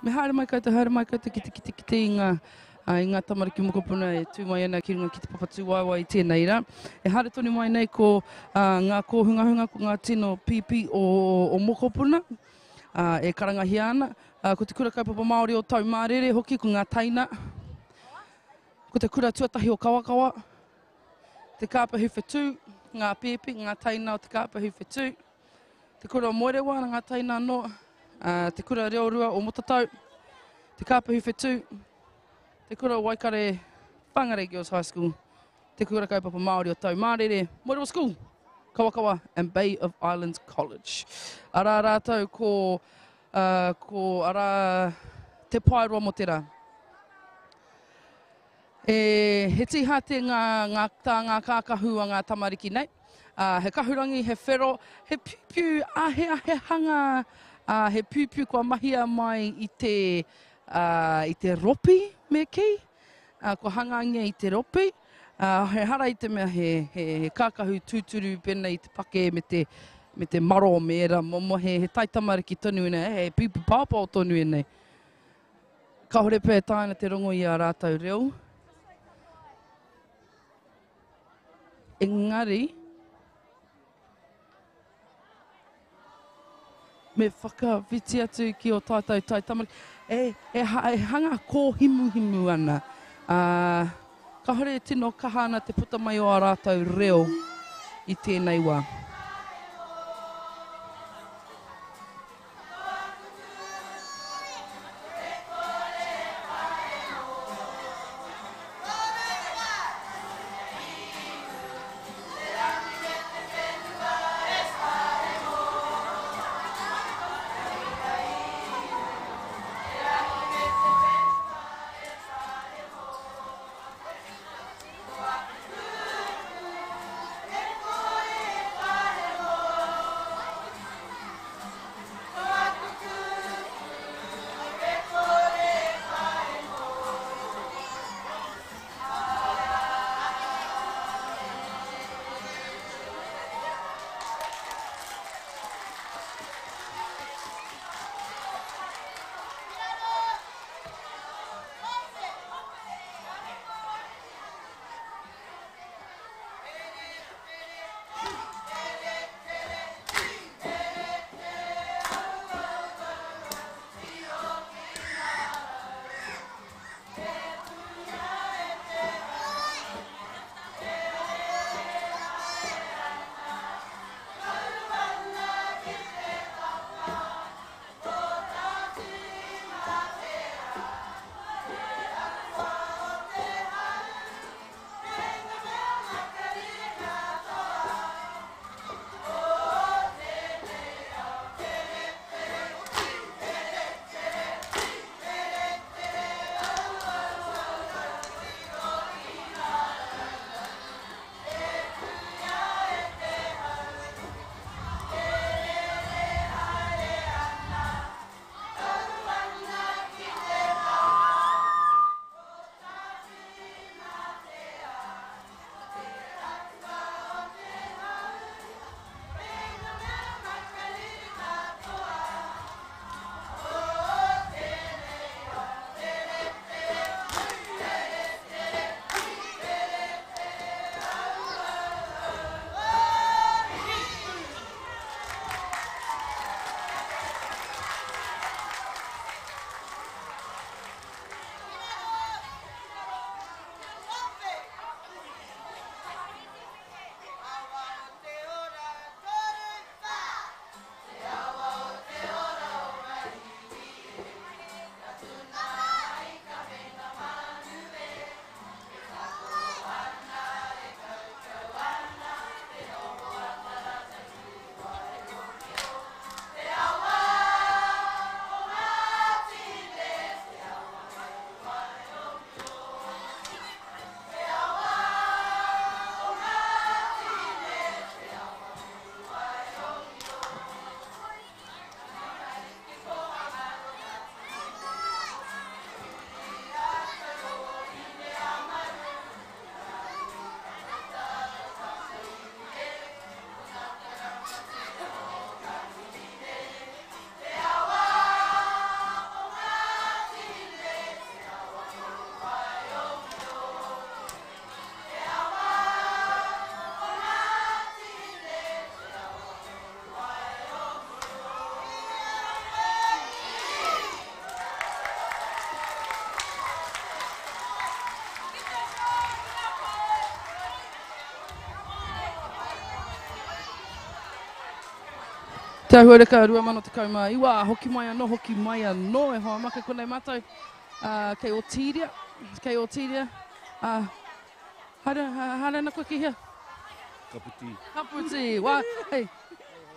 Me haere mai koutou, haere mai koutou ki te kitekite i ngā, i ngā tamariki mokopuna e tū mai ana ki runga ki te papa tūwaewae i tēnei rā. E haere tonu mai nei ko ngā kōhungahunga, ko ngā tino pīpī o, o mokopuna e karangahia ana. Ko te Kura Kaupapa Māori o Taumārere hoki, ko ngā teina. Ko te kura tuatahi o Kawakawa, te Kāpehu Whetū, ngā pēpi, ngā teina o te Kāpehu Whetū. Te Kura o Moerewa, ngā teina anō, Te Kura Reorua o Motatau, Te Kāpehu Whetū, Te Kura o Waikare, Whangarei Girls High School, Te Kura Kaupapa Māori o Taumārere, Moerewa School, Kawakawa and Bay of Islands College. Arā rātou ko, uh, ko arā te paeroa mō te rā. E, he tīhate ngā, ngā, tā ngā kākahu a ngā tamariki nei. Uh, he kahurangi, he whero, he piupiu aheahehanga, uh, he piupiu kua mahia mai i te, uh, i te ropi, me kī. Uh, kua hangangia i te ropi. Uh, he hara i te mea he, he, he kākahu tūturu pēnei i te pake me te, me te maro me ērā momo, he, he taitamariki tonu ēnei, he piupiu paopao tonu ēnei. Kāore pea e taea ana te rongo i ā rātou reo. Engari, me whakawhiti atu ki ō tātou taitamariki. E, e, e hanga kōhimuhimu ana. Ā, kāore e tino kaha ana te puta mai o ā rātou reo i tēnei wā. Te Ahuareka 2019, ā, hoki mai anō, hoki mai anō e hoa mā, kei konei mātou, ā, kei Otīria, kei Otīria, ā, haere, haere ana koe ki hea? Kaputī. Kaputī, wā, hei,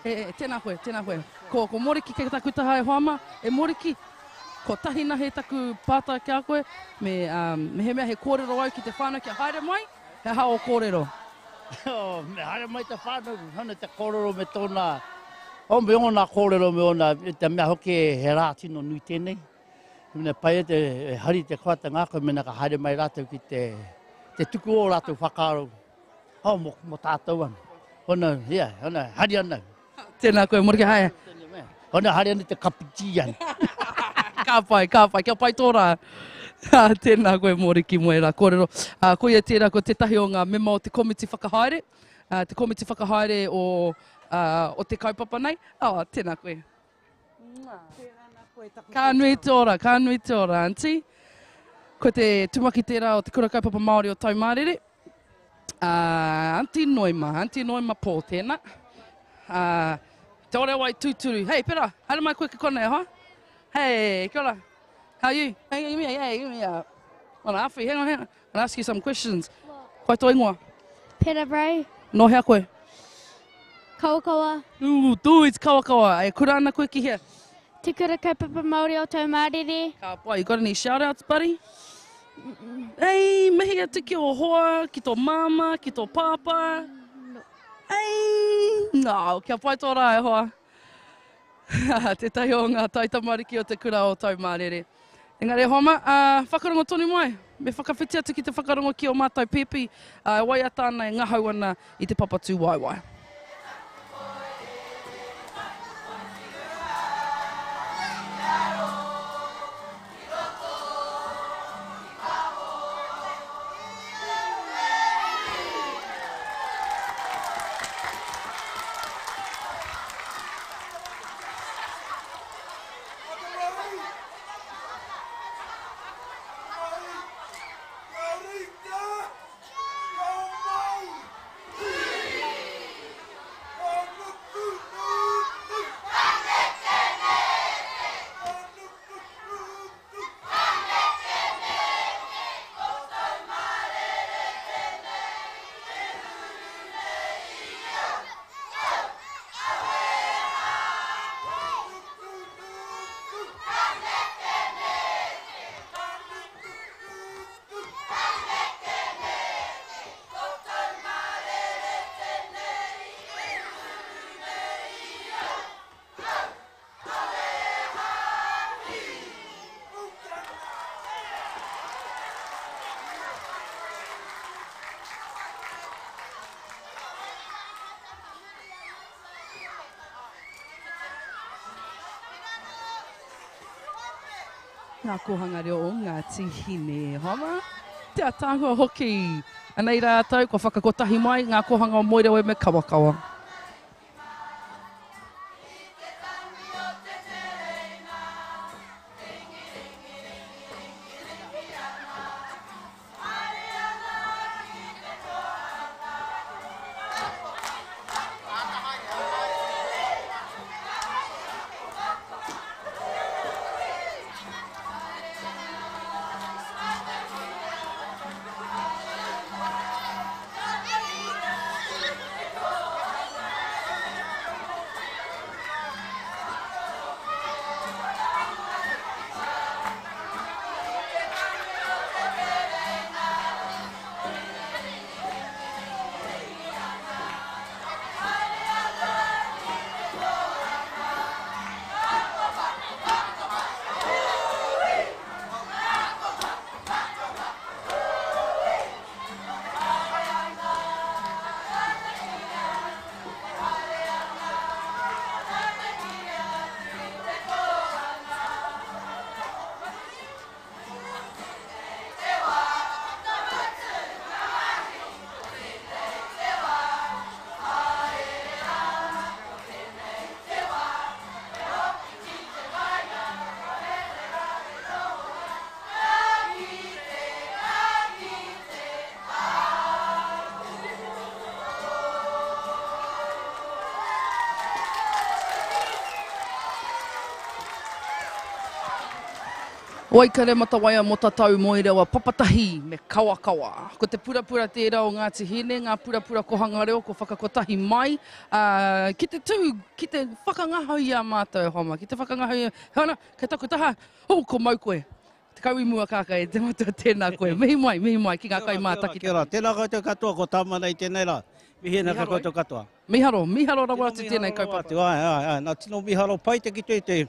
he, he, tēnā koe, tēnā koe. Ko, ko Moriki kei taku taha e hoa mā, e Moriki, ko tahi nahe taku pātai ki a koe, me, ā, mehemea he kōrero au ki te whānau kia haere mai, He aha ō kōrero? Oh, me haere mai te whānau, hana te kōrero me tōna, oh, me ōna kōrero me ōna, te mea hoki he rā tino nui tēnei. Mena pai e te e hari te koa te ngākau mena ka haere mai rātou ki te, te tuku o rātou whakaaro. Oh, mo, mo tātou ana. Hona, yeah, hona, hari ana. Tēnā koe, Moriki, hae. Hona haere ana te kapiti ana. Ka pai, ka pai, kia pai tō rā. Tēnā koe, Moriki, mō ērā kōrero. Koia tērā, ko tētahi o ngā mema o te komiti whakahaere, te komiti whakahaere o, o te kaupapa nei. Oh, tēnā koe. Ka nui te ora, ka nui te ora, aunty. Ko te tumaki tērā o te Kura Kaupapa Māori o Taumārere. Aunty Noema, Aunty Noema Pō tēnā. Te ore wai tūturu. Hei, Pera, haere mai koe ki konei, ha? Hey, kia ora. How are you? Hey, give me a, hey, give me a. Wanna awhi, hang on, hang on. Wanna ask you some questions. What? Koe tō ingoa? Pera Bray. Nō hea koe? Kawakawa. Ooh, tū, it's Kawakawa. E kura ana koe ki hea? Te Kura Kaupapa Māori o Taumārere. Ka pai. You got any shout outs, buddy? Ei, mihi atu ki ō hoa, ki tō māmā, ki tō pāpā. No. Ei, no, kia pai tō rā e hoa. Tētahi o ngā taitamariki o te kura o Taumārere. Engari e hoa mā, whakarongo tonu mai. Me whakawhiti atu ki te whakarongo ki ō mātou pēpi, e waiata ana, e ngahau ana i te papa tūwaewae. Ngā kōhanga reo o Ngāti Hine. Hoa, te ataahua hoki. Anei rātou, kua whakakotahi mai ngā kōhanga o Moerewe me Kawakawa. Waikare Matawaia Motatau Moerewa Papatahi me Kawakawa. Ko te purapura tērā o Ngāti Hine, ngā purapura kohanga reo ko whakakotahi mai, ā, ki te tū, ki te whakangahau i a mātou e hoa mā, ki te whakangahau i a, hea ana, kei taku taha, oh, ko mau koe. Tekau i mua kākā e te matua, tēnā koe. Mihi mai, mihi mai ki ngā kaimātakitaki. Kia ora, kia ora. Tēnā koutou katoa, ko Tāmana i tēnei rā. Mihi ana ki a koutou katoa. Miharo, miharo rawa atu tēnei kaupapa. Miharo rawa atu, āe, āe, āe. Nā, tino miharo pai te kite i te,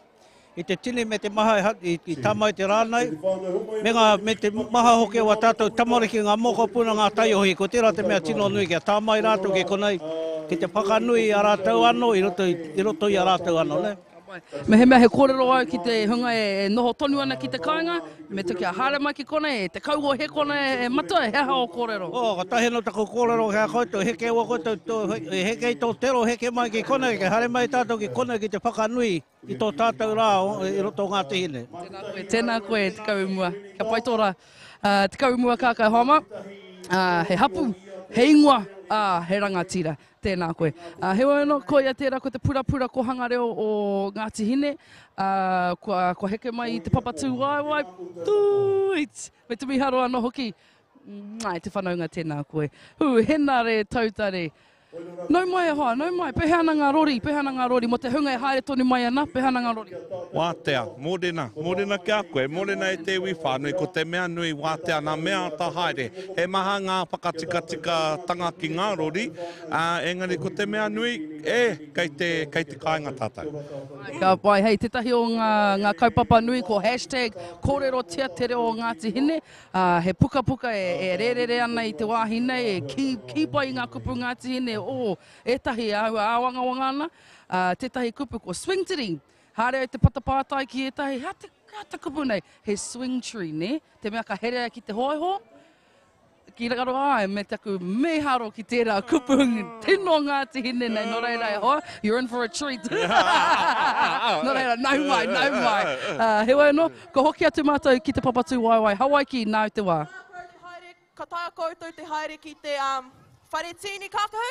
i te tini me te maha i, i tā mai te rā nei, me ngā, me te maha hoki o ā tātou tamariki, ngā mokopuna, ngā taiohi, ko tērā te mea tino nui kia tā mai rātou ki konei, ki te whakanui i a rātou anō, i roto i, i roto i a rātou anō, nē. Mehemea he kōrero au ki te hunga e noho tonu ana ki te kāinga, me te kia haere mai ki konei, e te kau o Hekona e matua, he aha ō kōrero? Oh, kotahi anō taku kōrero ki a koutou, heke ua koutou, tō, heke i tō tero, heke mai ki konei, kia haere mai tātou ki konei ki te whakanui i tō tātou rā i roto o Ngāti Hine. Tēnā koe, tēnā koe, te kau i mua. Kia pai tō rā. Te kau i mua kākā hoa mā, he hapu, he ingoa, ā, he rangatira. Tēnā koe. Ā, heoi anō, koia tērā ko te purapura kōhanga reo o Ngāti Hine, ā, kua, kua heke mai i te papa tūwaewae, tūit! Me te mīharo anō hoki, āe, te whanaunga tēnā koe. Hū, Henare Tautare. Nau mai e hoa, nau mai, pēhea ana ngā rori, pēhea ana ngā rori, mō te hunga e haere tonu mai ana, pēhea ana ngā rori? Wātea, mōrena, mōrena ki a koe, mōrena e te iwi whānui, ko te mea nui wātea nā mea āta haere. He maha ngā whakatikatikatanga ki ngā rori, ā, engari ko te mea nui, e, kei te, kei te kāinga tātou. Ka pai. Hei tētahi o ngā, ngā kaupapa nui ko hashtag kōrerotia te reo o Ngāti Hine, ā, he pukapuka e, e rērere ana i te wāhi nei, e kī, kī pai i ngā kupu Ngāti Hine, o, ētahi e āhua āwangawanga ana, ā, tētahi kupu ko swingtiri, haere ai te patapātai ki ētahi, hea te, hea te kupu nei? He swing tree, nē? Te mea ka herea ki te hōiho, ki raro ai, me taku mīharo ki tērā kupu, tino Ngāti Hine nei, nō reira e hoa, you're in for a treat. Nō reira, nau mai, nau mai. Heoi anō, kua hoki atu mātou ki te Papatūwaewae, Hawaiki, nāu te wā. Ka taea koutou te haere ki te whare tīni kākahu?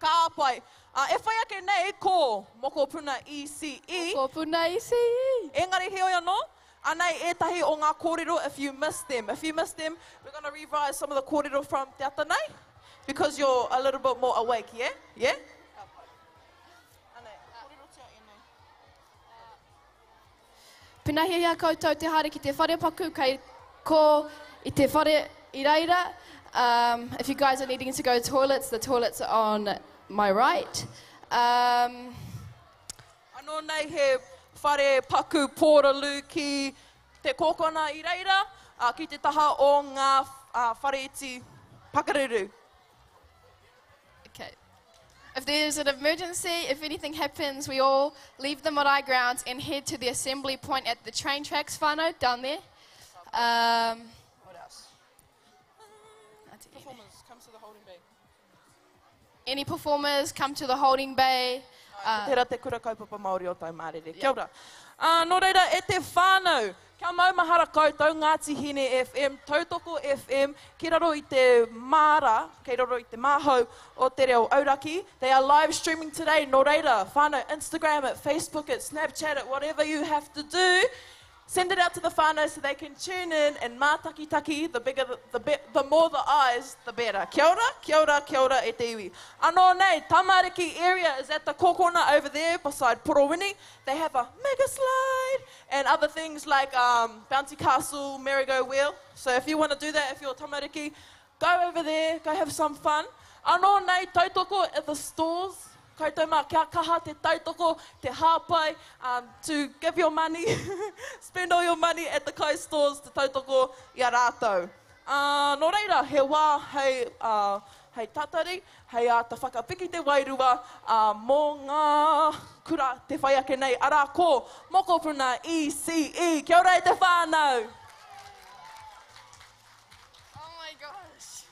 Ka pai. E whai ake nei ko Mokopuna ECE. Mokopuna ECE. Engari heoi anō, anei ētahi o ngā kōrero if you missed them. If you missed them, we're gonna revise some of the kōrero from te ata nei because you're a little bit more awake, yeah? Yeah? Ka pai. Anei, kōrerotia ēnei. Pēnā hiahia koutou te haere ki te wharepaku kei ko i te whare i reira, um, if you guys are needing to go toilets, the toilets are on my right. Um, Anō nei he whare paku pōralū ki te kōkona i reira, ā, ki te taha o ngā whare iti pakaruru. Okay. If there's an emergency, if anything happens, we all leave the marae grounds and head to the assembly point at the train tracks whānau down there. Um, what else? Performers, come to the holding bay. Any performers, come to the holding bay. Uh, Tera te kura kaupapa Māori o Taumārere. Kia ora. Nō reira, e te whānau, kia maumahara koutou, Ngāti Hine FM, Tautoko FM, ki raro i te māra, kei raro i te māhau o te reo auraki. They are live streaming today, nō reira, whānau, Instagram it, Facebook it, Snapchat it, whatever you have to do, Send it out to the whānau so they can tune in and mātakitaki, the bigger the, the, be, the more the eyes, the better. Kia ora, kia ora, kia ora e te iwi. Anō nei, Tamariki area is at the kokona over there beside Porowini. They have a mega slide and other things like um, bouncy castle, merry-go-wheel. So if you want to do that, if you're tamariki, go over there, go have some fun. Anō nei, tautoko at the stores. Koutou mā, kia kaha te tautoko, te hāpai, um, to give your money, spend all your money at the kai stores te tautoko i a rātou. Uh, nō reira, he wā hei, uh, hei tatari, hei āta whakapiki te wairua uh, mō ngā kura te whai ake nei, arā ko Mokopuna ECE. Kia ora e te whānau! Oh my gosh.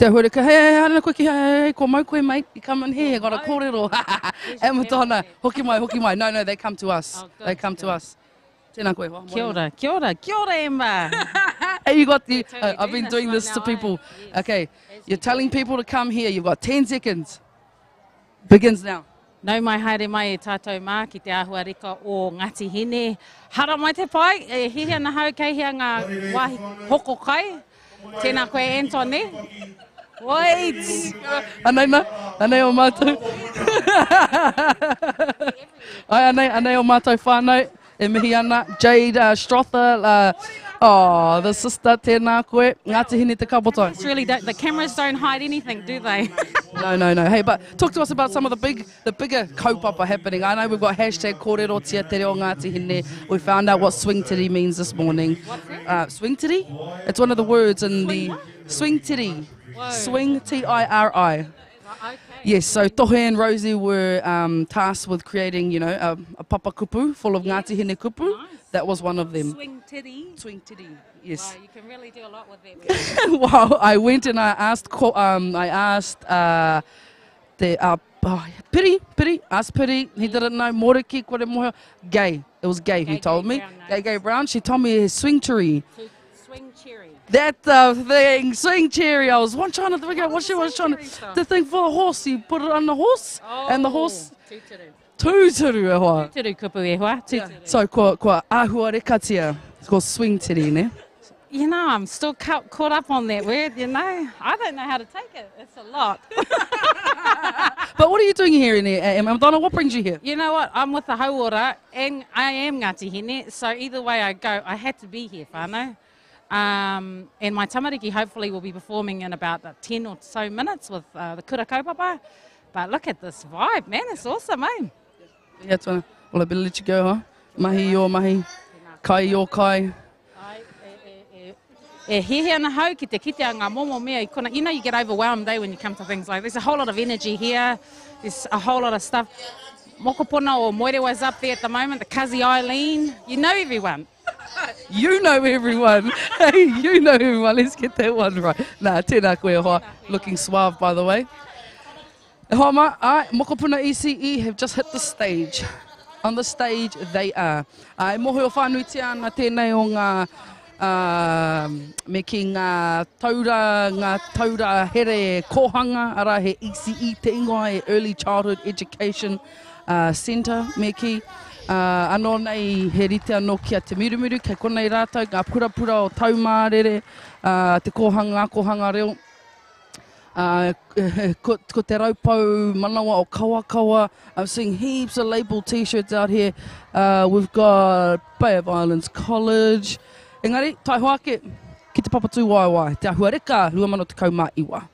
Te ahuareka, hey, hey, haere koe ki, hey, hey, hey, ko mau koe, mate. You come in here, got a kōrero. E Madonna, hoki mai, hoki mai. No, no, they come to us. Oh, good, they come good. to us. Tēnā koe, hoa. Kia ora, kia ora, kia ora, Emma. hey, you got the, totally I've been doing this, this to people. Eh? Yes. Okay, you're telling people to come here. You've got 10 seconds. Begins now. Nau mai haere mai e tātou mā ki te āhua reka o Ngāti Hine. Hara mai te pai, e hihi ana hau kei hea ngā wāhi hoko kai. Tēnā koe Anton, eh? Wait! Anei na, anei o mātou. Ai, anei, anei o mātou whānau e mihi ana. Jade uh, Strother, uh, oh, the sister, tēnā koe. Ngāti Hine te kapotai. It's really, the cameras don't hide anything, do they? No, no, no. Hey, but talk to us about some of the big, the bigger kaupapa happening. I know we've got hashtag kōrerotia te reo Ngāti Hine. We found out what swing titty means this morning. What's that? Uh, swing titty? It's one of the words in the... Swing titty. Swing T-I-R-I. Okay. Yes, so Tohe and Rosie were um, tasked with creating, you know, a, a papakupu full of Ngāti Hine kupu. Nice. That was one of them. Swing titty. Swing titty, yes. Wow, you can really do a lot with that. well, I went and I asked, um, I asked uh, te, uh, oh, Piri, Piri, asked Piri, he didn't know, Moriki, kore moho, Gay. It was Gay who Gay, told Gay me. Brown Gay knows. Gay Brown, she told me swing tree. Swing cherry. That uh, thing, swing cherry. I was one trying to figure out what she was trying to. cherry from? The thing for the horse, you put it on the horse, and the horse Tūturu. tūturu e hoa. Tūturu kupu e hoa, tūturu. So kua, kua āhua rekatia, ko swing titty, ne? You know, I'm still caught, caught up on that word, you know. I don't know how to take it. It's a lot. But what are you doing here in here, Emma? Madonna, what brings you here? You know what? I'm with the hauora and I am Ngāti Hine, so either way I go, I had to be here, whānau. Um, and my tamariki hopefully will be performing in about uh, 10 or so minutes with uh, the kura kaupapa. But look at this vibe, man. It's awesome, eh? Yeah, twana. Well, I better let you go, huh? Mahi your mahi, kai your kai. E hihi ana hau ki te kite a ngā momo mea i kona. You know you get overwhelmed eh, when you come to things like there's a whole lot of energy here. There's a whole lot of stuff. Mokopona o Moerewa's up there at the moment, the Kazi Eileen. You know everyone. You know everyone. Hey, you know everyone. Let's get that one right. Nā, tēnā koe e hoa. Looking suave, by the way. E hoa ma, ai, Mokopuna ECE have just hit the stage. On the stage they are. Ai, mohi o whānuitia ana tēnei o ngā, uh, me ki ngā taura, ngā taura here kōhanga, ara he ECE te ingoa e Early Childhood Education uh, Centre, me ki. Uh, anō nei he rite anō ki a Te Mirumiru, kei konei rātou, ngā purapura o Taumārere, uh, te kōhanga, ngā kōhanga reo. Uh, ko, ko te raupau manawa o Kawakawa. I'm seeing heaps of label t-shirts out here. Uh, we've got Bay of Islands College. Engari, taihoa ake ki te Papatūwaewae, te ahuareka 2019.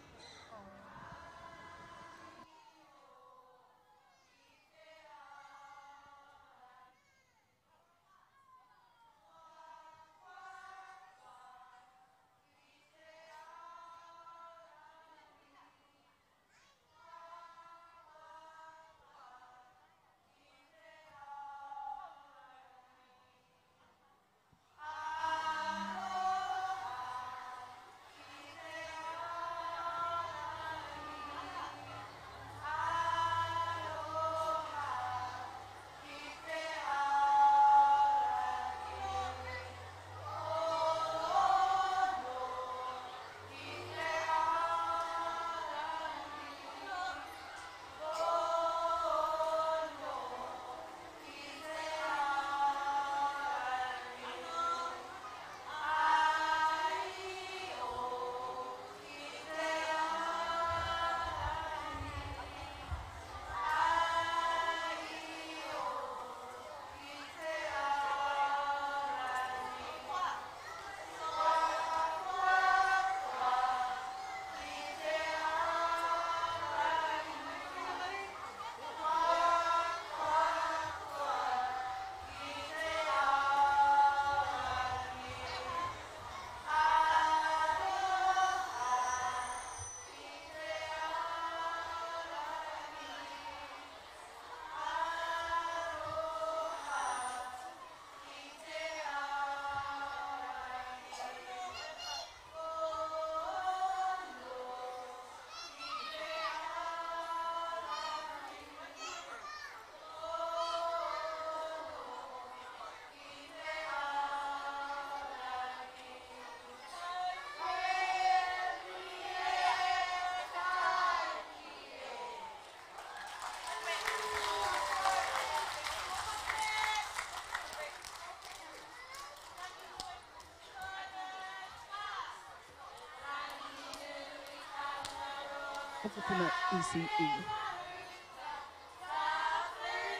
Mokopuna ECE.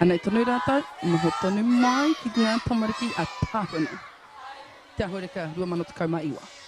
Anei tonu rātou, noho tonu mai ki ngā tamariki a Tāwhana. Te Ahureka 2019.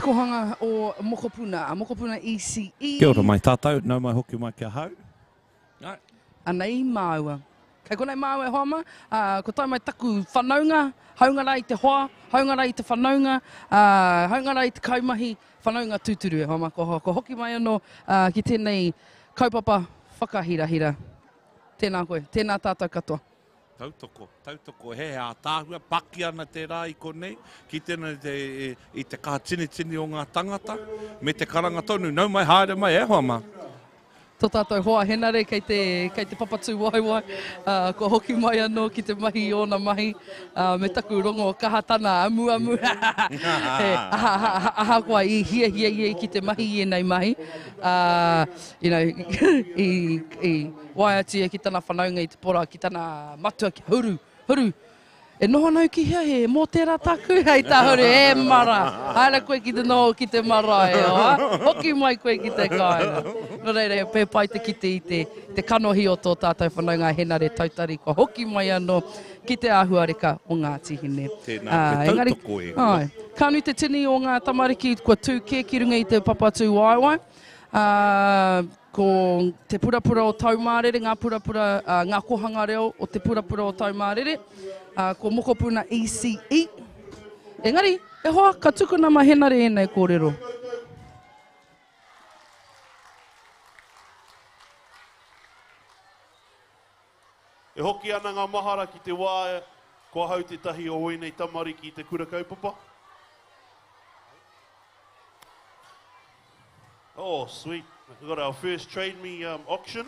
kohanga o Mokopuna, a Mokopuna ECE. Kia ora mai tātou, nau mai hoki mai ki ahau. Ai. Anei māua. Kei konei māua e hoa mā, ā, kua tae mai taku whanaunga, haunga rā i te hoa, haunga rā i te whanaunga, ā, haunga rā i te kaimahi, whanaunga tūturu e hoa mā, kua, kua hoki mai anō, ā, ki tēnei kaupapa whakahirahira. Tēnā koe, tēnā tātou katoa. Tautoko, tautoko, he ātaahua, paki ana te rā i konei, kite ana i te, i te kaha tinitini o ngā tangata, me te karanga tonu, nau mai, haere mai, e hoa mā. Tō tātou hoa Henare kei te, kei te papatūwaewae, ā, kua hoki mai anō ki te mahi i ōna mahi, ā, me taku rongo kaha tana amuamu, he, aha, aha, ahakoa i hiahia ia ki te mahi i ēnei mahi, ā, you know, i, i waea atu ia ki tana whanaunga i te pora, ki tana matua ki Huru, Huru, e noho ana au ki hea, he mōtēra tāku? Hei tā Huru, e mara, haere koe ki te noho ki te marae, e hoa, hoki mai koe ki te kāinga. Nō reira, he pai te kite i te, te kanohi o tō tātou whanaunga a Henare Tautari, kua hoki mai anō ki te āhuareka o Ngāti Hine. Tēnā koe, tautoko e. Āe, ka nui te tini o ngā tamariki kua tū kē ki runga i te papatūwaewae. Ā, ko te purapura o Taumārere, ngā purapura, ā, ngā kōhanga reo o te purapura o Taumārere, ā, ko Mokopuna ECE. Engari, e hoa, ka tukuna ma Henare ēnei kōrero. E hoki ana ngā mahara ki te wā ko ahau tētahi o ēnei tamariki i te kura kaupapa. Oh, sweet. We got our first Trade Me um, auction.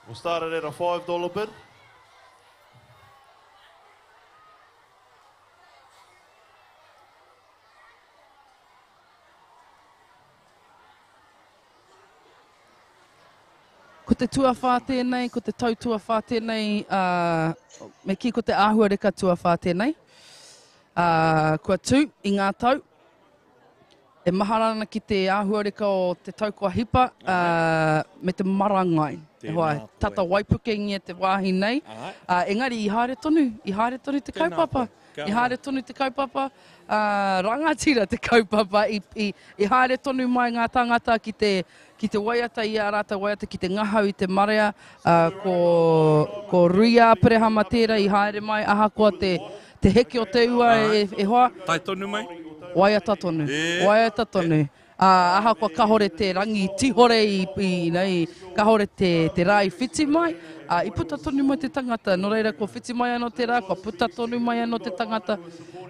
We'll start it at a $5 bid. Ko te tuawhā tēnei, ko te tau tuawhā tēnei, ā, me kī ko te āhuareka tuawhā tēnei. Ā, kua tū i ngā tau, e mahara ana ki te āhuareka o te tau kua hipa, ā, me te marangai. E hoa, tata waipukengia te wāhi nei, ā, engari i haere tonu, i haere tonu te kaupapa. I haere tonu te kaupapa, ā, rangatira te kaupapa, i, i, i haere tonu mai ngā tāngata ki te, ki te waiata i ā rātou waiata, ki te ngahau i te marea, ā, ko, ko Ruia Aperehama tērā i haere mai, ahakoa te, te heke o te ua e, e hoa. Tae tonu mai? Waiata tonu, waiata tonu. Ā, ahakoa kāore te rangi tihore i, i, i, kāore te, te rā i whiti mai, ā, i puta tonu mai te tangata. Nō reira, kua whiti mai anō te rā, kua puta tonu mai anō te tangata,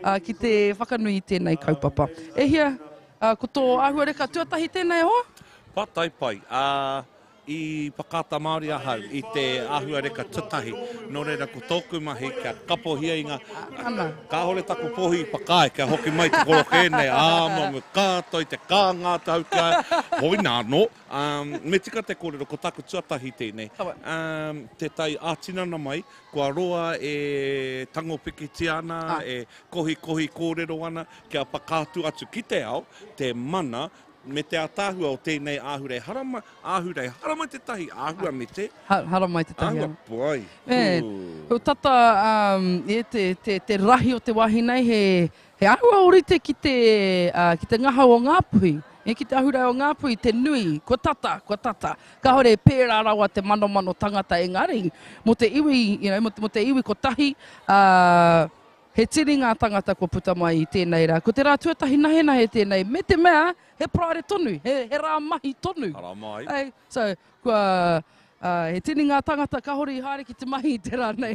ā, ki te whakanui i tēnei kaupapa. E hia, ā, ko tō āhuareka tuatahi tēnei e hoa? Pātai pai. Ā, I Whakaata Māori ahau i te āhuareka tuatahi, nō reira ko tōku mahi kia kapohia i ngā, kāore taku pōhi i whakaae kia hoki mai te korokē nei, ā, me katoa i te kānga atu au ki a ia, hoina anō, ā, me tika te kōrero ko taku tuatahi tēnei, ā, te tae ā-tinana mai, kua roa e tango pikitia ana, e kohikohi kōrero ana kia whakaatu atu ki te ao te mana Me te ataahua o tēnei āhurei harama, āhurei haramai tētahi āhua me te. Ha, haramai tētahi. Āhua pai. E, ko tata um, e, te, te, te rahi o te wāhi nei, he, he āhua orite ki te, uh, ki te ngahau o Ngāpuhi. E, ki te ahurei o Ngāpuhi, te nui, kua tata, kua tata. Kāore e pērā rawa te manomano tangata engari, mō te iwi, you know, mō te, mō te iwi kotahi, uh, He tini ngā tangata kua puta mai i tēnei rā. Ko te rā tuatahi nahenahe tēnei, me te mea, he Paraire tonu, he, he rā mahi tonu. Haramai. Hey, so, kua, uh, he tini ngā tangata kahore i haere ki te mahi i te rā nei.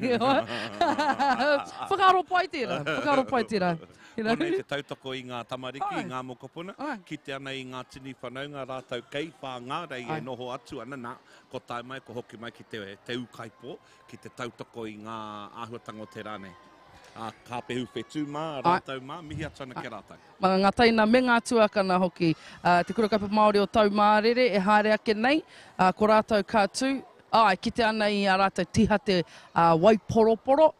Whakaaro pai tērā, whakaaro pai tērā. You know? Konei te tautoko i ngā tamariki, i ngā mokopuna, kite ana i ngā tini whanaunga rātou kei Whāngārei e noho atu ana, nā, ko tae mai, ko hoki mai ki te, te ūkaipō, ki te tautoko i ngā āhuatanga o te rā nei. A Kāpehu Whetū mā, rātou mā, mihi atu ana ki a rātou. Mā ngā teina me ngā tuakana hoki. Te Kura Kaupapa Māori o Taumārere e haere ake nei, ko rātou ka tū, āe, kite ana i ā rātou tīhate waiporoporo,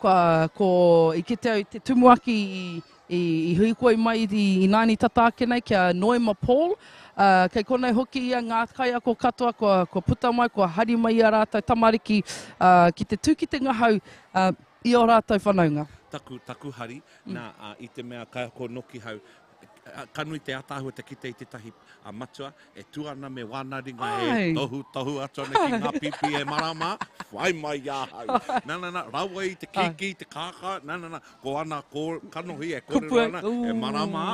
kua, ko, i kite au i te tumuaki i, I hīkoi mai i nāianei tata ake nei ki a Noema Paul, ā, kei konei hoki ia ngā kaiako katoa kua, kua puta mai, kua hari mai i a rātou tamariki, ā, ki te tū ki te ngahau, ā, i ō rātou whanaunga. Taku, taku hari, nā, ā, i te mea kaiako noki hau, ka nui te ataahua te kite i tētahi matua e tū ana me wāna ringa e tohu, tohu atu ana ki ngā pīpī e marama, whai mai i ahau. Nā, nā, nā, rawa i te kīkī, te kākā, nā, nā, nā, ko ana kō, kanohi e kōrero ana, e marama,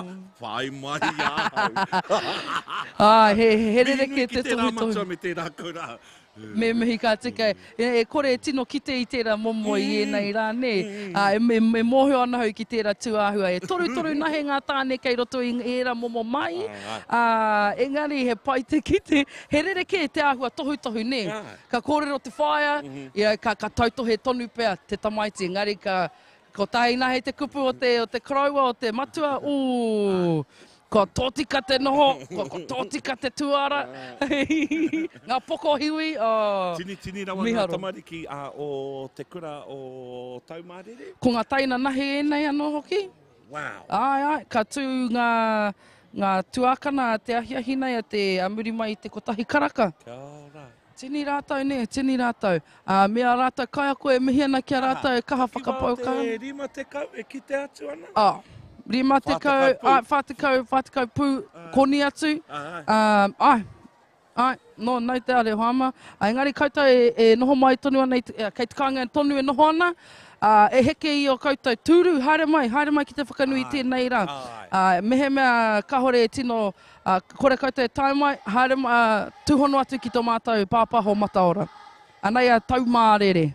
whai mai i ahau. Āe, he, he rerekē te tohutohu. Mihi nui ki tērā matua me tērā kura. Me mihi ka tika, e kore e tino kite i tērā momo i ēnei rā, nē. Ā, e mōhio ana au ki tērā tūāhua. E torutoru nahe ngā tāne kei roto i ērā momo mahi, ā, engari he pai te kite, he rerekē te āhua tohutohu, nē. Ka kōrero te whaea, ia, ka, ka tautohe tonu pea te tamaiti, engari ka, kotahi nahe te kupu o te, o te koroua, o te matua, ū, Kua tōtika te noho, kua, kua tōtika te tuara, ngā pokohiwi, oh, Tinitini rawa ngā miharo. tamariki a, o te kura o Taumārere. Ko ngā taina nahe ēnei anō hoki. Wow. Āe, āe, ka tū ngā, ngā tuākana a te ahiahi nei a te, a muri mai i te kotahi karaka. Kia ora. Tini rātou, nē, tini rātou. Ā, me ā rātou kaiako e mihi ana ki a rātou e kaha whakapau Ki kaha. wā o te 50 e kite atu ana? Ā, 50, āe, 40, 40 pū, koni atu. Ā, āe, āe, nō, nau te are hoa mā. Ā, engari koutou e, e noho mai tonu ana i te, kei te kāinga tonu e noho ana, ā, e heke i ō koutou tūru, haere mai, haere mai ki te whakanui i tēnei rā. Ā, mehemea kāore e tino Ā, kore koutou e tae mai, haere mai, ā, tūhono atu ki tō mātou pāpāho mataora. Anei a Taumārere.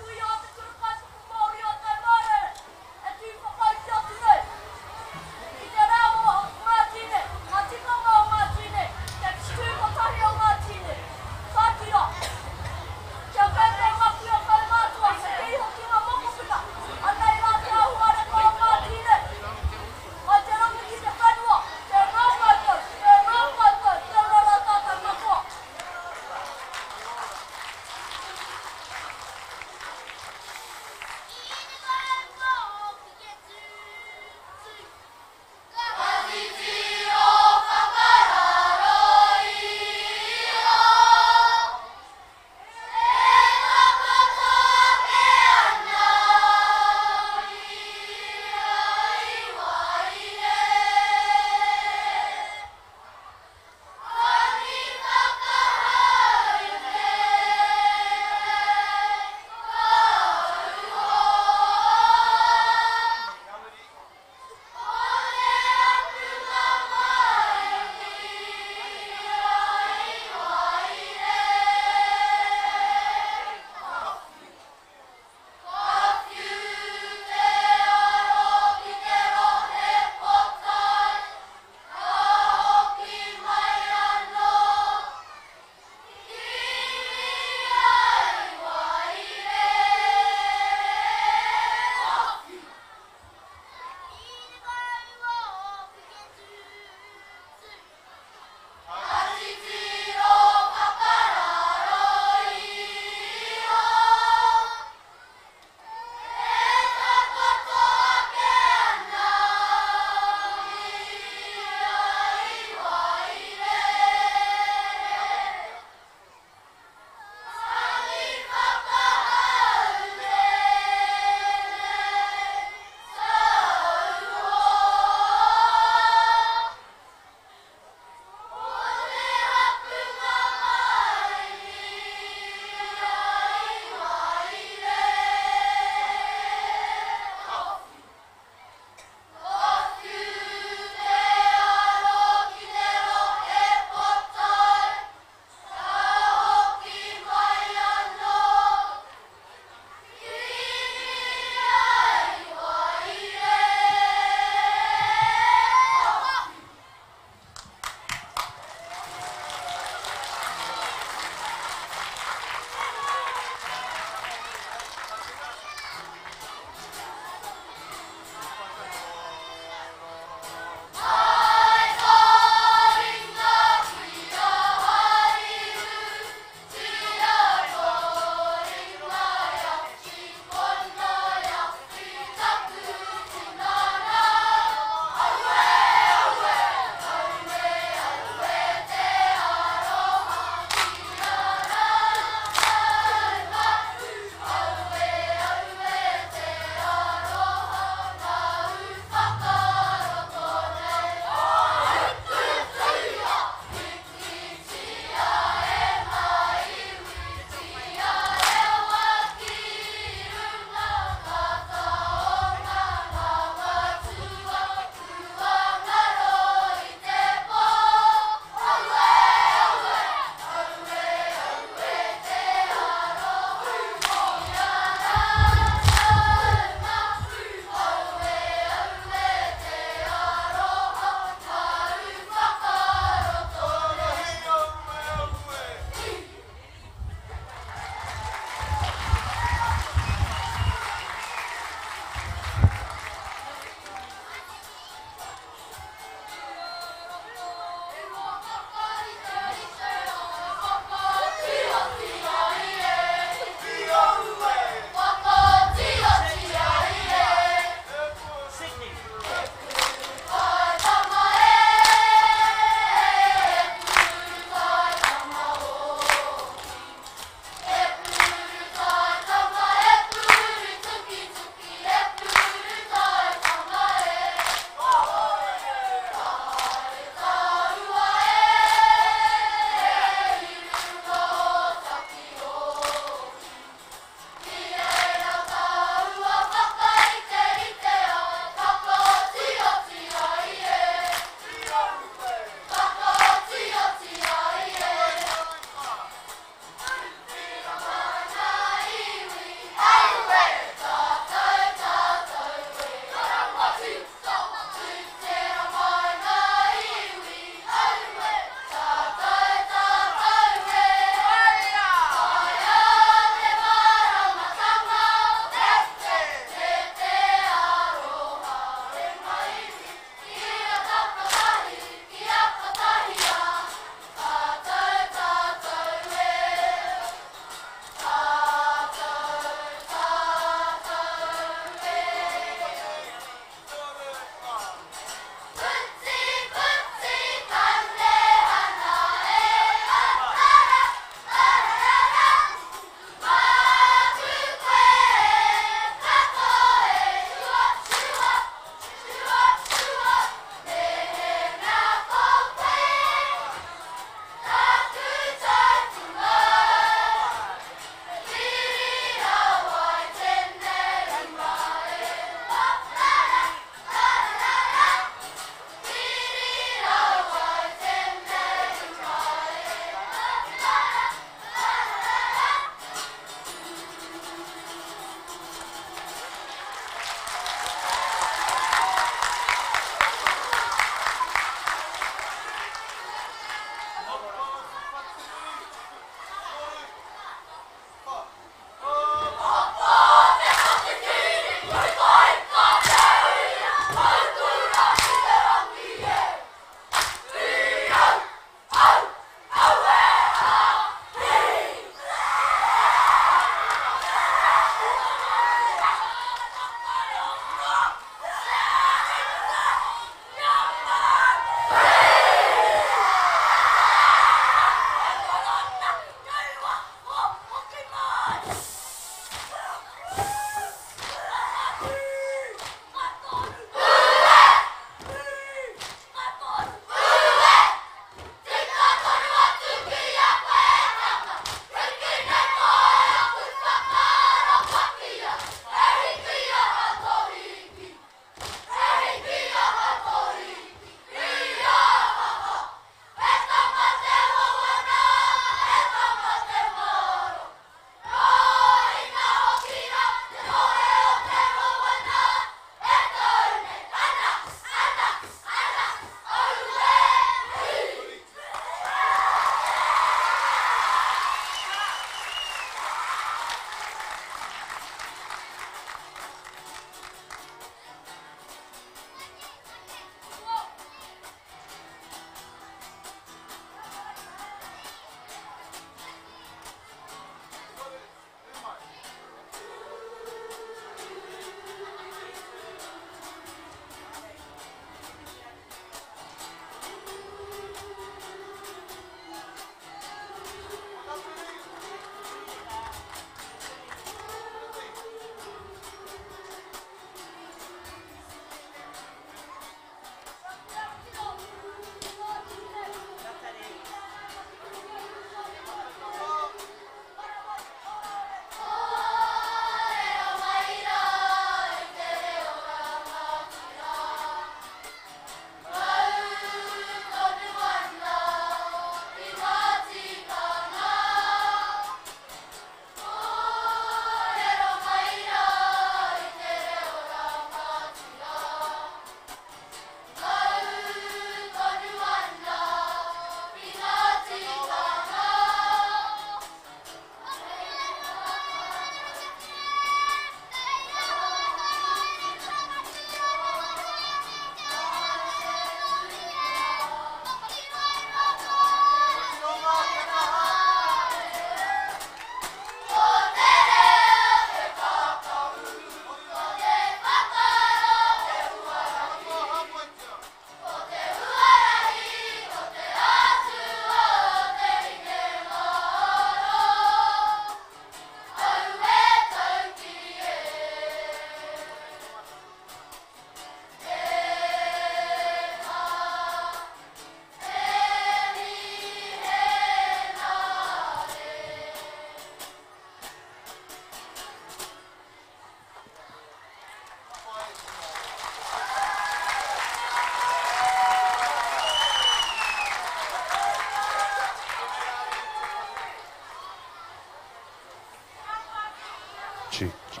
bless you.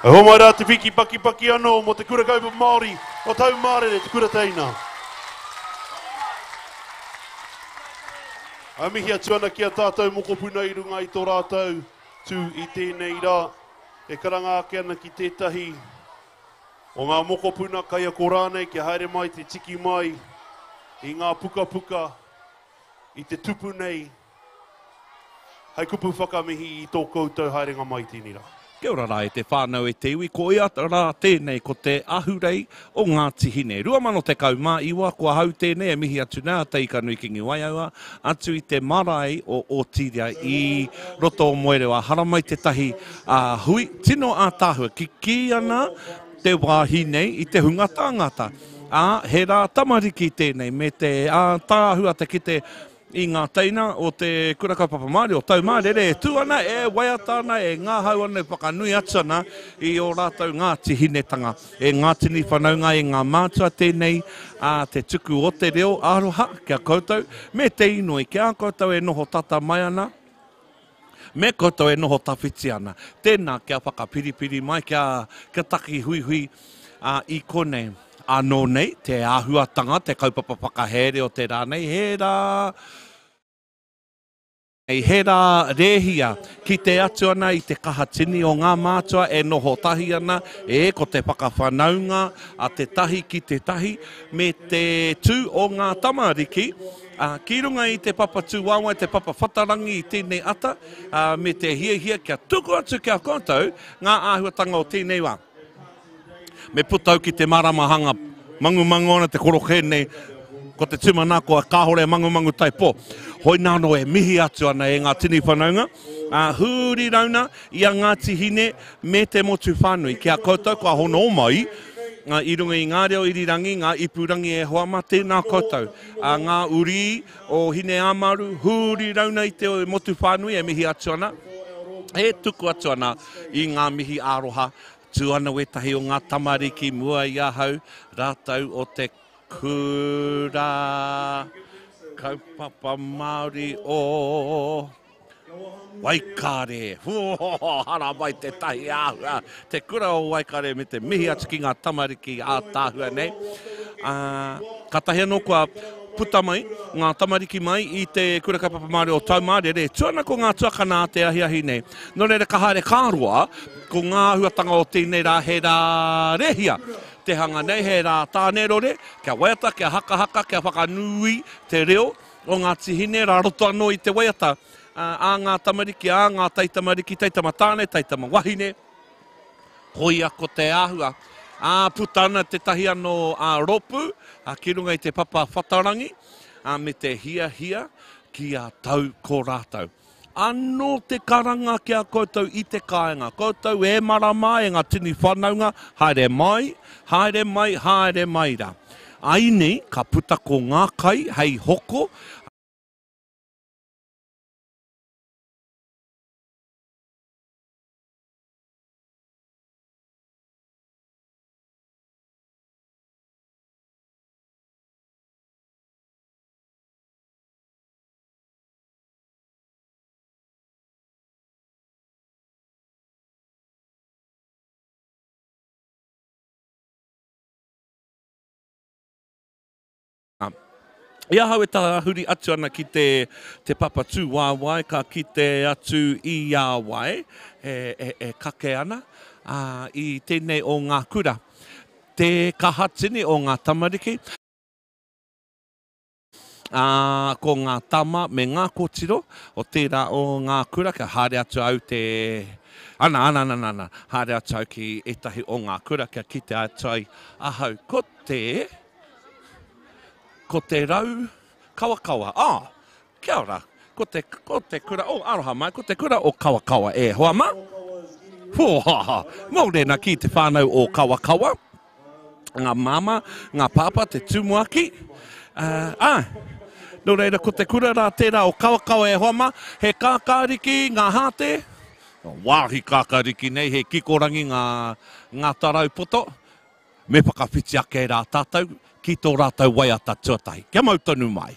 E homai rā te piki pakipaki anō mō te Kura Kaupapa Māori o Taumārere, te Kura Teina. A mihi atu ana ki a tātou mokopuna i runga i tō rātou tū i tēnei rā, e karanga ake ana ki tētahi o ngā mokopuna kaiako rānei kia haere mai te tiki mai i ngā pukapuka i te tupu nei Hei kupu whakamihi i tō koutou haerenga mai i tēnei rā. Kia ora rā e te whānau e te iwi, ko ia rā tēnei ko te ahurei o Ngāti Hine. 2019, ko ahau tēnei e mihi atu nei a Te Ikanui Kingi Waiaua atu i te marae o Otiria i roto o Moerewa. Haramai tētahi hui tino ātaahua, kikī ana te wāhi nei i te hunga tāngata. Ā, he rā tamariki tēnei me te ātaahua te kite I ngā teina o te Kura Kaupapa Māori o Taumārere e tū ana, e waiata ana, e ngahau ana, e whakanui atu ana i ō rātou Ngāti Hinetanga. E ngā tini whanaunga, e ngā mātua tēnei a te tuku o te reo aroha ki a koutou, me te inoi ki a koutou e noho tata mai ana, me koutou e noho tawhiti ana. Tēnā kia whakapiripiri mai, kia, kia taki huihui ā, i konei. Anō nei, te āhuatanga, te kaupapa whakahaere o te rā nei, he rā, he rā rēhia, kite atu ana i te kaha tini o ngā mātua e noho tahi ana, ē, ko te whakawhanaunga a te tahi ki te tahi, me te tū o ngā tamariki, ā, ki runga i te papa tūwaewae, te papa whatarangi i tēnei ata, ā, me te hiahia kia tuku atu ki a koutou ngā āhuatanga o tēnei wā. Me puta au ki te marama hanga mangumangu ana te korokē nei, ko te tūmanako kāore e mangumangu tai pō. Hoi nā anō e mihi atu ana e ngā tini whanaunga, ā, huri rauna i a Ngāti Hine me te motu whānui. Ki a koutou kua hono mai i runga i ngā reo irirangi, ngā ipurangi e hoa mā, tēnā koutou. Ā, ngā uri o Hineāmaru, huri rauna i te motu whānui e mihi atu ana, e tuku atu ana i ngā mihi aroha Tū ana wētahi o ngā tamariki mua i ahau, rātou o te Kura Kaupapa Māori o Waikare. Haramai tētahi āhua, te kura o Waikare me te mihi atu ki ngā tamariki ātaahua nei. Ā, kātahi anō kua puta mai ngā tamariki mai i te Kura Kaupapa Māori o Taumārere, tū ana ko ngā tuakana a te ahiahi nei. Nō reira ka haere ka roa, Ko ngā āhuatanga o tēnei rā he rā rehia te hanga nei, he rā tānerore, kia waiata, kia hakahaka, kia whakanui te reo o Ngāti Hine rā roto anō i te waiata a ngā tamariki, a ngā taitamariki, taitama tāne, taitama wahine, koia ko te āhua. Ā, puta ana tētahi anō rōpū ki runga i te papa whatarangi, ā, me te hiahia kia tau ko rātou. Anō te karanga ki a koutou i te kāinga, koutou e marama, e ngā tini whanaunga, haere mai, haere mai, haere mai rā. Aini, ka puta ko ngā kai hei hoko. I ahau e tahuri atu ana ki te, te papa tūwaewae, ka kite atu i a wai e, e, e kake ana ā, i tēnei o ngā kura. Te kaha tini o ngā tamariki. Ā, ko ngā tama me ngā kōtiro o tērā o ngā kura, kia haere atu au te, ana, ana, ana, ana, haere atu au ki ētahi o ngā kura kia kite atu ai ahau. Ko te, ko te rau kawakawa, ā, kia ora, ko te, ko te kura, oh, aroha mai, ko te kura o Kawakawa e hoa mā. Pōhaha, mōrena ki te whānau o Kawakawa. ngā māmā, ngā pāpā, te tumuaki. Uh, ā, nō reira, ko te kura rā tērā o Kawakawa e hoa mā, he kākāriki ngā hāte, wāhi kākāriki nei, he kikorangi ngā, ngā tarau poto, me whakawhiti ake rā tātou ki tō rātou waiata tuatahi. Kia mau tonu mai.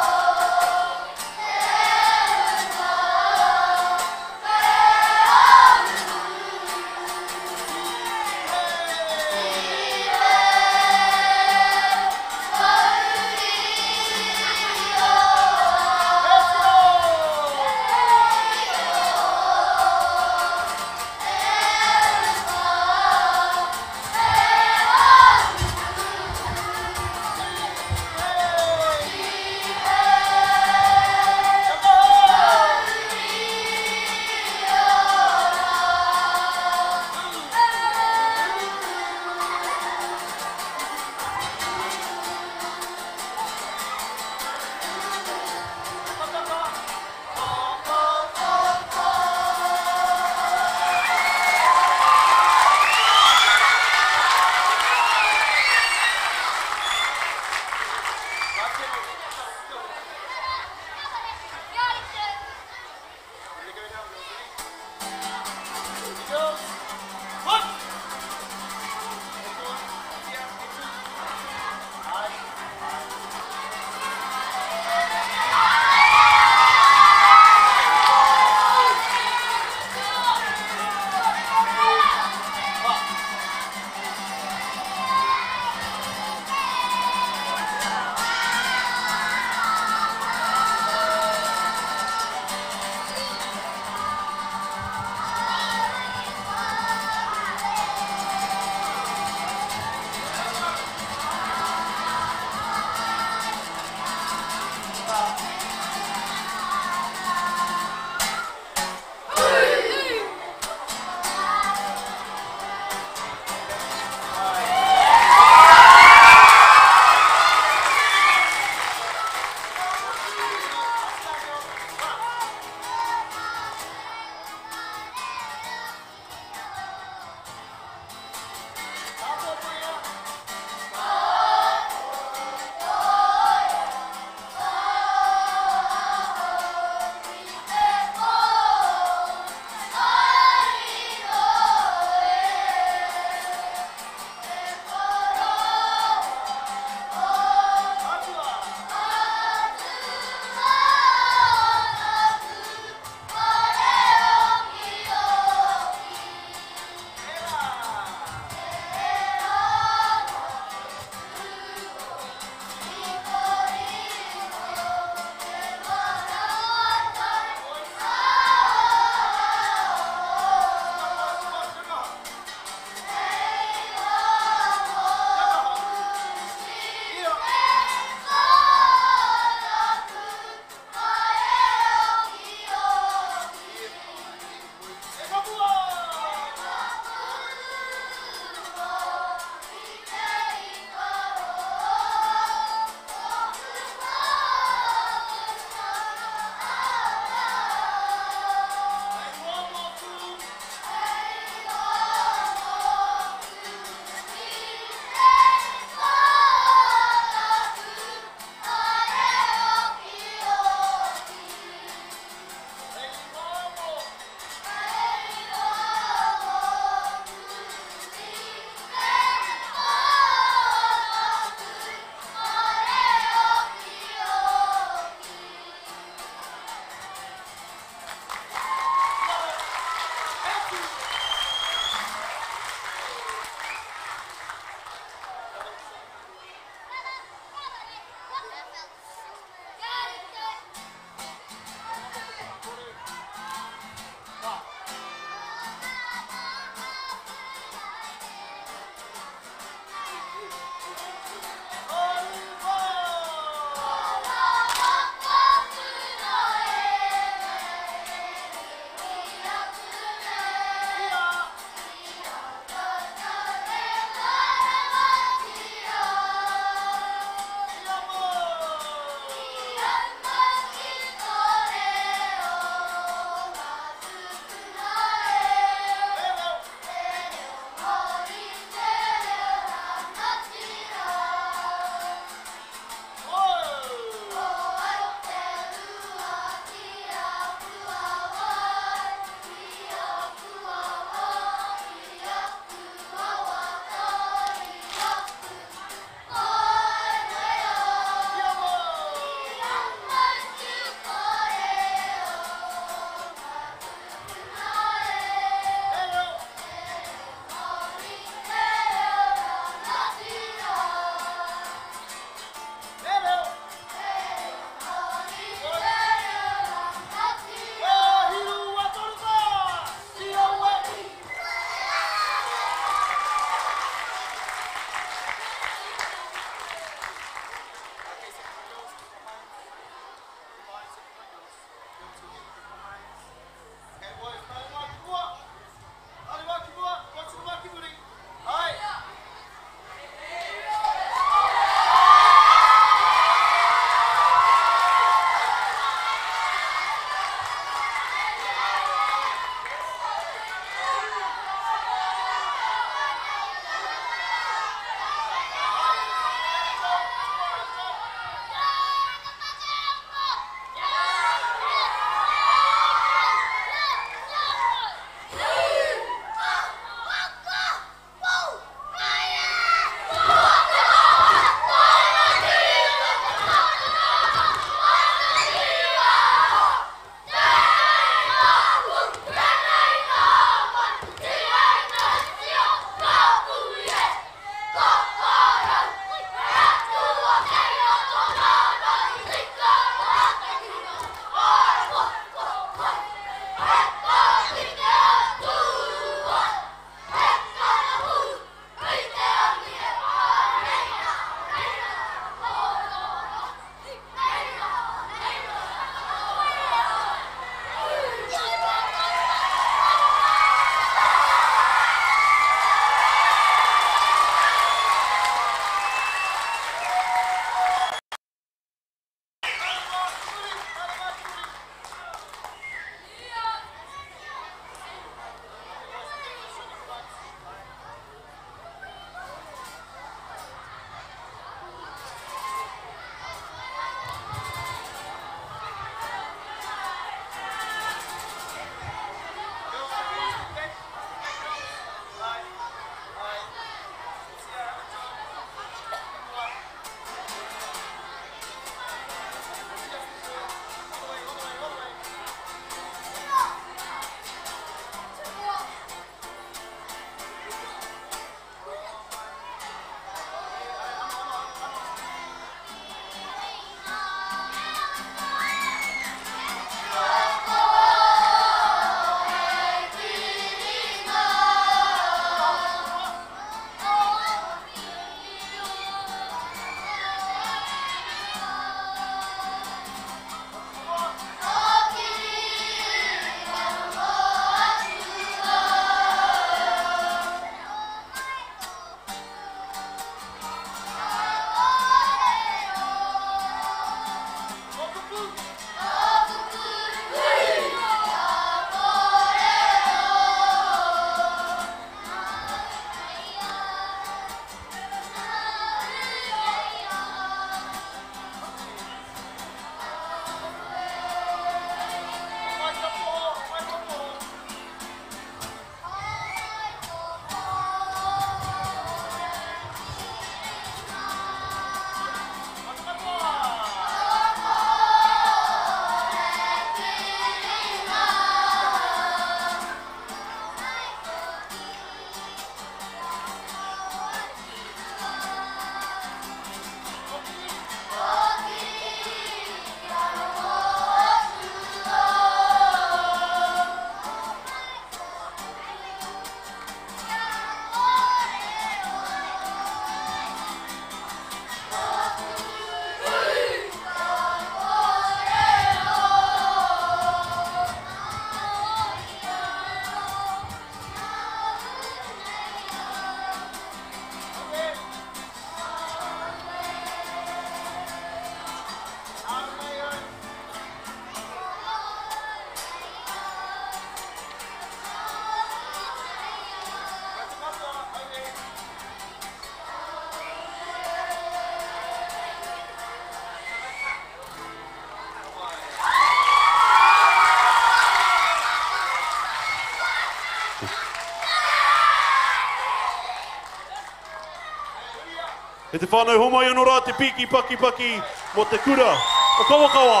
E te whānau homai anō rā te pīki pakipaki mō te kura o Kawakawa.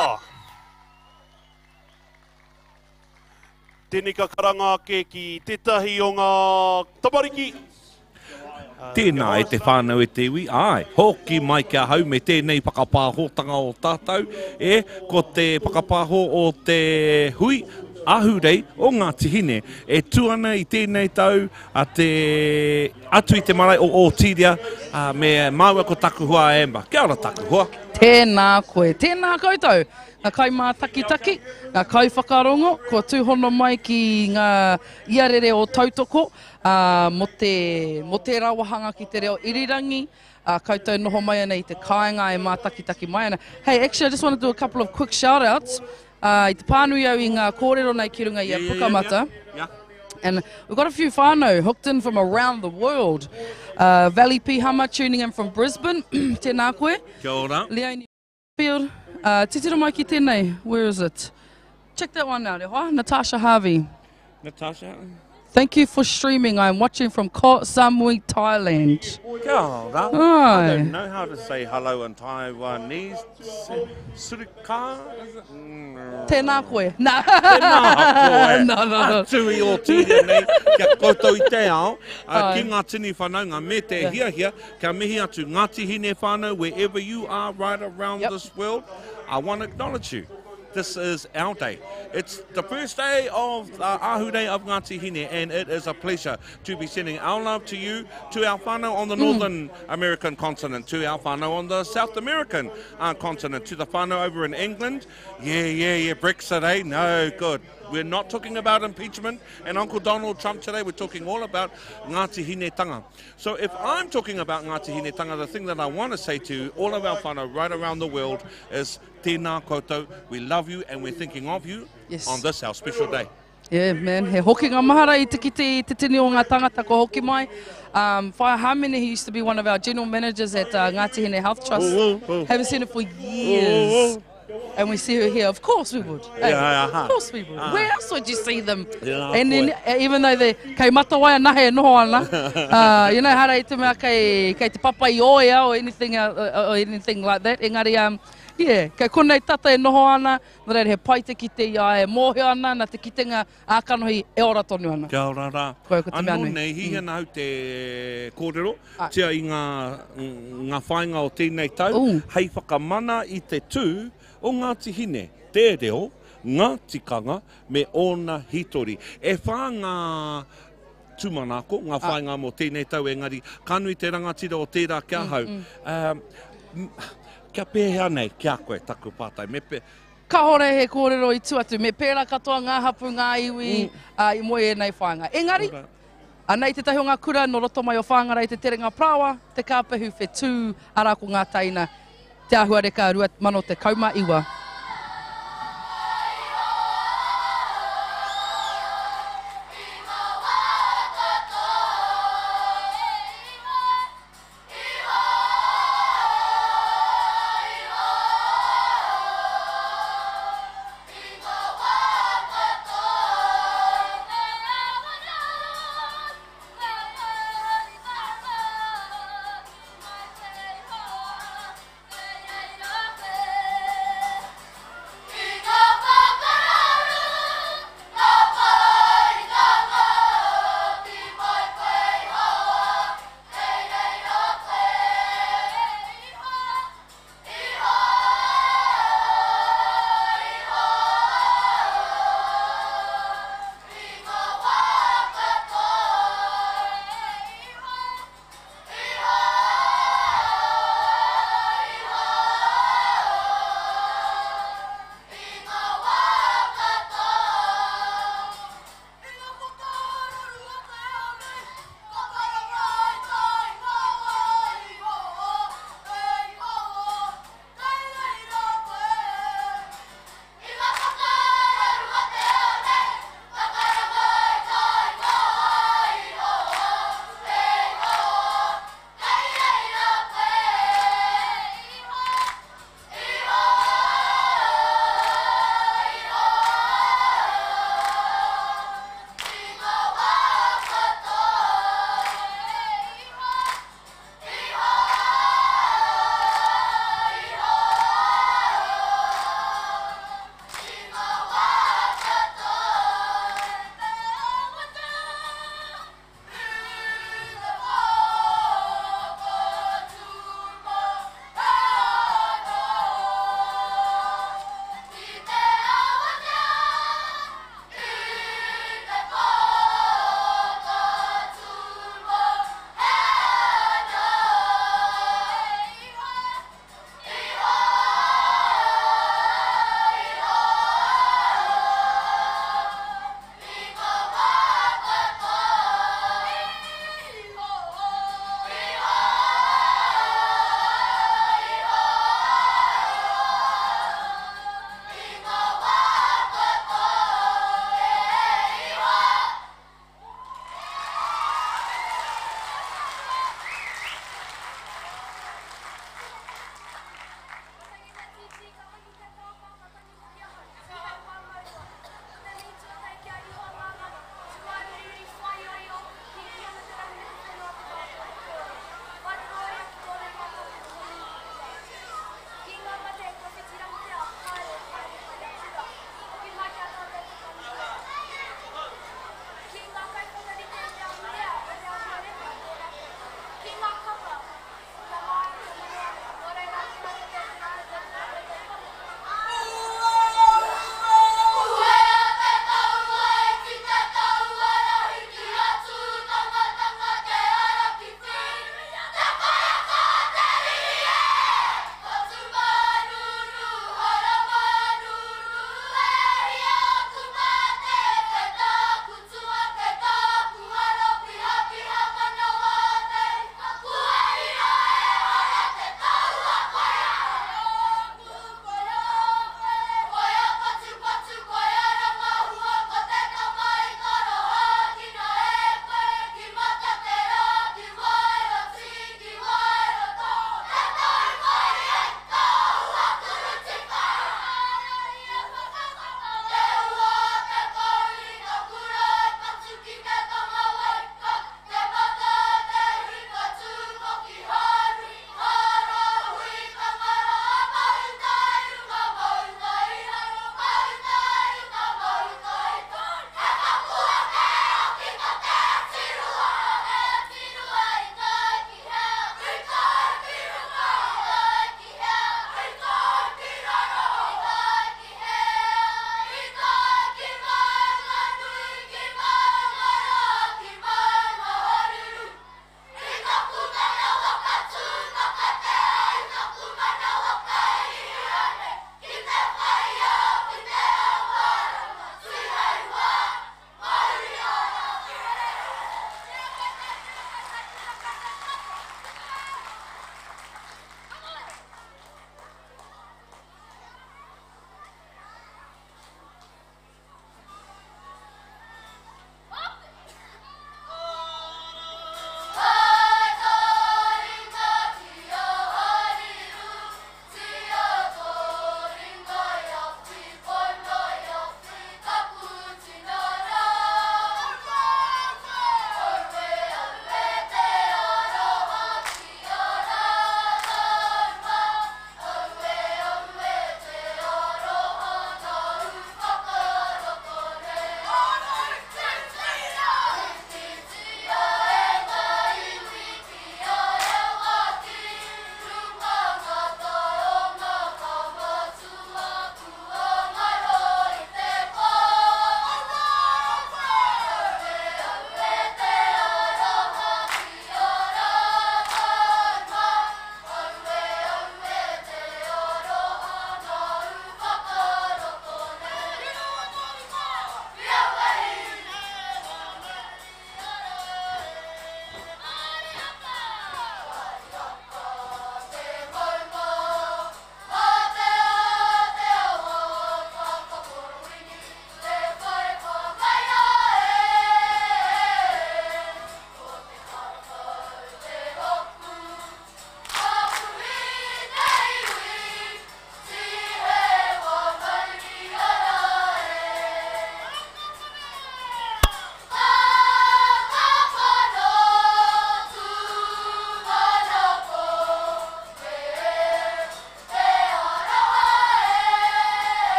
Tēnei ka karanga ake ki tētahi o ngā tamariki. Tēnā e te whānau e te iwi, āe, hoki mai ki ahau me tēnei whakapāhotanga o tātou, e, ko te whakapāho o te hui ahurei o Ngāti Hine, e tū ana i tēnei tau a te, atu i te marae o Ōtīria, ā, me māua ko taku hoa a Amber. Kia ora taku hoa. Tēnā koe, tēnā koutou, ngā kaimātakitaki, ngā kaiwhakarongo, kua tūhono mai ki ngā iarere o Tautoko, ā, mō te, mō tērā wāhanga ki te reo irirangi, ā, koutou noho mai ana i te kāinga e mātakitaki mai ana. Hey, actually I just want to do a couple of quick shout outs. Ā, i te pānui au i ngā kōrero nei ki runga i a Pukamata. Yeah. And we've got a few whānau hooked in from around the world. Uh, Valley Pihama tuning in from Brisbane. Tēnā koe. Kia ora. Leonie Field. Uh, titiro mai ki tēnei. Where is it? Check that one out, e hoa. Natasha Harvey. Natasha. Thank you for streaming. I'm watching from Koh Samui, Thailand. Kia ora. I don't know how to say hello in Taiwanese. Surika? Is it? Mm. Tēnā koe. Nā. Tēnā koe. No, no, no. Atu i o tīria nei, kia koutou i te ao, Ai. ki ngā tini whanaunga me te Yeah. hiahia, kia mihi atu Ngāti Hine whānau, wherever you are right around Yep. this world, I want to acknowledge you. This is our day. It's the first day of Ahurei of Ngāti Hine, and it is a pleasure to be sending our love to you, to our whānau on the Northern American continent, to our whānau on the South American continent, to the whānau over in England. Yeah, yeah, yeah, Brexit, eh? No, good. We're not talking about impeachment and Uncle Donald Trump today. We're talking all about Ngāti Hinetanga. So if I'm talking about Ngāti Hinetanga, the thing that I want to say to all of our whānau right around the world is tēnā koutou, we love you and we're thinking of you Yes. on this our special day. Yeah, man, he hokinga mahara i te kite i te tini o ngā tangata ko hoki mai. Whaea Hamene, who used to be one of our general managers at Ngāti Hine Health Trust, Ooh, ooh, ooh. haven't seen her for years. Ooh, ooh. And we see her here, of course we would. Hey, Yeah, uh-huh. Of course we would. Where else would you see them? Yeah, And then, boy. even though they kei Matawai anahe e noho ana, you know, hara i te mea kei, kei te papa i oea or anything, or anything like that. Engari, yeah, kei konei tata e noho ana, nō reira he pai te kite i a e mōhio ana, nā te kitenga ā kanohi e ora tonu ana. Kia ora rā. Koe ko te mea Anō nui. nei, hihi ana au te kōrero, Ai. tia i ngā, ngā whāinga o tēnei tau, Ooh. hei whakamana i te tū o Ngāti Hine, te reo, ngā tikanga me ōna hitori. E whā ngā tūmanako, ngā whāinga mō tēnei tau, engari ka nui te rangatira o tērā ki ahau. Kia pēhea nei, ki a koe, taku pātai. Me pē... Kahore he kōrero i tu atu, me pērā katoa ngā hapu, ngā iwi, i moe ēnei whāinga. Engari, anei tētahi o ngā kura no roto mai o Whāngarei te terenga parāoa, te kāpehu whetū, arā ko ngā teina, te āhuareka 2019.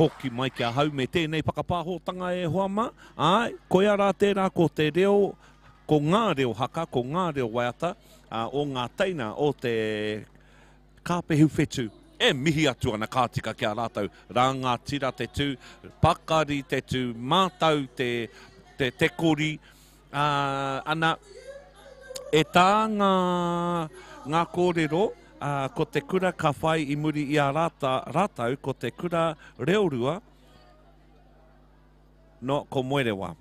Hoki mai ki ahau me tēnei whakapāhotanga e hoa mā. Āe, koia rā tērā ko te reo, ko ngā reo haka, ko ngā reo waiata o ngā teina o te Kāpehu whetū. E mihi atu ana ka tika ki a rātou. Rangatira te tū, pakari te tū, mātau te, te, te kori. Ā, ana, e tā ngā, ngā kōrero, ā, ko te kura ka whai i muri i a rāta, rātou, ko te kura reorua, no, ko Moerewa.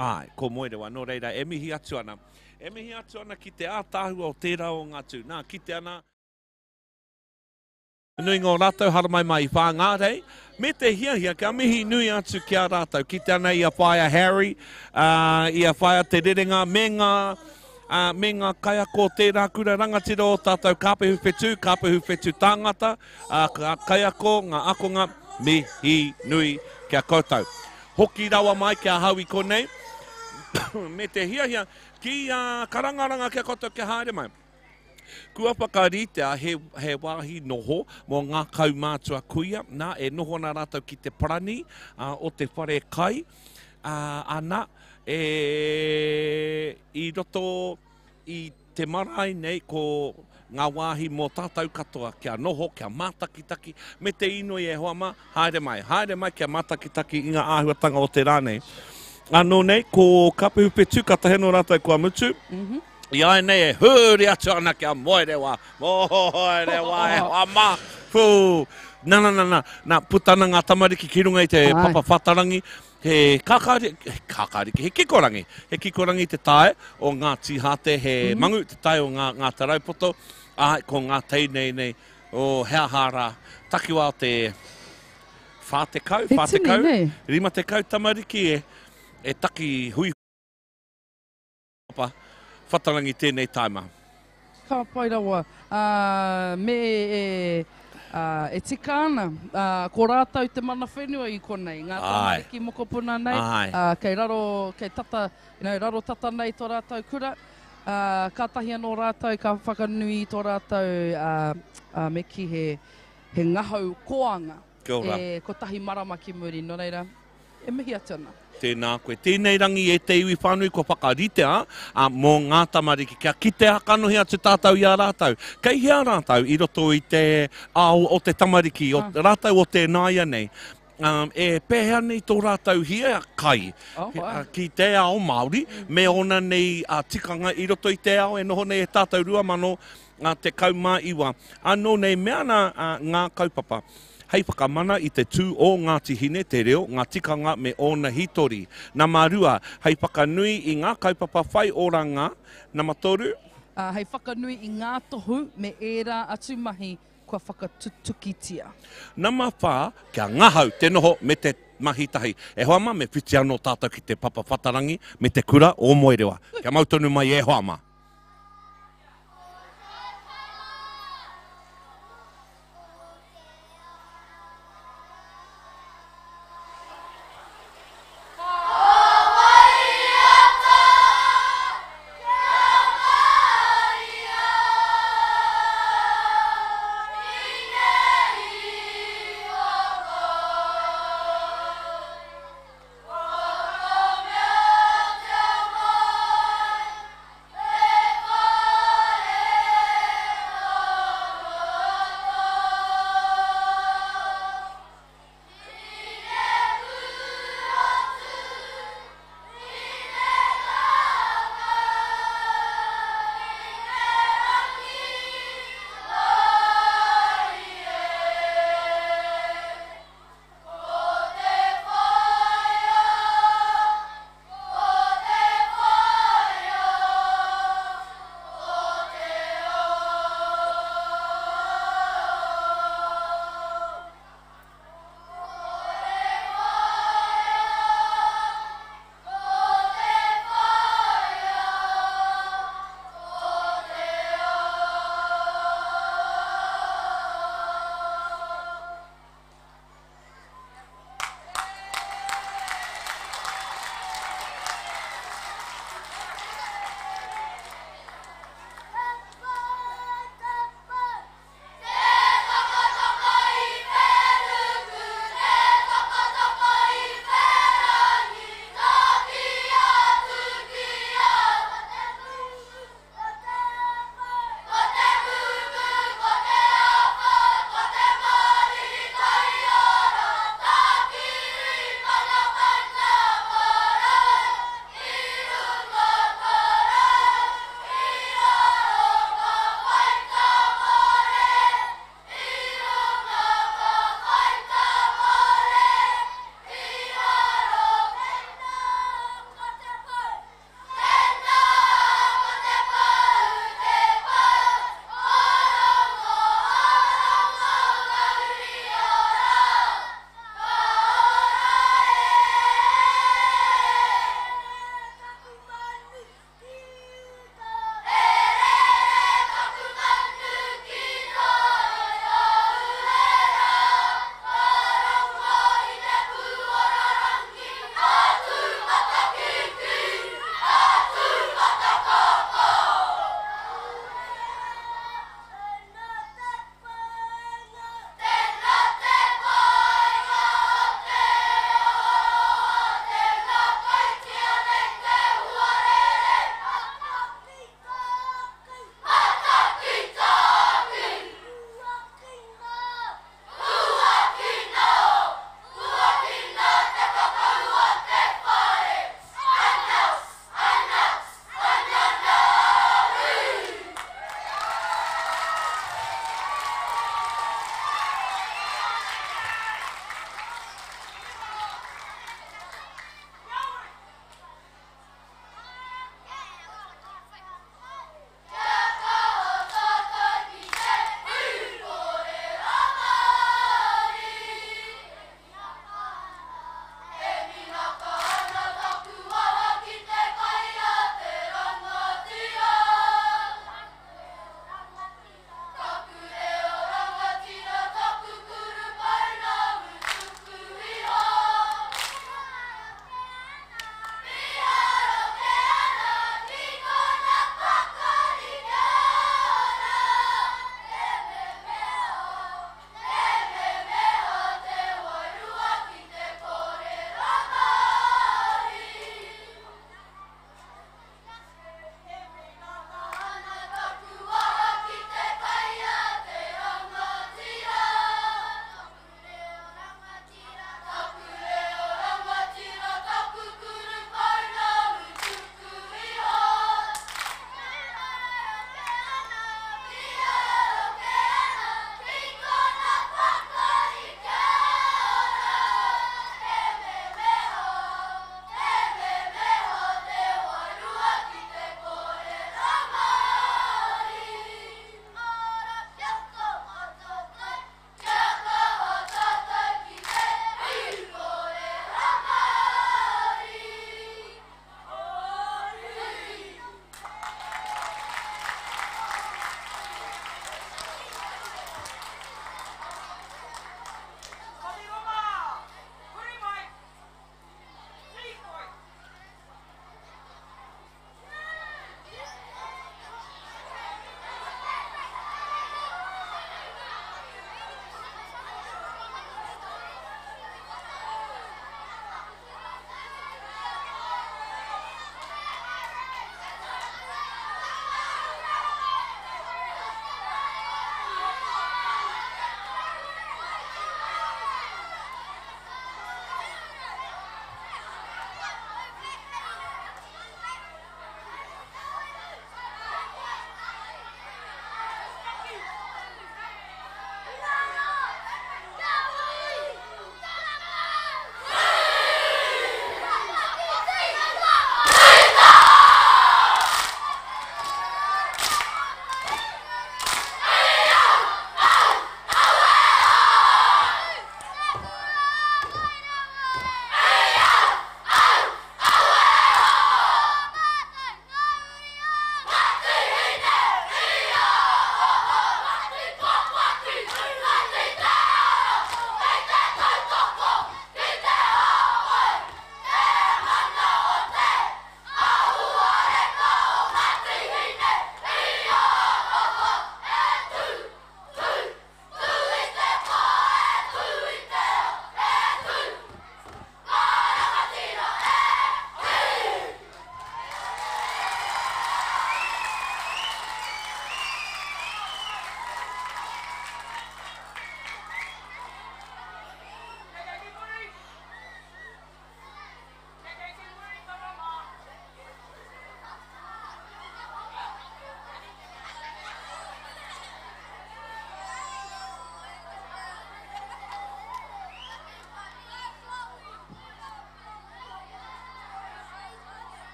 Āe, ko Moerewa, nō reira, e mihi atu ana. E mihi atu ana ki te ātaahua o tērā o ngā tū. Nā, kite ana. Nuinga o rātou haramai mai i Whāngārei, me te hiahia kia mihi nui atu ki a rātou. Kite ana i a Whaea Harry, ā, i a Whaea Te Rerenga me ngā, ā, me ngā kaiako o tērā kura rangatira o tātou Kāpehu Whetū, Kāpehu Whetū Tāngata, ā, ngā kaiako, ngā akonga. Mihi nui ki a koutou. Hoki rawa mai ki ahau i konei, me te hiahia ki a karangaranga ki a koutou kia haere mai. Kua whakaritea he, he wāhi noho mō ngā kaumātua kuia, nā, e noho ana rātou ki te parani uh, o te whare kai, uh, ana, e, i roto i te marae nei ko ngā wāhi mō tātou katoa kia noho, kia mātakitaki, me te inoi e hoa mā, haere mai, haere mai kia mātakitaki i ngā āhuatanga o te rā nei. Anō nei, ko Kapehu Whetū, katahi anō rātou kua mutu. Mm -hmm. I a nei e huri atu ana kia Moerewa, Moerewa e hoa mā, pū. Na, na, na, na, na, puta ana ngā tamariki ki runga i te papa whatarangi, He kākāriki, he kākāriki, he kikorangi. He kikorangi te tae o ngā tīhāte, he mm -hmm. mangu te tae o ngā, ngā taraupoto, ā, ko ngā teinei nei, o he aha rā, takiwā o te 40, 40, 50 tamariki e, e taki hui Papa, Whatarangi tēnei taima. Ka pai rawa. Ā, me e, ā, e tika ana, ā, ko rātou te mana whenua i konei, ngā tamariki mokopuna nei, ā, kei raro, kei tata, you know, raro tata nei tō rātou kura, ā, kātahi anō rātou ka whakanui i tō rātou, ā, ā, me kī he, he ngahau koanga, e kotahi marama ki muri, nō reira, E mihi atu ana. Tēnā koe. Tēnei rangi e te iwi whānui kua whakaritea mō ngā tamariki kia kitea kanohi atu tātou i a rātou. Kei hea rātou i roto i te ao o te tamariki, o rātou o te nāianei. E pēhea nei tō rātou hiakai ki te ao Māori me ōna nei tikanga i roto i te ao e noho nei e tātou 2019. Anō nei mea ana ngā kaupapa. Hei whakamana i te tū o Ngāti Hine, te reo, ngā tikanga me ōna hītori. Nama 2, hei whakanui i ngā kaupapa whai oranga. Nama 3. Ā, hei whakanui i ngā tohu me ērā atu mahi kua whakatutukitia. Nama 4, kia ngahau te noho me te mahi tahi. E hoa mā, me whiti anō tātou ki te papa whatarangi me te kura o Moerewa. Kia mau tonu mai e hoa mā.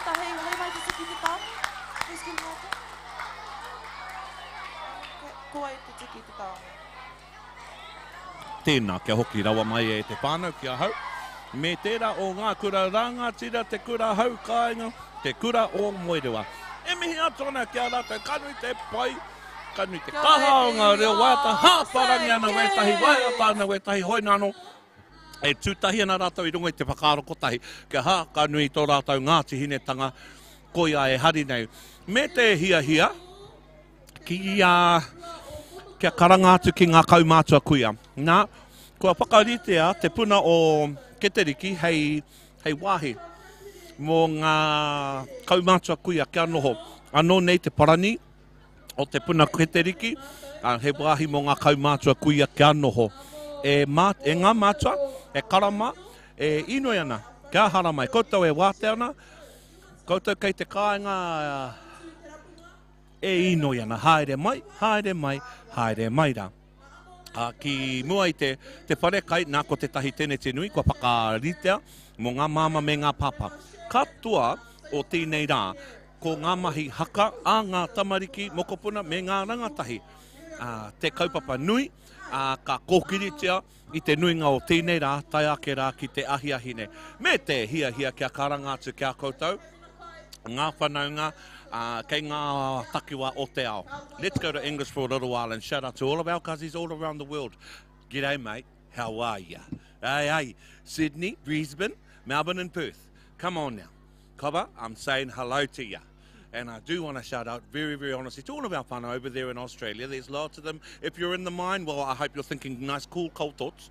tētahi, haere mai te tiki te taonga. Who's getting that? Okay, ko wai te tiki te taonga? Tēnā, kia hoki rawa mai e te whānau ki ahau. Me tērā o ngā kura rāngatira, te kura hau kāinga, te kura o Moerewa. E mihi atu ana ki a rātou, ka nui te pai, ka nui te kaha o ngā reo waiata, hāparangi ana wētahi, waiata ana wētahi, hoi nāno, e tū tahi ana rātou i runga i te whakaaro kotahi, kia hā, ka nui tō rātou Ngāti Hinetanga, koia e hari nei. Me te hiahia ki a, kia karanga atu ki ngā kaumātua kuia. Nā, kua whakaritea te puna o Keteriki hei, hei wāhi mō ngā kaumātua kuia kia noho. Anō nei te parani, o te puna Keteriki, ā, he wāhi mō ngā kaumātua kuia kia noho. E, mā, e ngā mātua, e karama, e inoi ana, kia haramai. Koutou e wātea ana, koutou kei te kāinga e inoi ana, haere mai, haere mai, haere mai rā. Ā, ki mua i te, te wharekai, nā ko tētahi teneti nui kua whakaritea mō ngā māmā me ngā pāpā. Katoa o tēnei rā, ko ngā mahi haka a ngā tamariki, mokopuna me ngā rangatahi. Ā, te kaupapa nui, ā, ka kōkiritia i te nuinga o tēnei rā, tae ake rā ki te ahiahi nei. Me te hiahia kia karanga atu ki a koutou, ngā whanaunga, ā, kei ngā takiwā o te ao. Let's go to English for a little while and shout out to all of our cousins all around the world. G'day mate, how are ya? Hey, hey, Sydney, Brisbane, Melbourne and Perth. Come on now. Cover, I'm saying hello to ya. And I do want to shout out very, very honestly to all of our whānau over there in Australia. There's lots of them. If you're in the mine, well, I hope you're thinking nice, cool, cold thoughts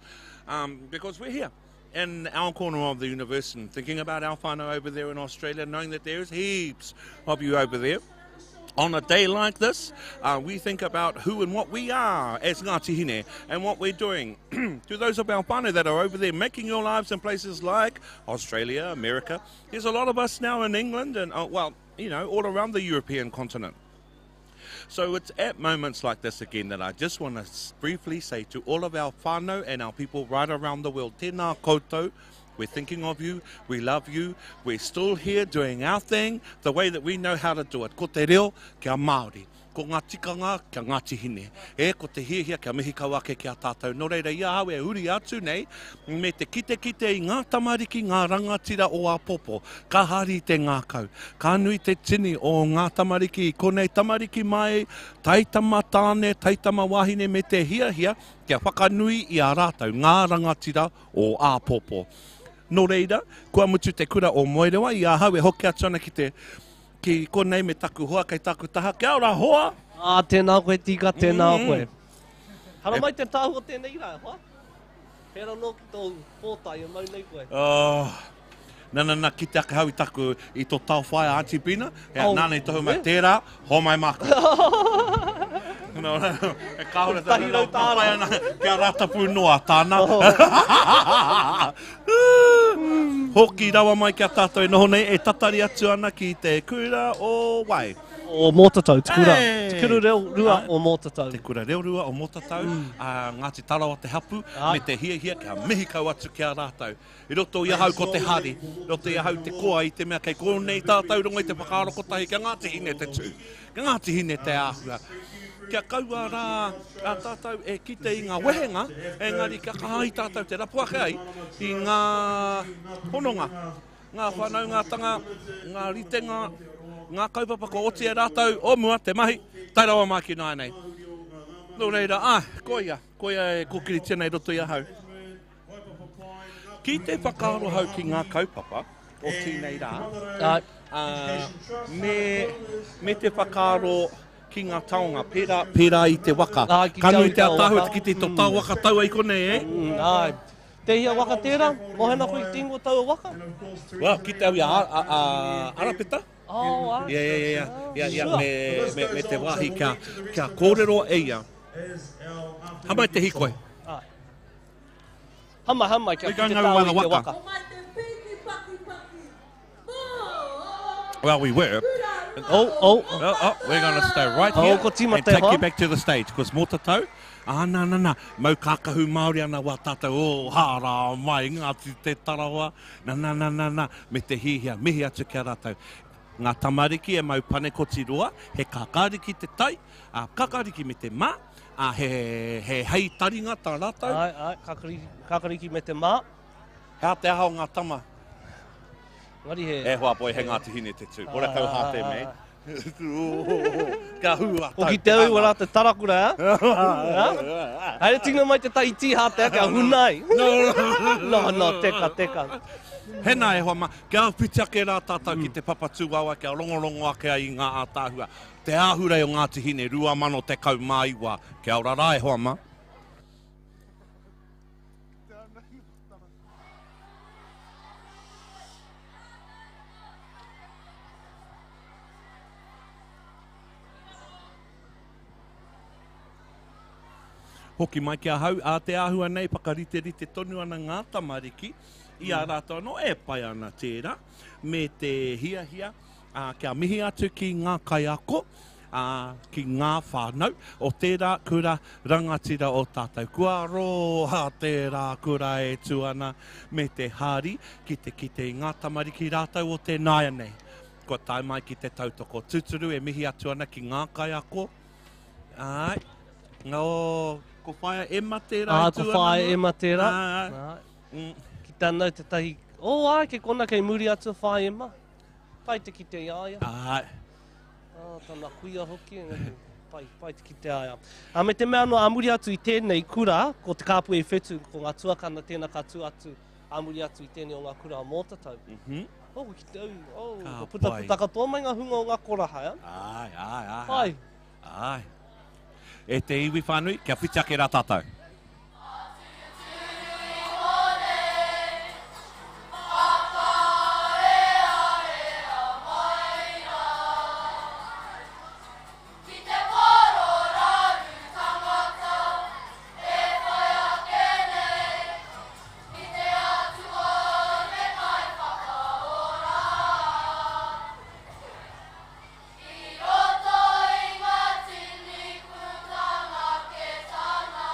um, because we're here in our corner of the universe and thinking about our whānau over there in Australia, knowing that there's heaps of you over there. On a day like this, uh, we think about who and what we are as Ngāti Hine and what we're doing. to those of our whānau that are over there making your lives in places like Australia, America, there's a lot of us now in England and, uh, well, you know, all around the European continent. So it's at moments like this again that I just want to briefly say to all of our whānau and our people right around the world, tēnā koutou, we're thinking of you, we love you, we're still here doing our thing the way that we know how to do it. Ko te reo kia Māori, ko ngā tikanga kia Ngāti Hine, e, ko te hiahia kia mihi kau ake ki a tātou. Nō reira, i ahau e huri atu nei, me te kitekite i ngā tamariki, ngā rangatira o āpōpō. Ka hari te ngākau. Ka nui te tini o ngā tamariki i konei, tamariki mai, taitama tāne, taitama wāhine me te hiahia kia whakanui i a rātou, ngā rangatira o āpōpō. Nō reira, kua mutu te kura o Moerewa i ahau e hoki atu ana ki te, ki konei me taku hoa kei taku taha. Kia ora hoa! Ā, tēnā koe Tika, tēnā koe. Haramai te tāhua tēnei rā, e hoa. Pērā anō ki tōu pōtae e mau nei koe. Oh, na, na, na, kite ake hau i taku, i tō tao whaea Auntie Bina, ea, oh, nāna i tohu mai, tērā, homai māku. No, no, e kāore tāna, no, pai ana, kia ratapu noa tāna. Oh. Hoki rawa mai ki a tātou e noho nei, e tatari atu ana ki te kura o wai. O Mōtatau, te kura, hey! te kura reo rua o Mōtatau. Te kura reo rua o Mōtatau, mm. a Ngāti Tarawa te hapu, Ai. me te hiahia kia mihi kau atu ki a rātou. I roto i ahau ko te hari, i roto i ahau te koa i te mea kei kōnei tātou runga i te whakaaro kotahi kia Ngāti Hine te tū, kia Ngāti Hine te āhua. Kia kaua rā a tātou e kite i ngā wehenga, engari kia kaha ai tātou te rapu ake ai i ngā hononga. Ngā whanaungatanga, ngā ritenga, ngā kaupapa kua oti e rātou o mua te mahi, tae rawa mai ki nāianei. Nō reira, āe, koia, koia e kōkiritia nei i roto i ahau. Ki te whakaarohau ki ngā kaupapa o tēnei rā, ā, me, me te whakaaro ki ngā taonga, pērā, pērā i te waka. Ka nui te ātaahua te kite i tō tao waka taua i konei, e? Āe. Tēhea waka tērā? Mohena koe ki te ingoa taua waka? Well, kite au i a, a, a Arapeta. Oh, āe. Ia, ia, ia, ia, ia, me, me, me te wāhi kia, kia kōrero e ia. Hamai te hikoi. Āe. Hama, hama, kia kite tāu i te waka. Well, we were. Oh, oh. Oh, oh we're going to stay right oh, here oh, and take you back to the stage because Motatau Ā, nā, nā, nā, mau kākahu Māori ana wā tātou, ō, hārā mai, Ngāti Te Tarawa, nā, nā, nā, nā, nā, me te hihia, mihi atu ki a rātou. Ngā tamariki e mau panekoti roa, he kākāriki te tai, ā, kākāriki me te mā, ā, he, he hei taringa tā rātou. Āe, āe, kākariki, kākariki me te mā. He aha te aha o ngā tama? Engari he. E hoa boy, he Ngāti Hine te tū. Horekau hāte, me. Ka hū a tau. Hoki te au ara te tarakura, ha? Haere tina mai te tai tīhā te ake a hunai. No, no, teka, teka. Hena e hoa ma, kia whiti ake rā tātou ki te papa tūwawa, kia rongorongo ake ai i ngā ātaahua. Te Ahurei o Ngāti Hine 2019. Kia ora rā e hoa ma. Hoki mai ki ahau, ā te āhua nei whakariterite tonu ana ngā tamariki i a rātou anō e pai ana tērā, me te hiahia ā, kia mihi atu ki ngā kaiako, ā, ki ngā whānau o tērā kura rangatira o tātou. Kua roa tērā kura e tū ana me te hari ki te kite i ngā tamariki rātou o te nāianei. Kua tae mai ki te tautoko tūturu e mihi atu ana ki ngā kaiako. Āe. Oh, ko Whaea Emma tērā e tū ana. Ko Whaea Emma tērā. Āe. Mm. Ki tānau tētahi, oh, āe, kei kona kei muri atu a Whaea Emma. Pai te kite i a ia. Āe. Oh, tana kuia hoki, engari pai, pai te kite a ia. A me te mea anō, a muri atu i tēnei kura, ko Te Kāpui e Whetū, ko ngā tuakana tēnā ka tū atu a muri atu i tēnei o ngā kura a Mōtatau. Mm -hmm. Oh, ki te au, oh, ka ko puta puta katoa mai ngā hunga o ngā koraha, eh? Ai, ai, ai. Ai. Ai. E te iwi whānui, kia whiti ake rā tātou. Ki te poro raru tangata e whai ake nei, i te Atua me Kaiwhakaora. I roto i nga tini putanga ketanga.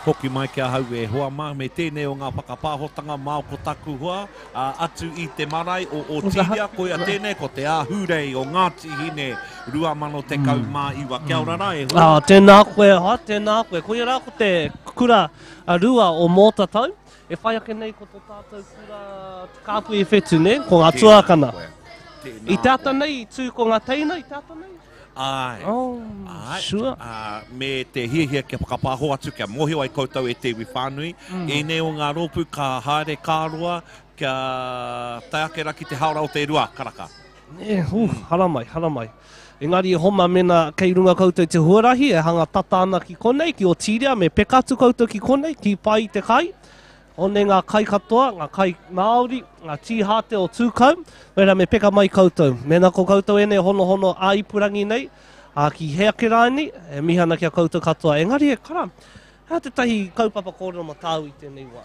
Hoki mai ki ahau e hoa mā, me tēnei o ngā whakapāhotanga mā ko taku hoa, ā, atu i te marae o Otiria, koia tēnei ko Te Ahurei o Ngāti Hine 2019. Kia ora rā e hoa. Ā, tēnā koe e hoa, tēnā koe. Koia rā ko te kura rua o Mōtatau. E whai ake nei ko tō tātou kura Te Kāpui Whetū, nē? Ko ngā tuākana. I te ata nei i tū ko ngā teina i te ata nei? Āe. Oh, Āe. sure. Ā, me te hiahia kia whakapāho atu, kia mōhio ai koutou e te iwi whānui, ēnei o ngā rōpū ka haere ka roa kia tae ake rā ki te haora o te rua karaka. Nē, hū, haramai, haramai. Engari e homa mena kei runga koutou i te huarahi e hanga tata ana ki konei, ki Otiria, me peka atu koutou ki konei, ki pai i te kai. Hone ngā kai katoa, ngā kai Māori, ngā tīhāte o Tūkau, wera me peka mai koutou. Mēnā ko koutou ēnei honohono ā-ipurangi nei, ā, ki hea ake rānei, e mihi ana ki a koutou katoa. Engari e kara, he aha tētahi kaupapa kōrero mā tāu i tēnei wā?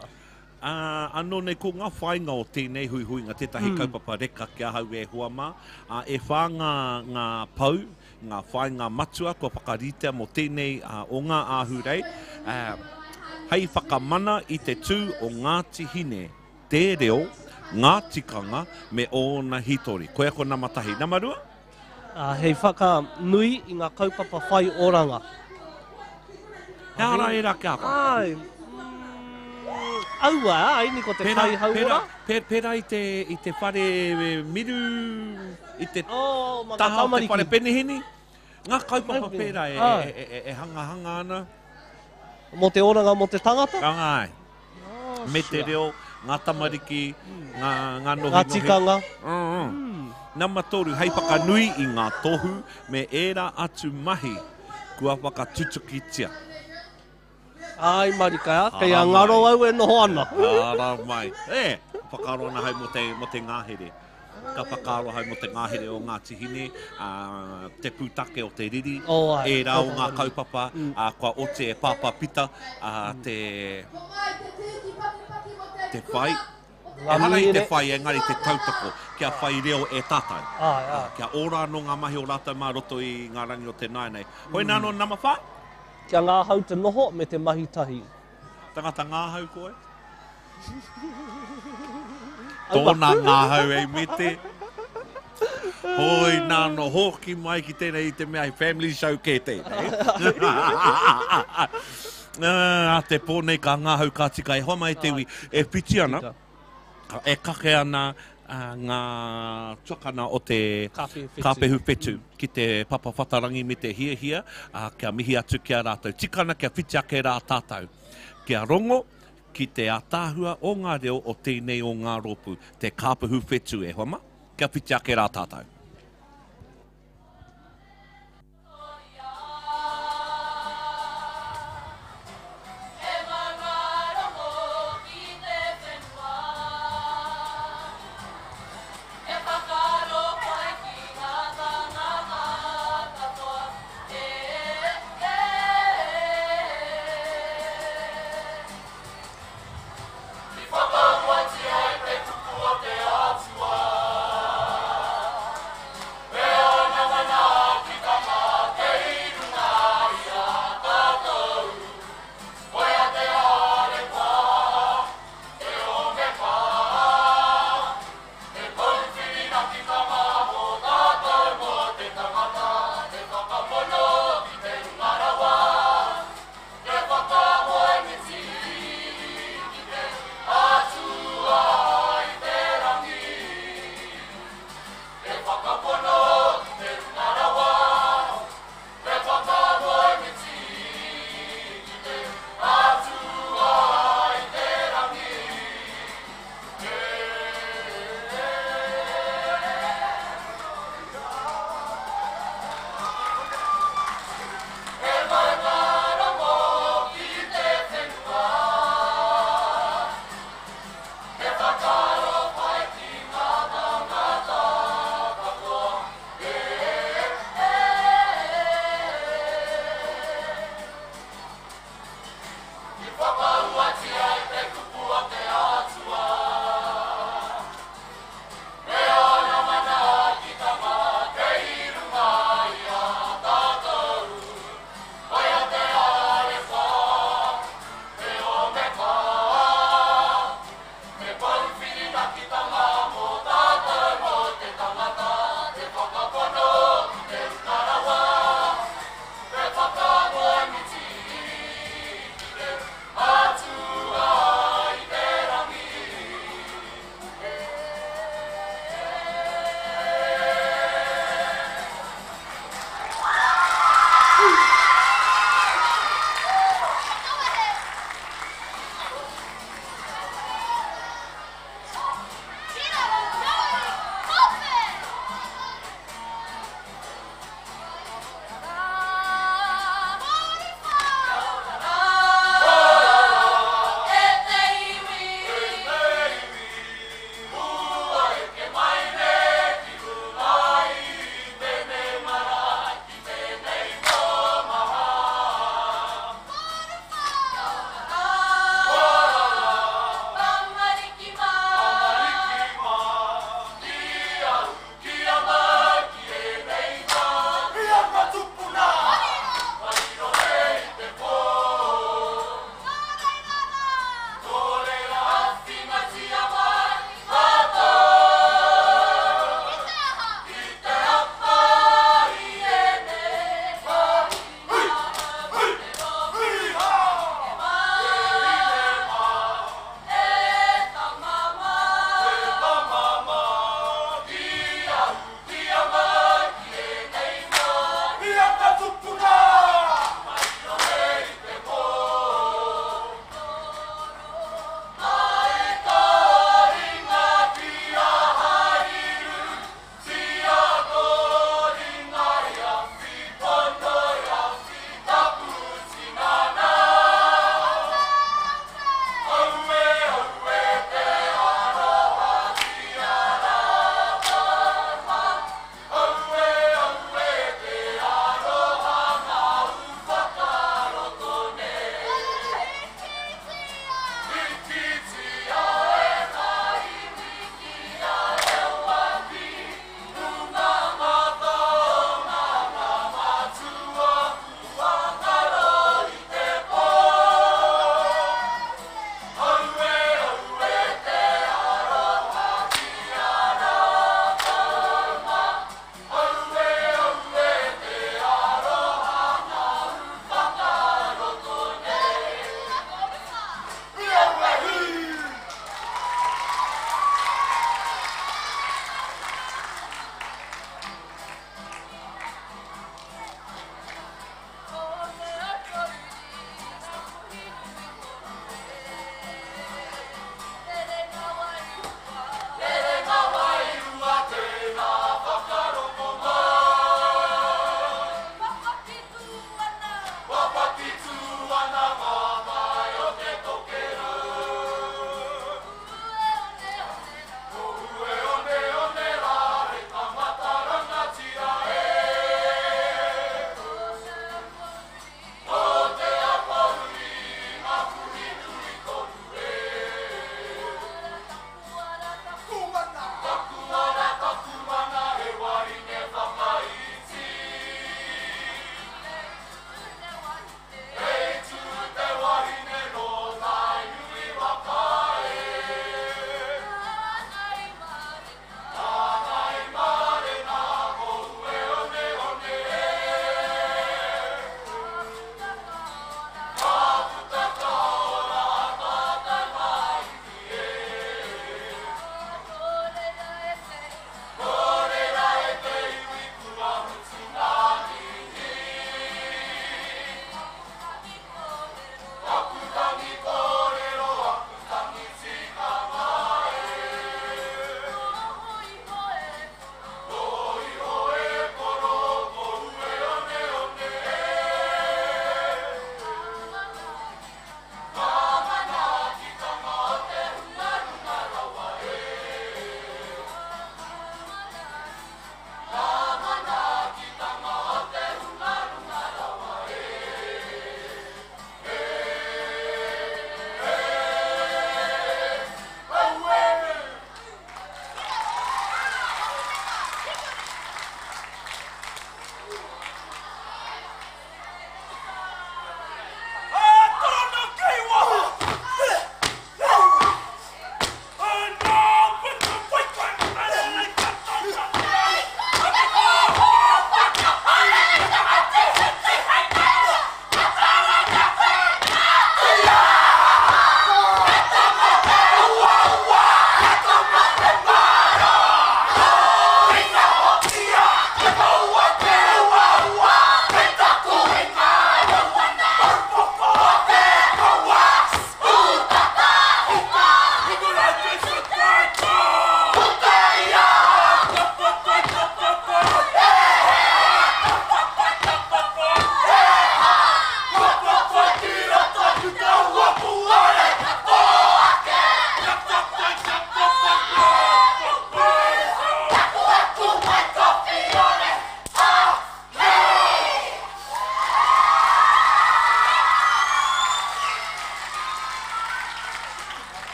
Ā, anō nei ko ngā whāinga o tēnei huihuinga tētahi kaupapa reka ki ahau e hoa mā, ā, e whā ngā, ngā pou, ngā whāinga matua kua whakaritea mō tēnei o ngā ahurei, hei whakamana i te tū o Ngāti Hine, te reo, ngā tikanga me ōna hītori. Koia ko nama tahi. Nama rua? Hei whakanui i ngā kaupapa whai oranga. He aha rā ērā ki a koe? Āe. Aua, āe, ni ko te kai hauora. Pērā i te, i te whare miru, i te oh, taha o te whare penihini. Ngā kaupapa pērā e, e, e, e, e hangahanga ana. Mō te oranga mō te tangata? Āe. Oh, Me te reo, ngā tamariki, ngā, ngā nohinohi. Ngā tikanga. Mm. Nama toru, hei whakanui i ngā tohu me ērā atu mahi kua whakatutukitia. Āe marika, kei a ngaro au e noho ana. Ara mai. E, whakaaro ana hau mō te, mō te ngahere. Ka whakaaro hau mō te ngahere o Ngāti Hine, ā, te pūtake o te riri, oh, ai, ērā o ngā kaupapa, mm. ā, kua oti e Pāpā Pita, ā, te, te whai. Ehara i te whai, engari te tautoko, kia whai reo e tātou. Ai, ai. Kia ora anō ngā mahi o rātou mā roto i ngā rangi o te nāianei. Hoi nā anō nama whā? Kia ngahau te noho me te mahi tahi. Tangata ngahau koe? Tōna ngahau e mete. Hoi nā no hoki mai ki tēnei i te mea he family show kē tēnei. A te pō nei ka ngahau ka tika e hoa mai te iwi e whiti ana. E kake ana ngā tuakana o te Kāpehu Whetū ki te papa whatarangi me te hiahia kia mihi atu ki a rātou. Tika ana kia whiti ake rā tātou, kia rongo ki te ataahua o ngā reo o tēnei o ngā rōpū, te Kāpehu Whetū e hoa mā, kia whiti ake rā tātou. I whakamoetia i te kupu a te Atua.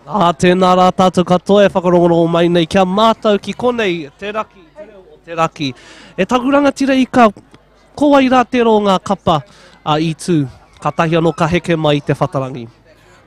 Ā, tēnā rā tātou katoa e whakarongorongo mai nei kia mātau ki konei te raki, te reo o te raki. E taku rangatira ika, ko wai rā tērā o ngā kapa a i tū, kātahi anō ka heke mai i te whatarangi?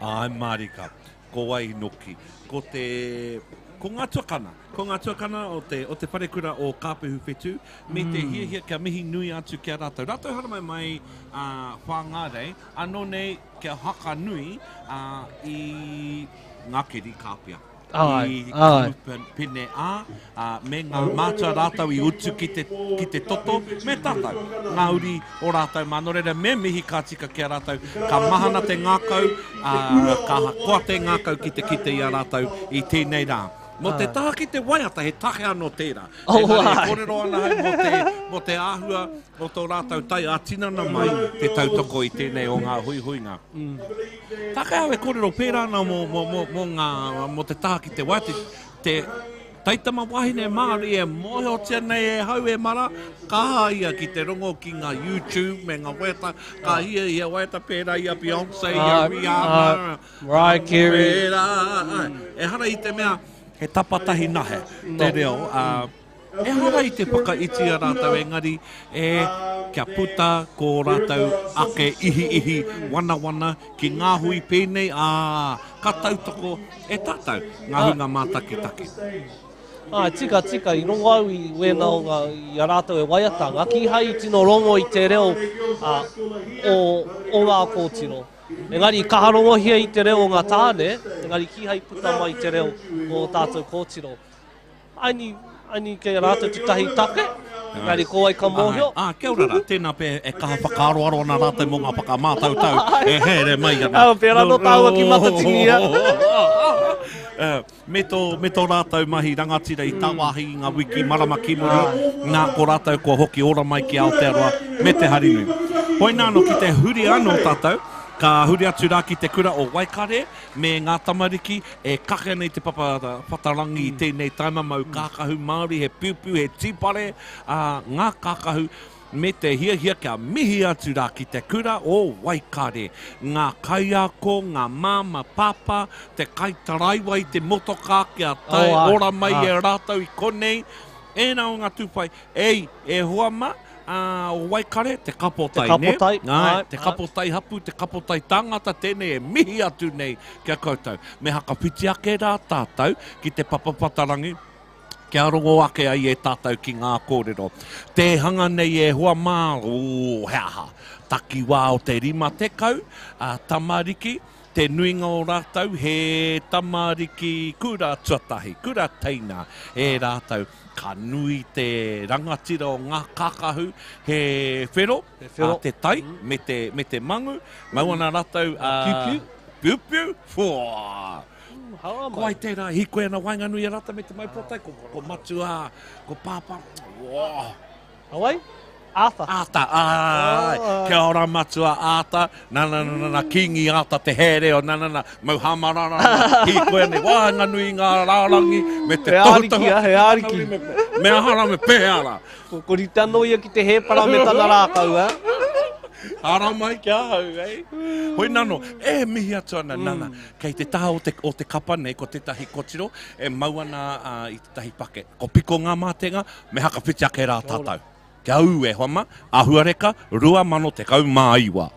Āe mārika, ko wai noki. Ko te, ko ngā tuakana, ko ngā tuakana o te, o te wharekura o Kāpehu Whetū, me te hiahia kia mihi nui atu ki a rātou. Rātou haramai mai a Whāngārei, anō nei kia haka nui ā, i ngā keri kāpia. Āe, I āe. kamupene ā, ā, me ngā mātua rātou i utu ki te, ki te toto, me tātou, ngā uri o rātou mā. Nō reira, me mihi ka tika ki a rātou, ka mahana te ngākau, ā, ka koa te ngākau ki te kite i a rātou i tēnei rā. Mō te taha ki te waiata, he take anō tērā. Oh, Engari e āe. kōrero ana au mō te, mō te āhua o tō rātou tae ā-tinana mai te tautoko i tēnei o ngā huihuinga. Take au e kōrero pērā ana mō, mō, mō, mō ngā, mō te taha ki te waiata, te taitama wahine Māori e mōhiotia nei e hau e mara, kaha ia ki te rongo ki ngā YouTube me ngā waiata, ka hiahia waiata pērā i a Beyonce, i a Rihanna, Mariah Carey. Pērā, āe. Ehara i te mea he tapatahi nahe te reo, ā, ehara i te whakaiti a rātou engari e kia puta ko rātou ake ihiihi wanawana ki ngā hui pēnei, ā, ka tautoko e tātou ngā hunga mātakitaki. Āe, tika, tika, i rongo au i wēnā o ngā, i a rātou e waiata ana, kīhai i tino rongo i te reo ā, o, o ngā kōtiro. Engari i kaha rongohia i te reo o ngā tāne, engari kīhai puta mai te reo o ō tātou kōtiro. Aini, aini kei a rātou tētahi take, engari ko wai ka mōhio. Āe, ā, kia ora rā, tēnā pea e kaha whakaaroaro ana rātou mō ngā whakamātautau e haere mai ana. Ā, pērā nō tāua ki Matatini, ā. Me tō, me tō rātou mahi rangatira i tāwāhi i ngā wiki marama ki muri, nā, ko rātou kua hoki ora mai ki Aotearoa me te hari nui. Hoina anō ki te huri anō tātou, ka huri atu rā ki te kura o Waikare me ngā tamariki e kake ana i te papa whatarangi i tēnei taima mau kākahu Māori, he piupiu, he tīpare, ā, ngā kākahu. Me te hiahia kia mihi atu rā ki te kura o Waikare, ngā kaiako, ngā māma, pāpā, te kaitaraiwa i te motokā kia tae ora mai e rātou i konei, ēnā o ngā tūwhai, ei, e hoa mā, ā, o Waikare, te kapotai, Te nē? kapotai, Āe, āe, te kapotai hapū, te kapotai tāngata tēnei e mihi atu nei ki a koutou. Me hakawhiti ake rā tātou ki te papa whatarangi, Kia rongo ake ai e tātou ki ngā kōrero. Tē hanga nei e hoa mā, ō, he aha, takiwā o te 50, ā, tamariki, te nuinga o rātou he tamariki kura tuatahi, kura teina e rātou. Ka nui te rangatira o ngā kākahu, he whero, He whero. ā, te tai, me te, me te mangu, mau ana rātou, ā, Piupiu. Piupiu, whoa! Ko wai tērā e hīkoi ana waenganui i a rātou me te mau pōtae? Ko, ko Matua, ko Pāpā. Whoa. A wai? Arthur. Arthur, āe. Oh. Kia ora Matua Arthur. Na, na, na, na, na, Kingi Arthur te here o, na, na, na, mau hāmarara ana, hīkoi ana i waenganui i ngā rārangi me te He āriki, tohutohu. he āriki. Me, me aha rā, me pēhea rā. Ko rite anō ia ki te hēpara me tana rākau, eh? Ara mai ki ahau, eh? Hoi nano, e mihi atu ana, nana, kei te taha o te, o te kapa nei, ko tētahi kotiro e mau ana i tētahi pake. Ko piko ngā mātenga, me hakawhiti ake rā tātou. Kia ū e hoa mā, Āhuareka 2019.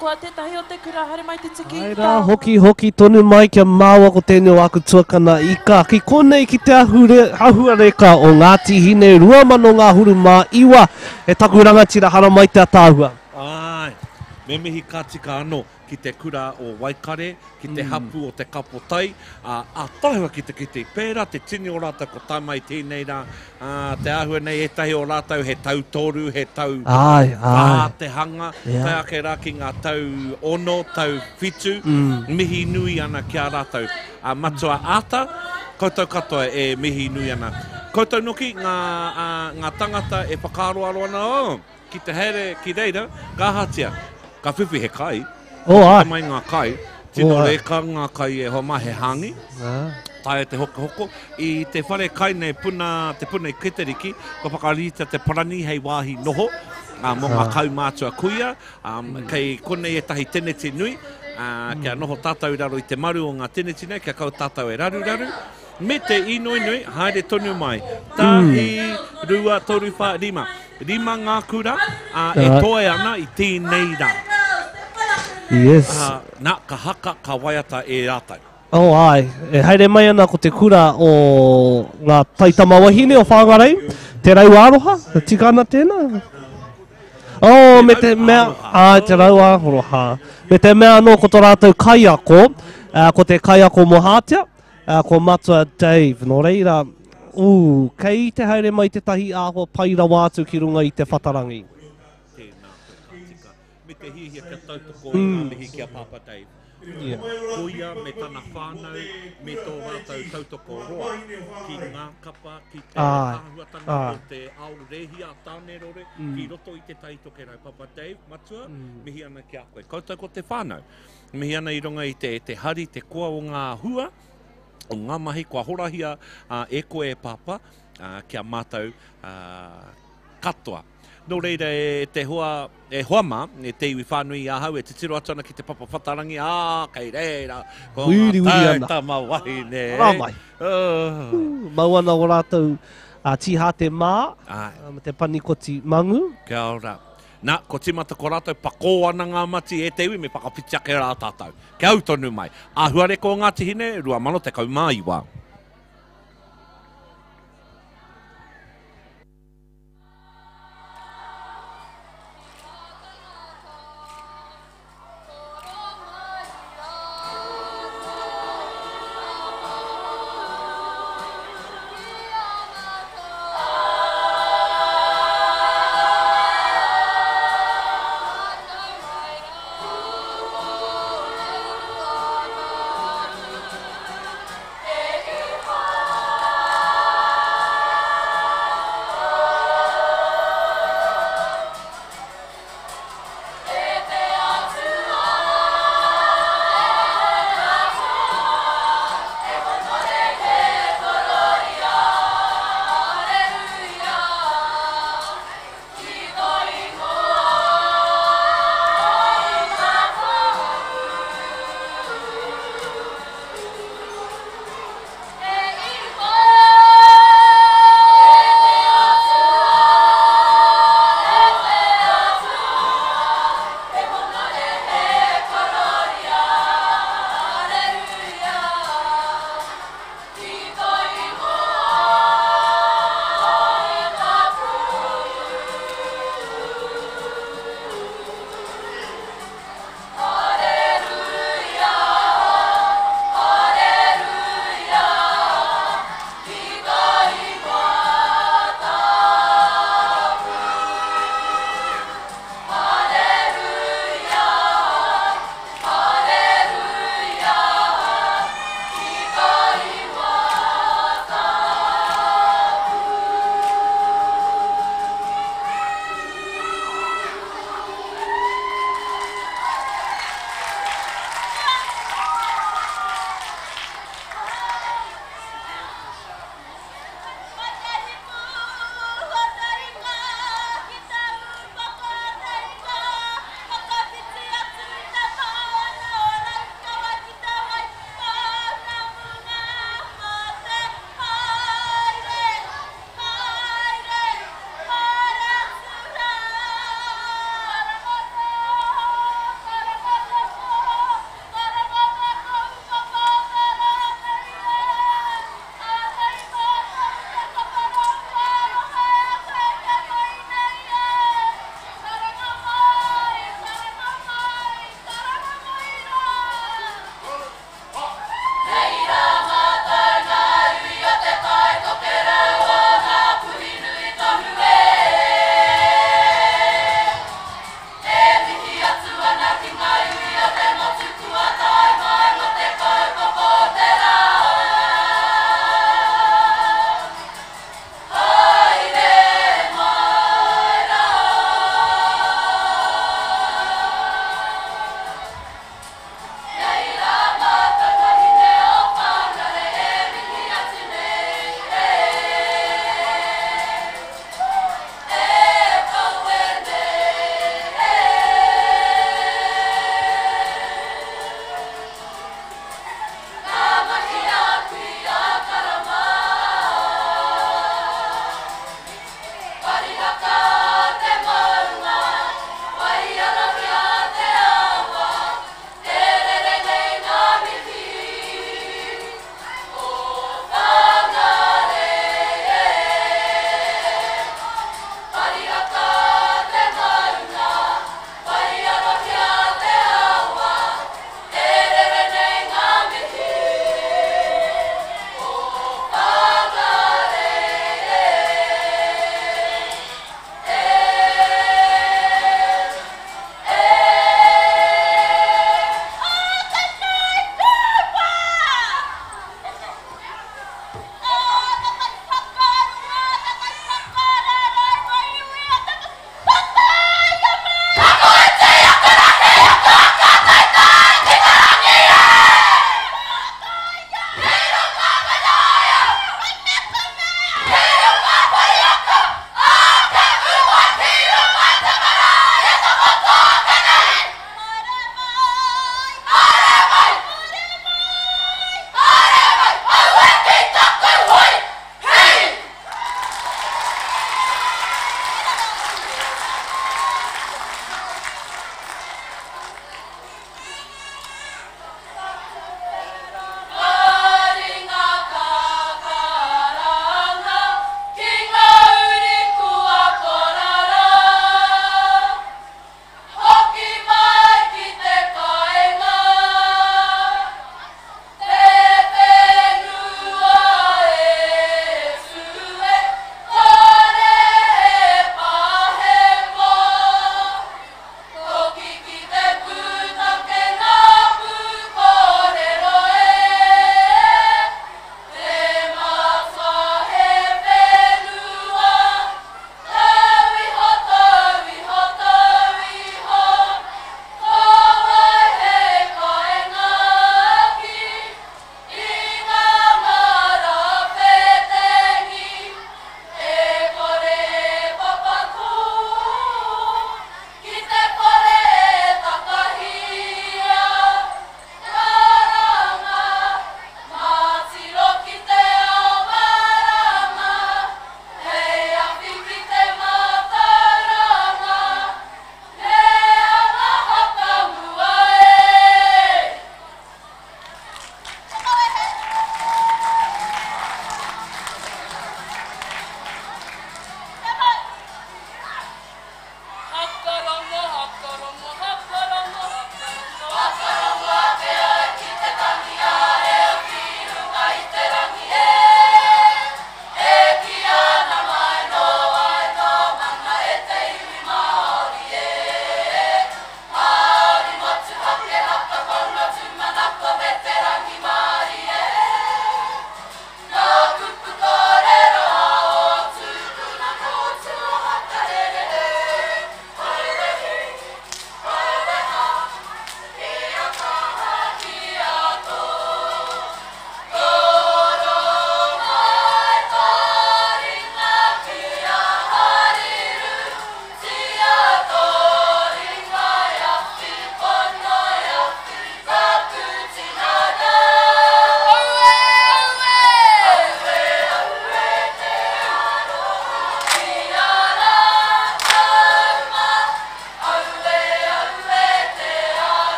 koa tētahi o te kura, haere mai te tiki Ai rā, hoki, hoki tonu mai kia māua ko tēnei o aku tuakana ika. Ki konei ki te ahure, ahuareka o Ngāti Hine 2000 ngahuru mā iwa e taku rangatira haramai te ataahua. Āe, me mihi ka tika anō ki te kura o Waikare, ki te hapū o Te Kapotai, ā, ātaahua ki te kite, pērā te tini o rātou ko tae mai tēnei rā, ā, te āhua nei ētahi o rātou he tau toru, he tau Āe, whā āe. te hanga, Yeah. tae ake rā ki ngā tau ono, tau whitu, mihi nui ana ki a rātou. Ā, Matua Ata, koutou katoa e mihi nui ana. Koutou noki ngā, ā, ngā tangata e whakaaroaro ana, oh, Ki te haere ki reira, ka ahatia? Ka whiwhi he kai. Oh, Ka ai. mai ngā kai. Tino Oh, ai. reka ngā kai e hoa mā, he hāngi. Ah. Taea te hokohoko. I te whare kai nei, puna, te puna i Keteriki, kua whakaritea te parani hei wāhi noho ā, mō ngā Ah. kaumātua kuia. Um, Kei konei ētahi teneti nui, ā, kia noho tātou i raro i te maru o ngā teneti nei, kia kaua tātou e raruraru. Me te inoi nui, haere tonu mai. Tahi, rua, toru, wha, rima. Rima ngā kura, ā, e toe ana i tēnei rā. Yes. Ā, nā, ka haka, ka waiata e rātou. Oh, āe. E haere mai ana ko te kura o ngā taitamawahine o Whangarei, Te Rau Aroha, e tika ana tēnā? Oh, me te mea, āe, Te Rau Aroha. Me te mea anō ko tō rātou kaiako, ko te kaiako mō Hātea, ko Matua Dave. Nō reira, ū, kei te haere mai tētahi āhua pai rawa atu ki runga i te whatarangi. Tēnā koe, ka tika. Me te hiahia kia tautoko i ngā mihi ki a Pāpā Dave. Yeah. Ko ia me tana whānau, me tō rātou tautoko roa ki ngā kapa, ki te āhuatanga o te ao rēhia a Tānerore ki roto i Te Tai Tokerau. Pāpā Dave, matua, mihi ana ki a koe. Koutou ko te whānau. Mihi ana i runga i te, te hari, te koa o ngā hua, o ngā mahi kua horahia e koe e Pāpā, ki a mātou katoa. Nō reira e te hoa, e hoa mā, e te iwi whānui i ahau e titiro atu ana ki te papa whatarangi, ā, kei reira, ko ngā taitama wahine e. Rā mai. Mau ana o rātou tīhāte mā, me te panikoti mangu. Kia ora. Na, ko timata ko ratou, pakō ana ngā mati e te iwi me whakawhiti ake rā tātou. Kia au tonu mai. Āhuareka o Ngāti Hine, 2019.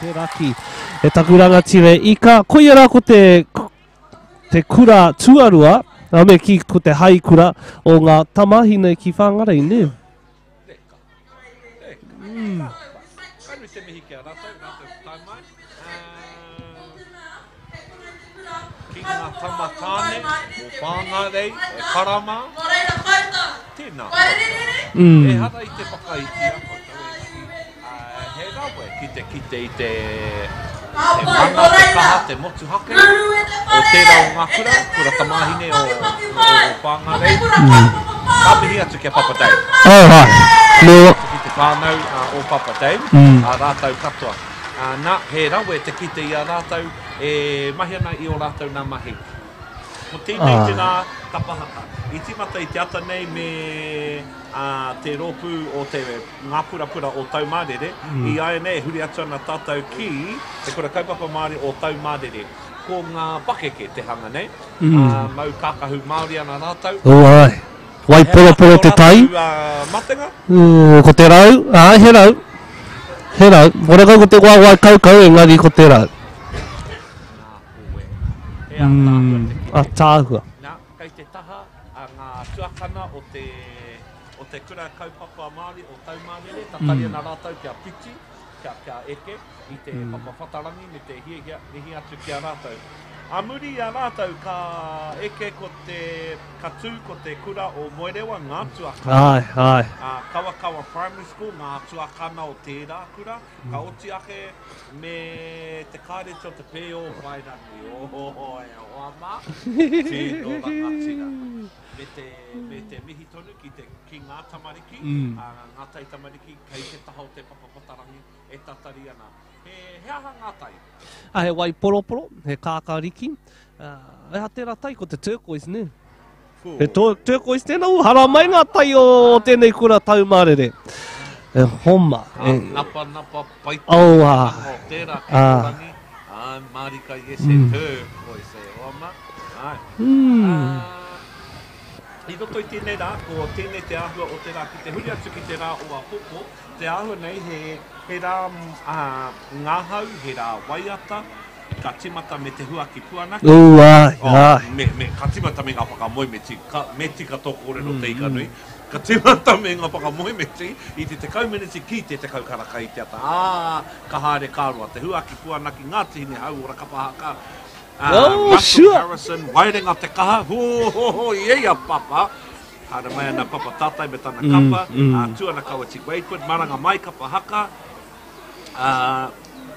te raki. E taku rangatira ika, koia rā ko te, te kura tuarua, a me ki ko te hai kura o ngā tamahine ki Whangarei, nē? Reka. Reka. Mm. Ka nui te mihi ki a rātou, rātou ki tae mai. Ki ngā tama tāne o Whangarei, e Karama. Tēnā koutou. Mm. Ehara i te whakaiti a koutou engari, he rawe ki te kite i te, te mana, te kaha, te motuhake o tērā o ngā kura, kura tamāhine o, o, o Whangarei. Mm. Ka mihi atu ki a Papa Dave. Oh, ai. Ka mihi atu ki te whānau o Papa Dave, mm. a rātou katoa. Nā, he rawe te kite i a rātou e mahi ana i ō rātou nā mahi. Ko tēnei te rā kapa haka. I tīmata i te ata nei me te rōpū o te Ngā Purapura o Taumārere, i āianei e huri atu ana tātou ki Te Kura Kaupapa Māori o Taumārere. Ko ngā pakeke te hanga nei, mau kākahu Māori ana rātou. Oh āe. Waiporoporo te tai. He aha tō rātou matenga? Ko te rau, āe he rau. He rau. Horekau ko te waewae kaukau engari ko te rau. Nā koe. He ataahua te kite. Ataahua. Nā, kei te taha a ngā tuakana o te, o te Kura Kaupapa Māori o Taumārere, tatari ana rātou kia whiti, kia, kia eke i te papa whatarangi me te hiahia mihi atu ki a rātou. A muri i a rātou ka eke ko te, ka tū ko te kura o Moerewa, ngā tuakana. Āe, āe. A Kawakawa Primary School, ngā tuakana o tērā kura. Ka oti ake me te kāreti o te Pē o Whairangi, oh, e hoa mā, tino rangatira. Me te, me te mihi tonu ki, te, ki ngā tamariki, mm. a, ngā taitamariki kei te taha o te papa whatarangi e tatari ana. He, he aha ngā tai? A, he wai poroporo, he kākāriki. Uh, e aha tērā tai, ko te turquoise, ne? He turquoise tēnā, u, hara mai ngā tai o tēnei kura taumārere. E homa. E... Napa, napa, pai te oh, ah. o tērā ki ah. rangi. Ai, mārika, yes, he mm. turquoise e hoa mā. Ai. Mm. Ah, I roto i tēnei rā, ko tēnei te āhua o te rā, ki te huri atu ki te rā o apopo, te āhua nei he, he rā uh, ngahau, he rā waiata, Ka timata me te huaki puanaki. Ooh, āe, Oh, āe. me, me, ka timata me ngā whakamoemiti. Ka, me tika tō kōrero te ika nui. Ka timata me ngā whakamoemiti i te 10 meneti ki te 10 karaka i te ata. Ā, ka haere ka roa. Te huaki puanaki, Ngāti Hine Hauora Kapa Haka, ā, Oh, Russell sure. Harrison, Waerenga Te Kaha, hō, hō, hō, i a Papa. Haere mai ana Papa Tātai me tana kapa, ā, tū ana Kawiti Wakeford, maranga mai Kapa Haka, Ā,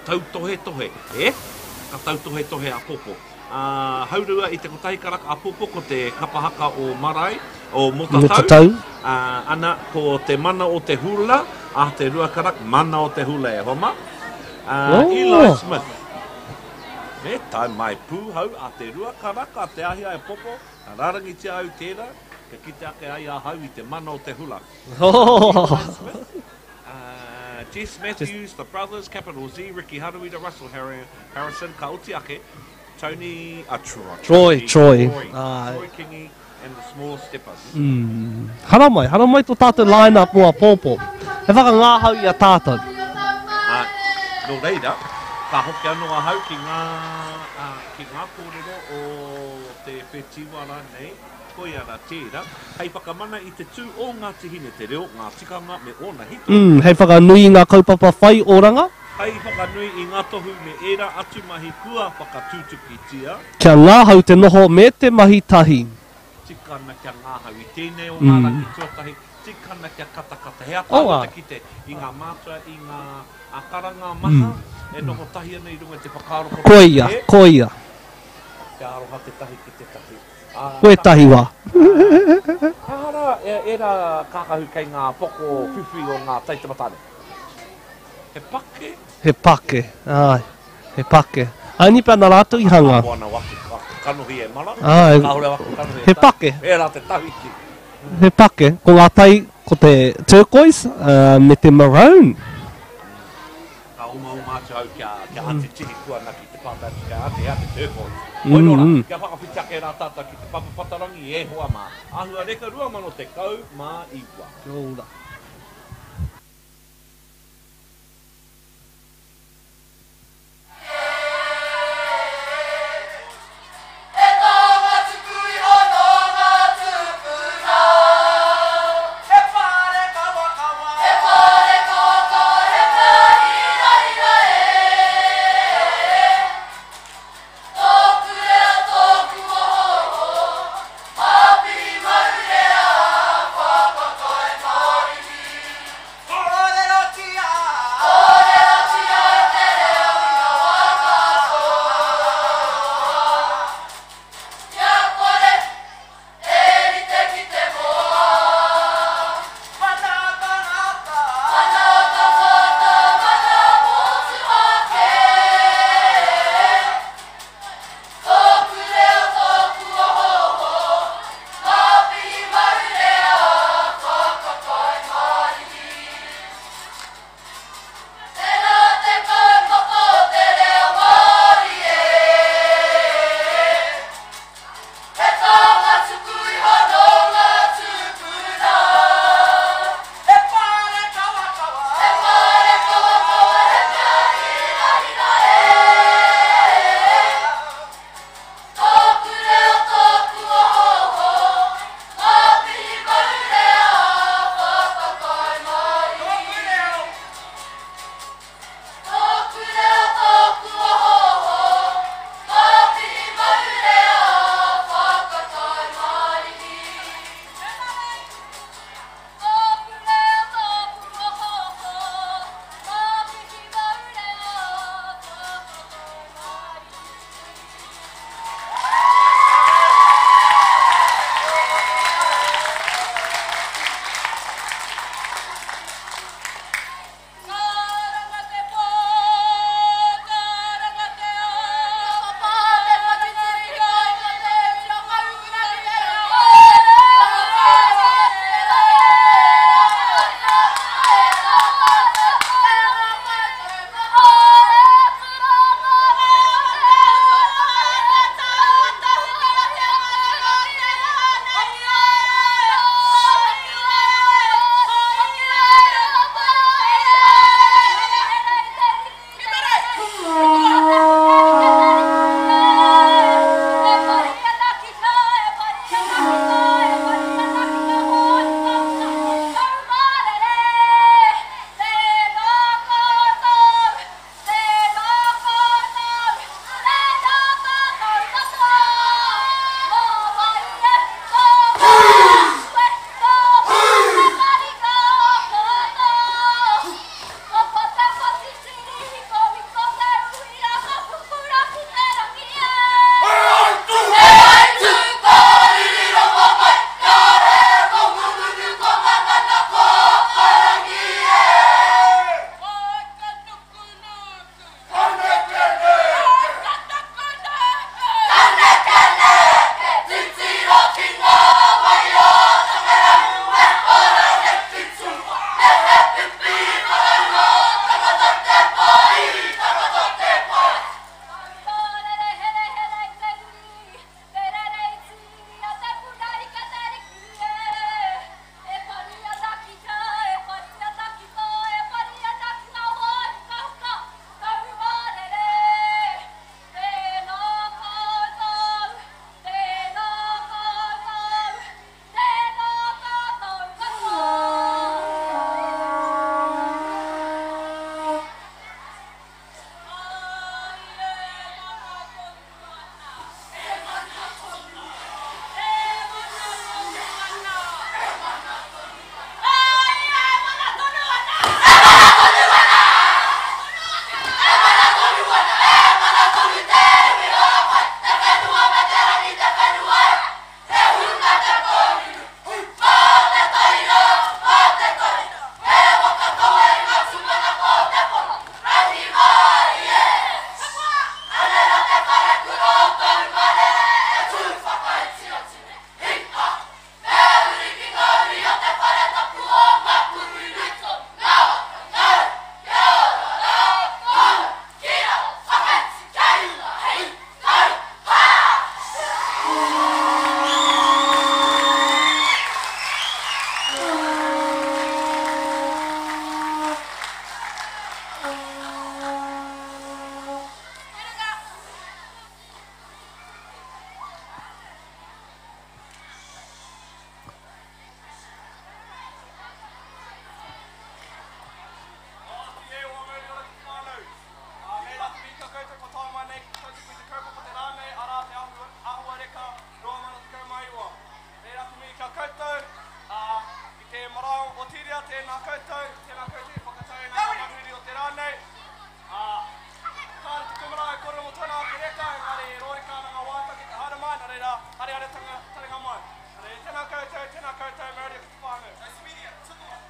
tautohetohe, e? Ka tautohetohe a Popo. Ā, haurua i te kotahi karaka a Popo ko te kapa haka o Marae, o Motatau. Motatau. Ā, ana, ko te mana o te hula, a te rua karaka, mana o te hula e hoa mā. Ā, Oh. Eli Smith. Me tae mai pūhau a te rua karaka te ahi a Popo, ka rārangitia au tērā, kia kite ake ai ahau i te mana o te hula. Oh. Eli Smith. Jess Matthews, The Brothers, Capital Z, Ricky Haruira, Russell Harrison, ka oti ake, Tony, uh, Troy, Troy, Troy, Troy, Troy Kingi and the Small Steppers. Mm. Haramai, haramai tō tātou line up mō apōpō. He whakangāhau i a tātou. Uh, nō reira, ka hoki anō ahau ki ngā, uh, ki ngā kōrero o te whetiwara nei, Koia rā tērā, hei whakamana i te tū o Ngāti Hine, te reo, ngā tikanga me ōna hītori. Mm, hei whakanui i ngā kaupapa whai oranga. Hei whakanui i ngā tohu me ērā atu mahi kua whakatutukitia. Kia ngahau te noho me te mahi tahi. Tika ana kia ngahau i tēnei o ngā rangi tuatahi, tika ana kia katakata. He ataahua te kite i ngā mātua, i ngā karanga maha e noho tahi ana i runga i te whakaaro kotahi. Koia, koia. Kia aroha tētahi ki tētahi. Ko ētahi wā. He aha rā ērā kākahu kei ngā poko whiwhi o ngā taitamatāne? He pake? He pake, āe, he pake. Āe, ni pea nā rātou i hanga. Ka moana waki kanohi e mara, Āe, kāore waki kanohi e he pake. Pērā te tawhiti. He pake. Ko ngā tai, ko te turquoise me te maroon. Ka omaoma atu au kia, kia ati tihi puanaki te pātai atu kia ati hea te turquoise. Hoi nō rā, kia whakawhiti ake rā tātou ki te papa whatarangi e hoa mā. Āhua reka 2019. Kia ora. Tēnā koutou, tēnā koutou e whakatau ana ngā manuhiri o te rā nei. Ā, kāre te kūmara e kōrero mō tōna ake reka, engari e rōreka ana ngā wātaka ki te haere mai, nā reira, haere haere taringa mai. Nā reira, tēnā koutou, tēnā koutou, mauria ki te whānau. Nice to meet you. Tukua.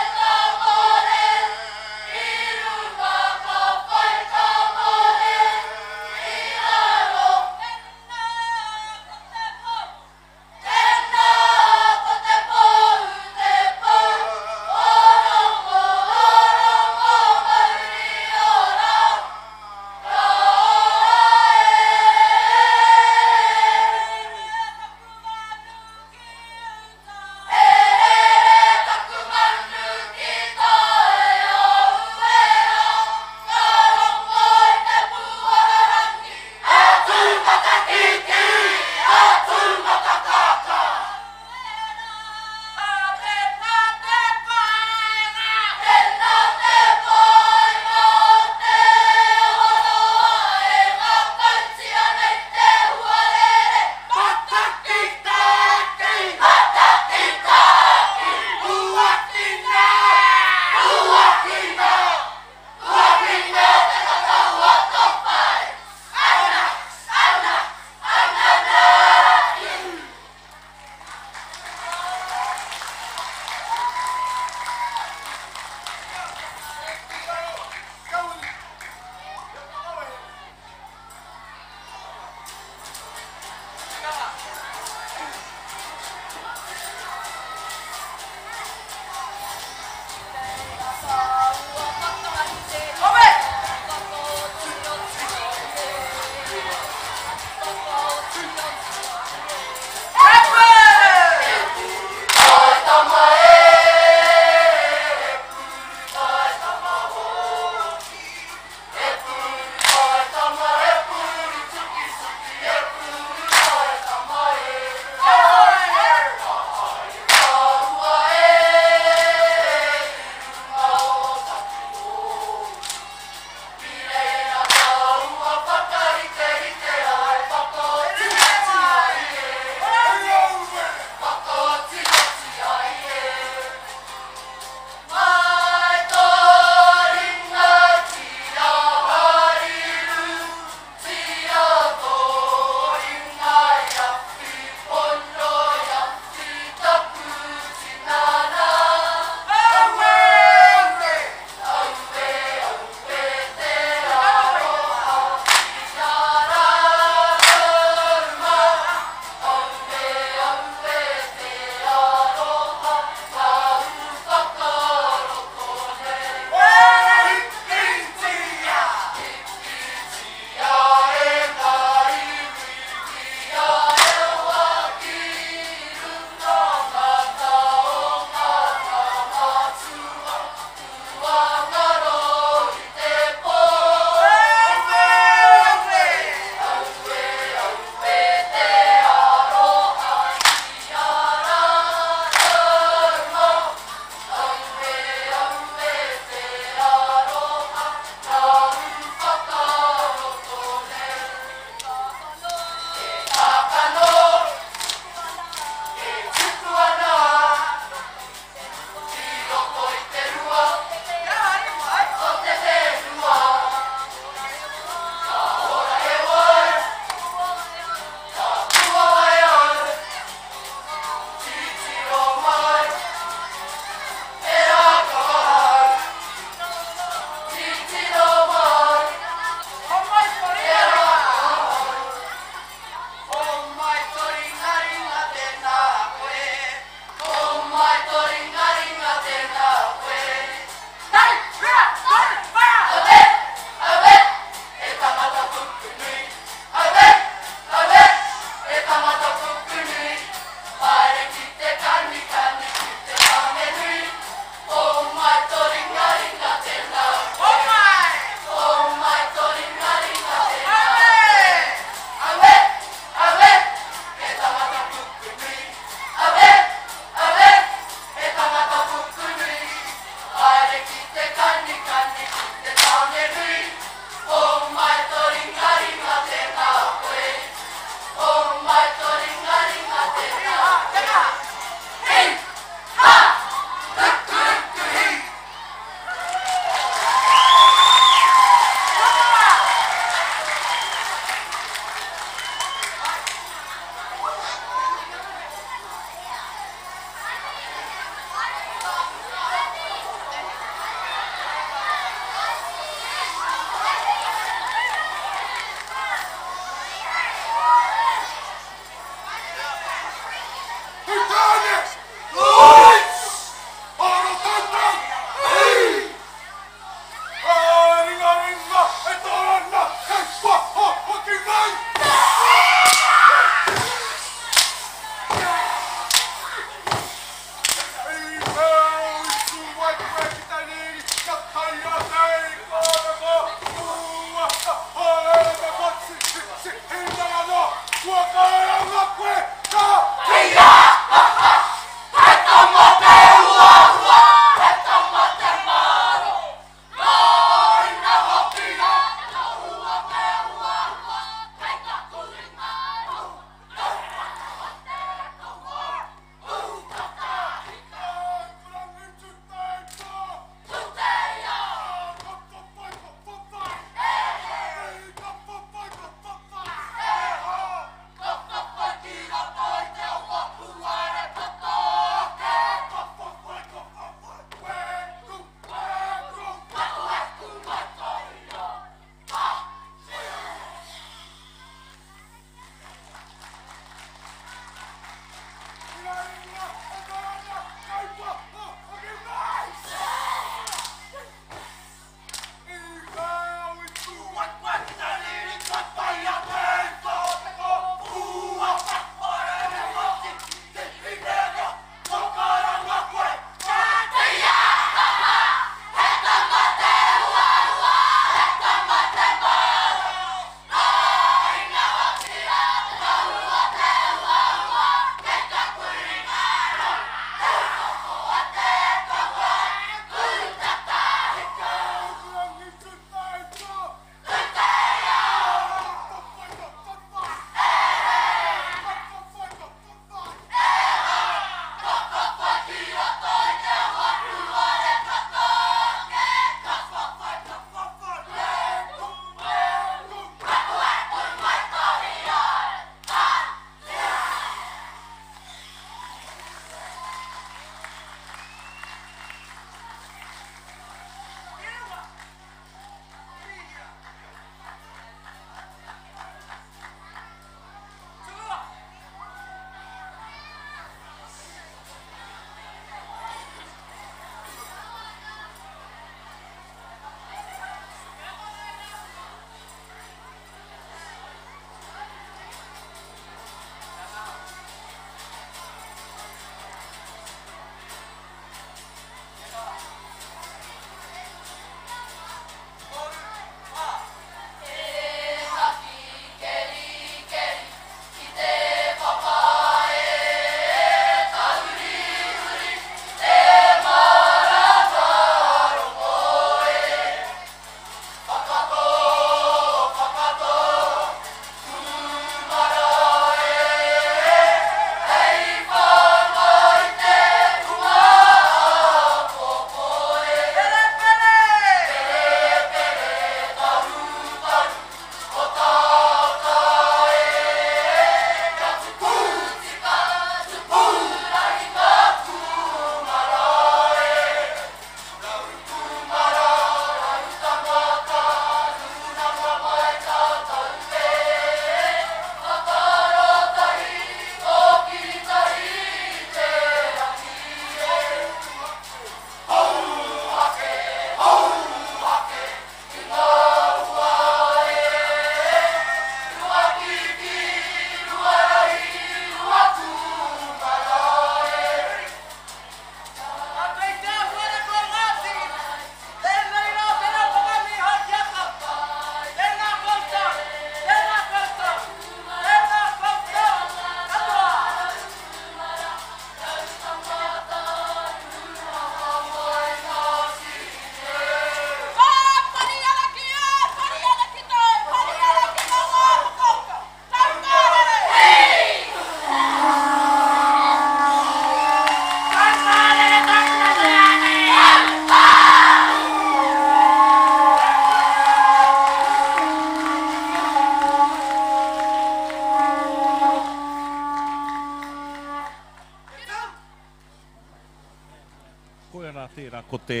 tērā ko te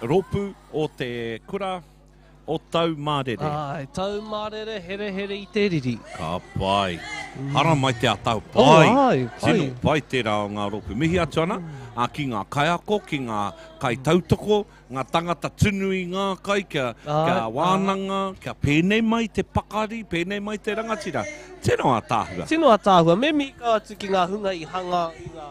rōpū o te kura o Taumārere. Āe, Taumārere, herehere i te riri. Ka pai. Haramai te atau Oh, pai. āe, pai. Tino pai tērā o ngā rōpū. Mihi atu ana ki ngā kaiako, ki ngā kaitautoko, ngā tangata tunu i ngā kai kia, kia wānanga, kia pēnei mai te pakari, pēnei mai te rangatira. Tino ātaahua. Tino ātaahua. Me mihi kau atu ki ngā hunga i hanga i ngā,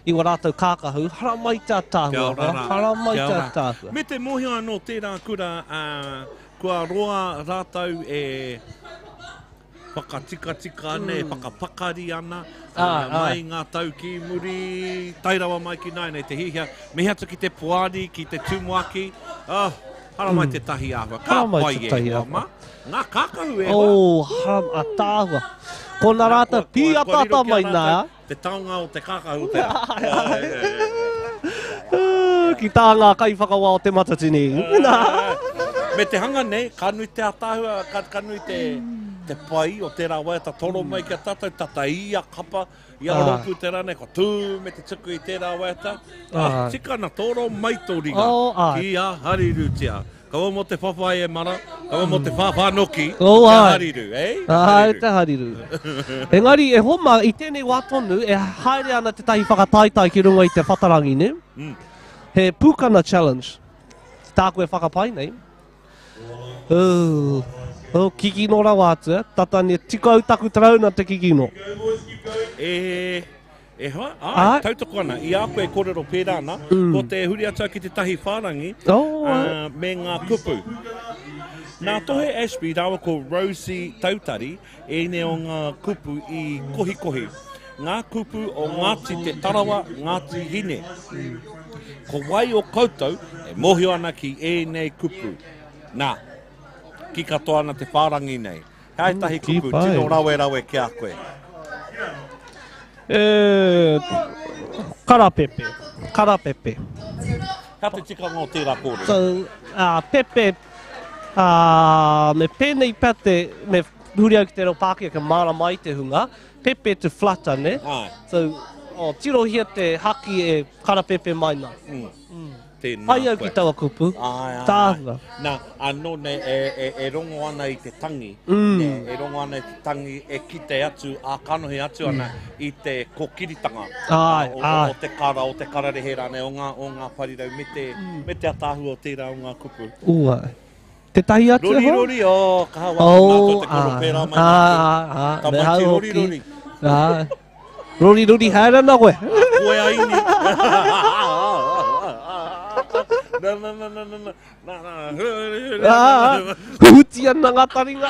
i wā rātou kākahu. Haramai te ātaahua. Kia ora rā. Haramai Kia te ora. ātaahua. Me te mōhio anō tērā kura, ā, kua roa rātou e whakatikatika ana, e whakapakari ana, mai i ngā tau ki muri, tae rawa mai ki nāianei te hihia. Mihi atu ki te poari, ki te tumuaki, oh, haramai te tahi āhua. Ka pai e hoa mā. Ngā kākahu e hoa. Oh, haram, ataahua. Ko nā rātou pīataata mai nā. Te taonga o te kākahu tērā. Ki tā ngā kaiwhakawā o Te Matatini. Me te hanga nei, ka nui te ataahua, ka, ka nui te, te pai o tērā waiata toro mai ki a tātou, tata i a kapa, i a rōpū tērā nei, kua tū me te tuku i tērā waiata. Ah, tika ana, toro mai tō ringa ki a Harirutia. Kaua mō te whawhai e mara, kaua mō te whāwhā noki, Oh, te āe. hariru, eh? Āe, te hariru. Engari, e homa, i tēnei wā tonu, e haere ana tētahi whakataetae ki runga i te whatarangi, nē? Mm. He pūkana challenge, tāku e whakapae nei. Oh, oh, kikino rawa atu, eh? Tata ne, tiko au taku tarauna te kikino. E, E hoa, āe, tautoko ana. I a koe e kōrero pērā ana, ko te huri atu au ki tētahi whārangi me ngā kupu. Nā Tohe Ashby rāua ko Rosie Tautari ēnei o ngā kupu i kohikohi. Ngā kupu o Ngāti Te Tarawa, Ngāti Hine. Ko wai o koutou e mōhio ana ki ēnei kupu? Nā, kī katoa ana te whārangi nei. He ētahi kupu tino rawerawe ki a koe. E, karapepe, karapepe. Ka te tikanga o tērā kōrero? So, pepe, me pēnei pea te, me huri au ki te reo Pākehā kia mārama ai te hunga, pepe to flutter, ne? Āe. So, oh, tirohia te haki e karapepe mai nā. Mm. Tēnā Pai au koe. ki taua kupu. Āe, āe, Tāhua. āe. Nā, anō nei e, e, e rongo ana i te tangi, Mm. nē, e rongo ana i te tangi e kite atu, ā-kanohi atu ana i te kōkiritanga Āe, o, o, āe. o te kara, o te kararehe rānei, o ngā, o ngā parirau, me te, me te ataahua o tērā o ngā kupu. Ua. Tētahi atu e Rori, hoa? rori, oh, kaha wā Oh, mātou te koro āe, pērā mai āe, mātou. āe, āe, me Tamaiti hau rori, hoki. rori. Āe. Rori, rori, haere ana koe. Koe a ini. Na, na, na, na, na, na, na, na, Ā, huhuti ana ngā taringa.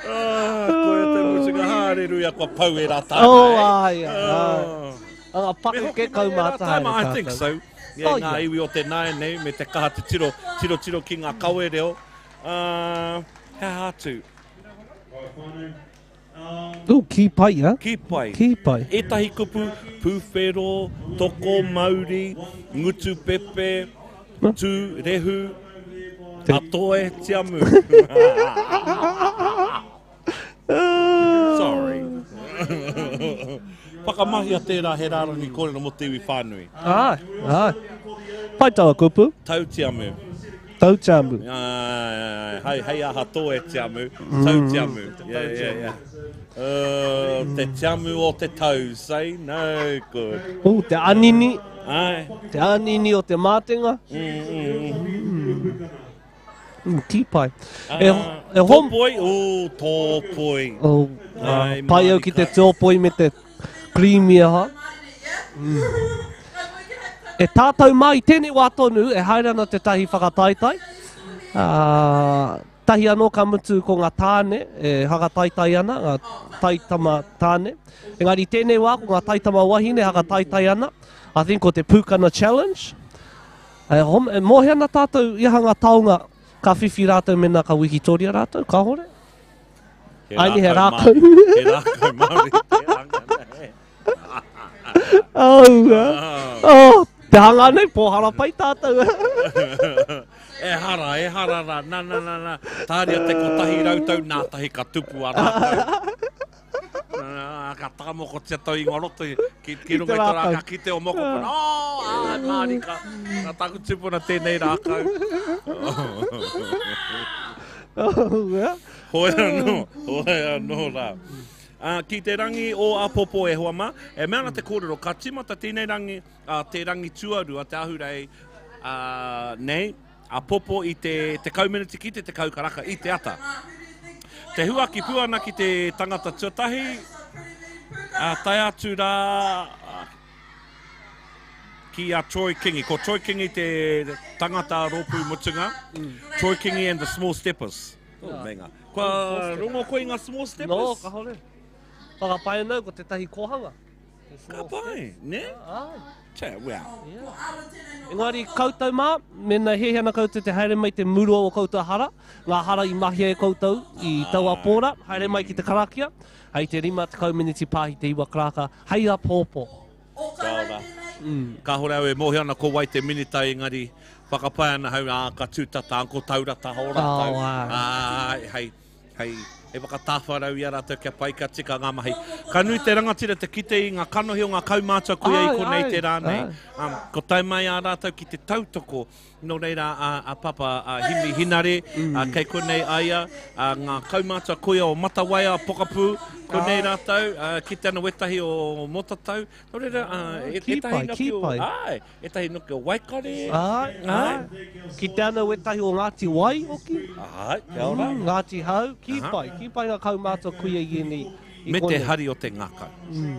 Ah, koia te mutunga, hāreruia, kua pau e rā tāna, Oh, eh? āe, āe. Ah, pakeke kaumātua haere Tāma, I think tātou. so. Yeah, Oh, ngā yeah. iwi o te nāianei, me te kaha te tiro, tiro, tiro ki ngā kawe reo. Uh, he aha atu? Ooh, kī pai, ha? Kī pai. Kī pai. Ētahi kupu, pūwhero, toko mauri, ngutu pepe, tū rehu, atoe tiamu. Sorry. Whakamahia tērā he rārangi kōrero mō te iwi whānui. Āe, āe. Pai taua kupu. Tau tiamu. Tau tiamu. Āe, āe, āe. Hei, hei aha tō e tiamu. Tau tiamu. Yeah, yeah, yeah. Uh, te tiamu o te tau, say no good. Ooh, te anini. Āe. Te anini o te mātenga. Mm, mm, mm. Mm, kī pai. E, Ah, e hom... Tōpoi, ooh, tōpoi. Oh, Ai, pai au ki te tōpoi me te creamy aha. Mm. E tātou mā i tēnei wā tonu e haere ana tētahi whakataetae. Uh, tahi anō ka mutu ko ngā tāne e hakataetae ana, ngā taitama tāne. Engari i tēnei wā ko ngā taitama wahine hakataetae ana. I think ko te Pūkana Challenge. E, hom, e mōhio ana tātou i aha ngā taonga ka whiwhi rātou mēnā ka wikitoria rātou, kāhore? He Ai, he rākau rākau. Māori. He rākau Māori. Te hanga nei. Oh, oh, te hanga nei, pōhara pai tātou. Ehara, ehara rā, na, na, na, na. Tāria te kotahi rautau, nā tahi ka tupu a rātou. Nā, ka tāmokotia tau ingoa roto i, ki, ki runga i tō rā, ka kite o mokopuna. Oh, Mārika. Nā taku tupuna tēnei rākau. Hoi anō, hoi anō rā. Uh, ki te rangi o apopo e hoa mā, e mea ana te kōrero, ka tīmata tēnei rangi, uh, te rangi tuarua, te ahurei uh, nei, apopo i te 10 meneti ki te 10 karaka i te ata. Te huaki pū ana ki te tangata tuatahi, uh, tae atu rā ki a Troy Kingi. Ko Troy Kingi te tangata rōpū mutunga. Mm. Troy Kingi and the Small Steppers. Oh, menga. Kua rongo koe i ngā Small Steppers? No, kahore. Whakapae nau ko tētahi kōhanga. Ka pai, ne? Ai. Che, well. Yeah. Engari koutou mā, mēnā hiahia ana koutou te haere mai te murua o koutou hara, ngā hara i mahia e koutou i taua pōra, haere mai ki te karakia, hei te 50 meneti pāhi te 9 karaka, hei apōpō. Kia ora. Mm. Kāhore au e mōhio ana ko wai te minita engari whakapae ana hau, ā, ka tū tata ko Taurata hō rātou. Oh, ā, hei, hei, hei whakatāwharau i a rātou kia pai, kia tika ngā mahi. Ka nui te rangatira te kite i ngā kanohi o ngā kaumātua koia i konei te rā nei. Um, ko tae mai a rātou ki te tautoko, nō reira a, a Papa a Himi Hinare, mm. a, kei konei a ia, a, ngā kaumātua koia o Matawaia, Pokapū, konei rātou, a, kite ana wetahi o Motatau, nō reira, a, e, Ki pai, ki pai. Ai, Ētahi noki o Waikare. Āe, āe. Kite ana wētahi o Ngāti Wai hoki. Āe, kia ora. Mm, Ngāti Hau, ki pai, ki pai ngā kaumātua kuia i ēnei, i Me te konei. hari o te ngākau.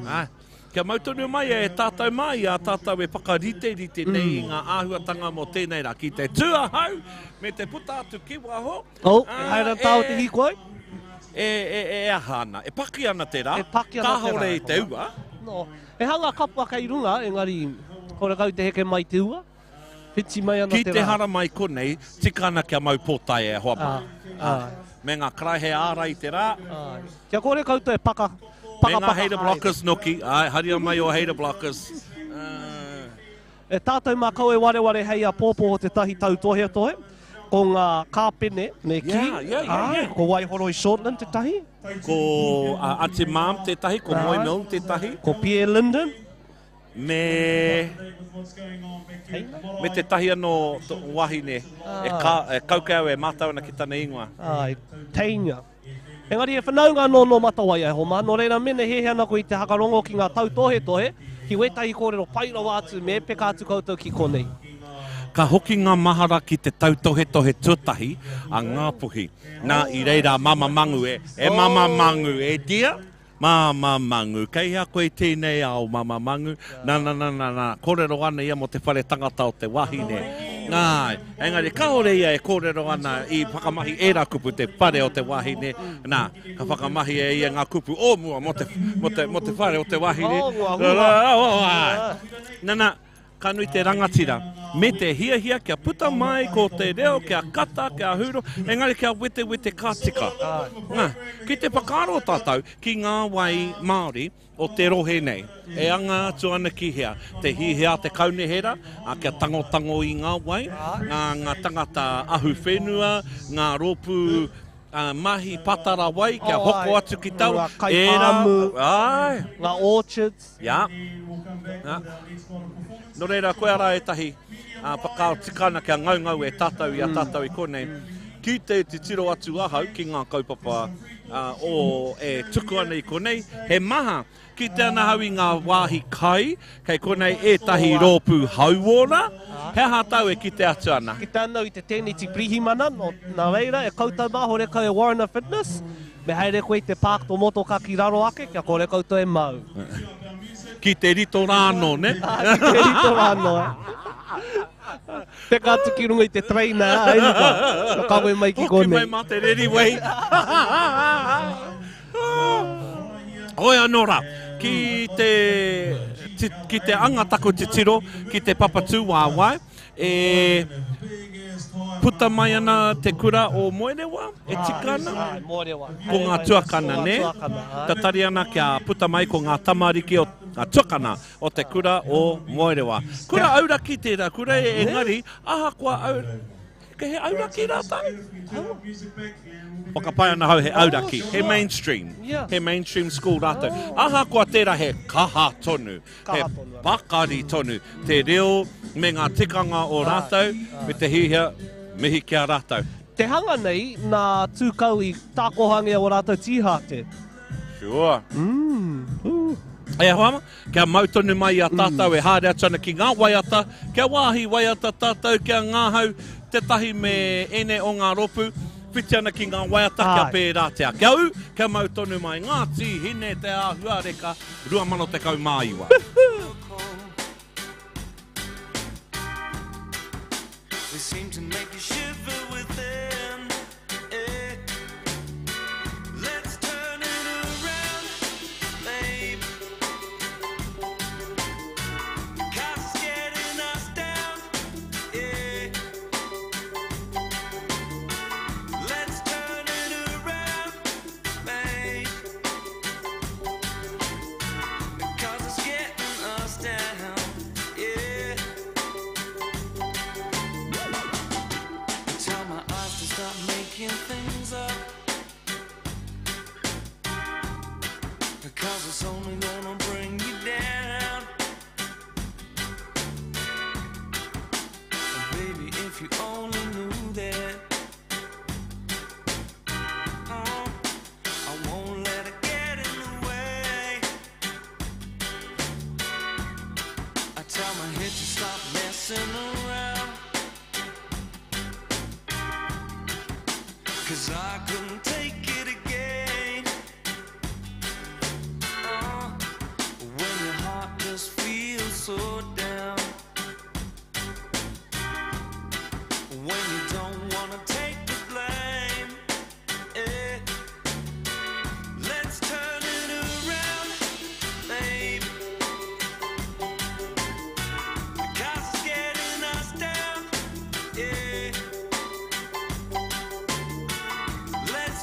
Āe. Kia mau tonu mai e tātou mā i a tātou e whakariterite nei i ngā āhuatanga mō tēnei rā. Ki te tū ahau me te puta atu ki waho. Oh, e haere ana tāua te hīkoi? E, e, e aha ana? E paki ana te rā. E paki ana te rā. Kāore i te ua. No. He hanga kapua kei runga, engari horekau te heke mai te ua. Whiti mai ana Ki te te rā. haramai konei, tika ana kia mau pōtae e hoa mā. Ā, Me ngā karaehe ārai i te rā. Āe. Kia kore koutou e paka, paka, Me ngā paka hater haere. blockers noki. Āe, haria mai o hater blockers. E tātou mā kau e wareware hei apōpō o tētahi tautohetohe, ko ngā kāpene me kī, Yeah, yeah, yeah, āe, yeah. ko Waihoroi Shortland tētahi. Ko Aunty Mam tētahi, ko Moe Milne tētahi. Ko Pierre Linden. Me, me tētahi anō wahine e, ka, e kauke au e mātau ana ki tana ingoa. Āe, Tania. Engari e whanaunga anō nō Matawai e Homa, nō reira mene hiahia ana koe i te hakarongo ki ngā tautohetohe, ki wētahi kōrero pai rawa atu me peka atu koutou ki konei. Ka hoki ngā mahara ki te tautohetohe tuatahi a Ngāpuhi. Nā, i reira a Mama Mangu e, e Mama Mangu, e dear, Mama Mangu, kei hea koe i tēnei ao, Mama Mangu? Nā, nā, nā, nā, nā, kōrero ana ia mō te whare tangata o te wahine. Āe, engari kāore ia e kōrero ana i whakamahi ērā kupu, te whare o te wahine, nā, ka whakamahi e ia ngā kupu o mua mō te, mō te, mō te whare o te wahine. Oh, ngā hua. Āe. Nā, nā, Ka nui te rangatira, me te hiahia kia puta mai ko te reo, kia kata, kia huro, engari kia wetewete ka tika. Nā, ki te whakaaro tātou ki ngā wai Māori o te rohe nei, e anga atu ana ki hea? Te hihia a te kaunihera, ā, kia tangotango i ngā wai, ngā, ngā tangata ahuwhenua, ngā rōpū mahi patara wai kia hoko atu ki taua, Ngā kaipāmu, āe. ngā orchards. Jā. Jā. Nō reira, koia rā ētahi whakaaro tika ana kia ngaungau e tātou i a tātou i konei. Ki te titiro atu ahau ki ngā kaupapa o e tuku ana i konei, he maha. Kite ana ahau i ngā wāhi kai, kei konei ētahi rōpū hauora. He aha tāu e kite atu ana? Kite ana au i te tēneti pirihimana, nō reira, e koutou mā, horekau e Warner Fitness. Me haere koe i te park to motoka ki raro ake kia kore koutou e mau. Ki te rito rā anō, ne? Ki te rito rā anō, eh. Peka atu ki runga i te train, eh, Erika. Ka kawe mai ki Hoki konei. mai mā te reriwei. Hoi anō rā, ki te, ki te anga taku titiro, ki te papatūwaewae, E puta mai ana te kura o Moerewa, e tika ana? Āe, Moerewa. Ko ngā tuakana, nē? Tatari ana kia puta mai ko ngā tamariki o ngā tuakana o te kura o Moerewa. Kura auraki tērā kura, engari, ahakoa au... He auraki rātou? Whakapae ana hau he auraki, he mainstream. He mainstream school rātou. Ahakoa tērā he kaha tonu, he pakari tonu te reo me ngā tikanga o rātou me te hihia mihi ki a rātou. Te hanga nei nā Tūkau i tākohangia o rātou tīhāte. Sure. E hoa ma, kia mau tonu mai i a tātou e haere atu ana ki ngā waiata, kia wāhi waiata tātou, kia ngahau tētahi me ēnei o ngā rōpū, whiti ana ki ngā waiata kia pērātia. Kia ū, kia mau tonu mai. Ngāti Hine Te Āhuareka 2019. They seem to make you shiver within. Eh. Let's turn it around, babe. 'Cause it's getting us down. Yeah. Let's turn it around, babe. 'Cause it's getting us down. Yeah. Tell my eyes to stop making things up. Because it's only gonna bring you down. Baby, if you only knew that. Oh, I won't let it get in the way. I tell my head to stop messing around. Cause I couldn't take it again. When your heart just feels so down. When you don't wanna take the blame. Eh. Let's turn it around, babe. Because it's getting us down. Yeah. Let's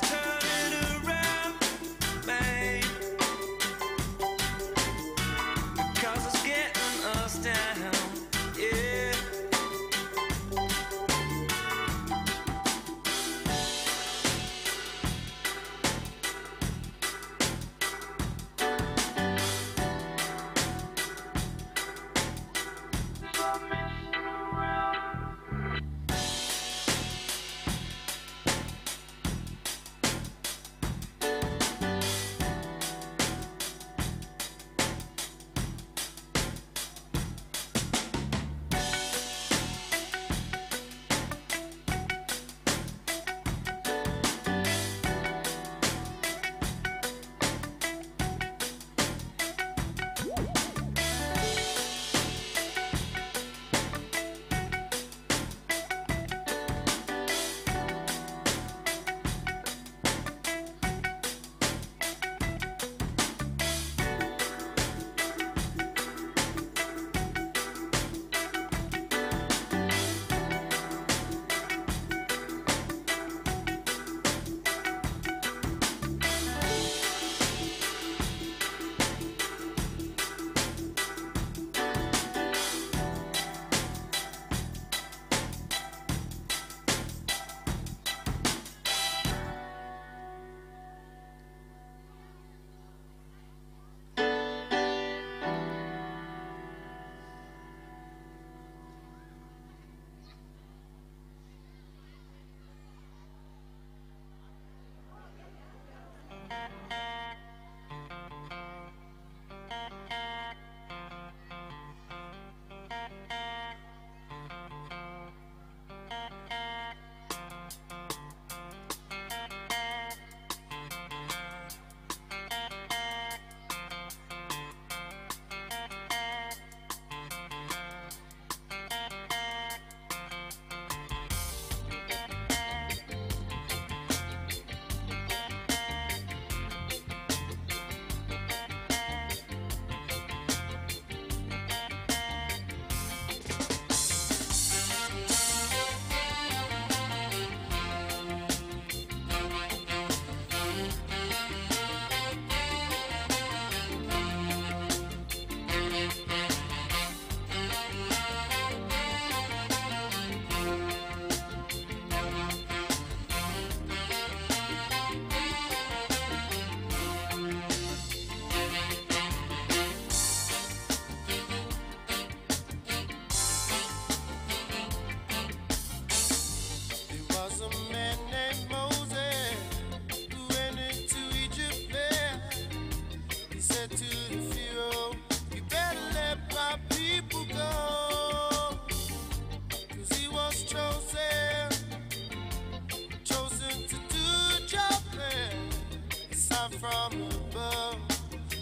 from above,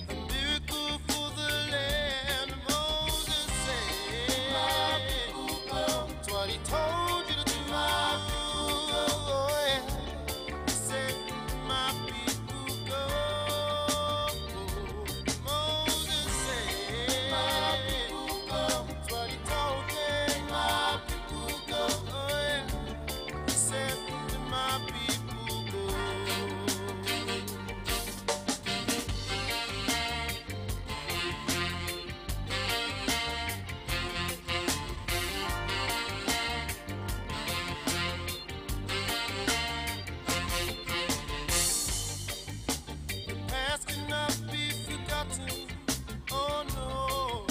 a miracle for the land. Moses said, My people go. It's what he told you to do. My people go. Yeah. He said, My people go. Moses said, My people go. It's what he told me. My people go. Yeah. He said, My people go. The past cannot be forgotten. Oh no.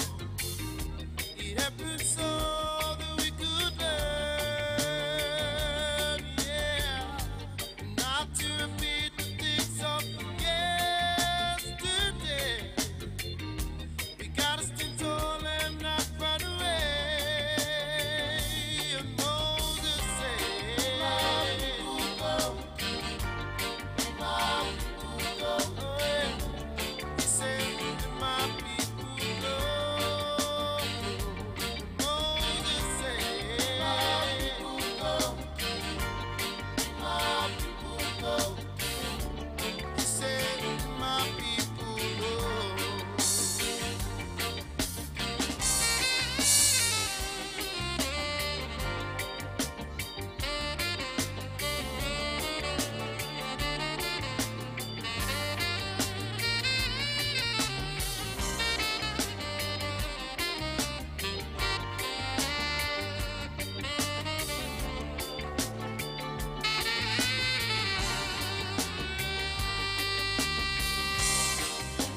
It happened so that we could learn. Yeah. Not to repeat the things of yesterday. We gotta stand tall and not run away. And Moses said, My people go. My people go. He said, My people go. Moses said, My people go. My people go. He said, My people go.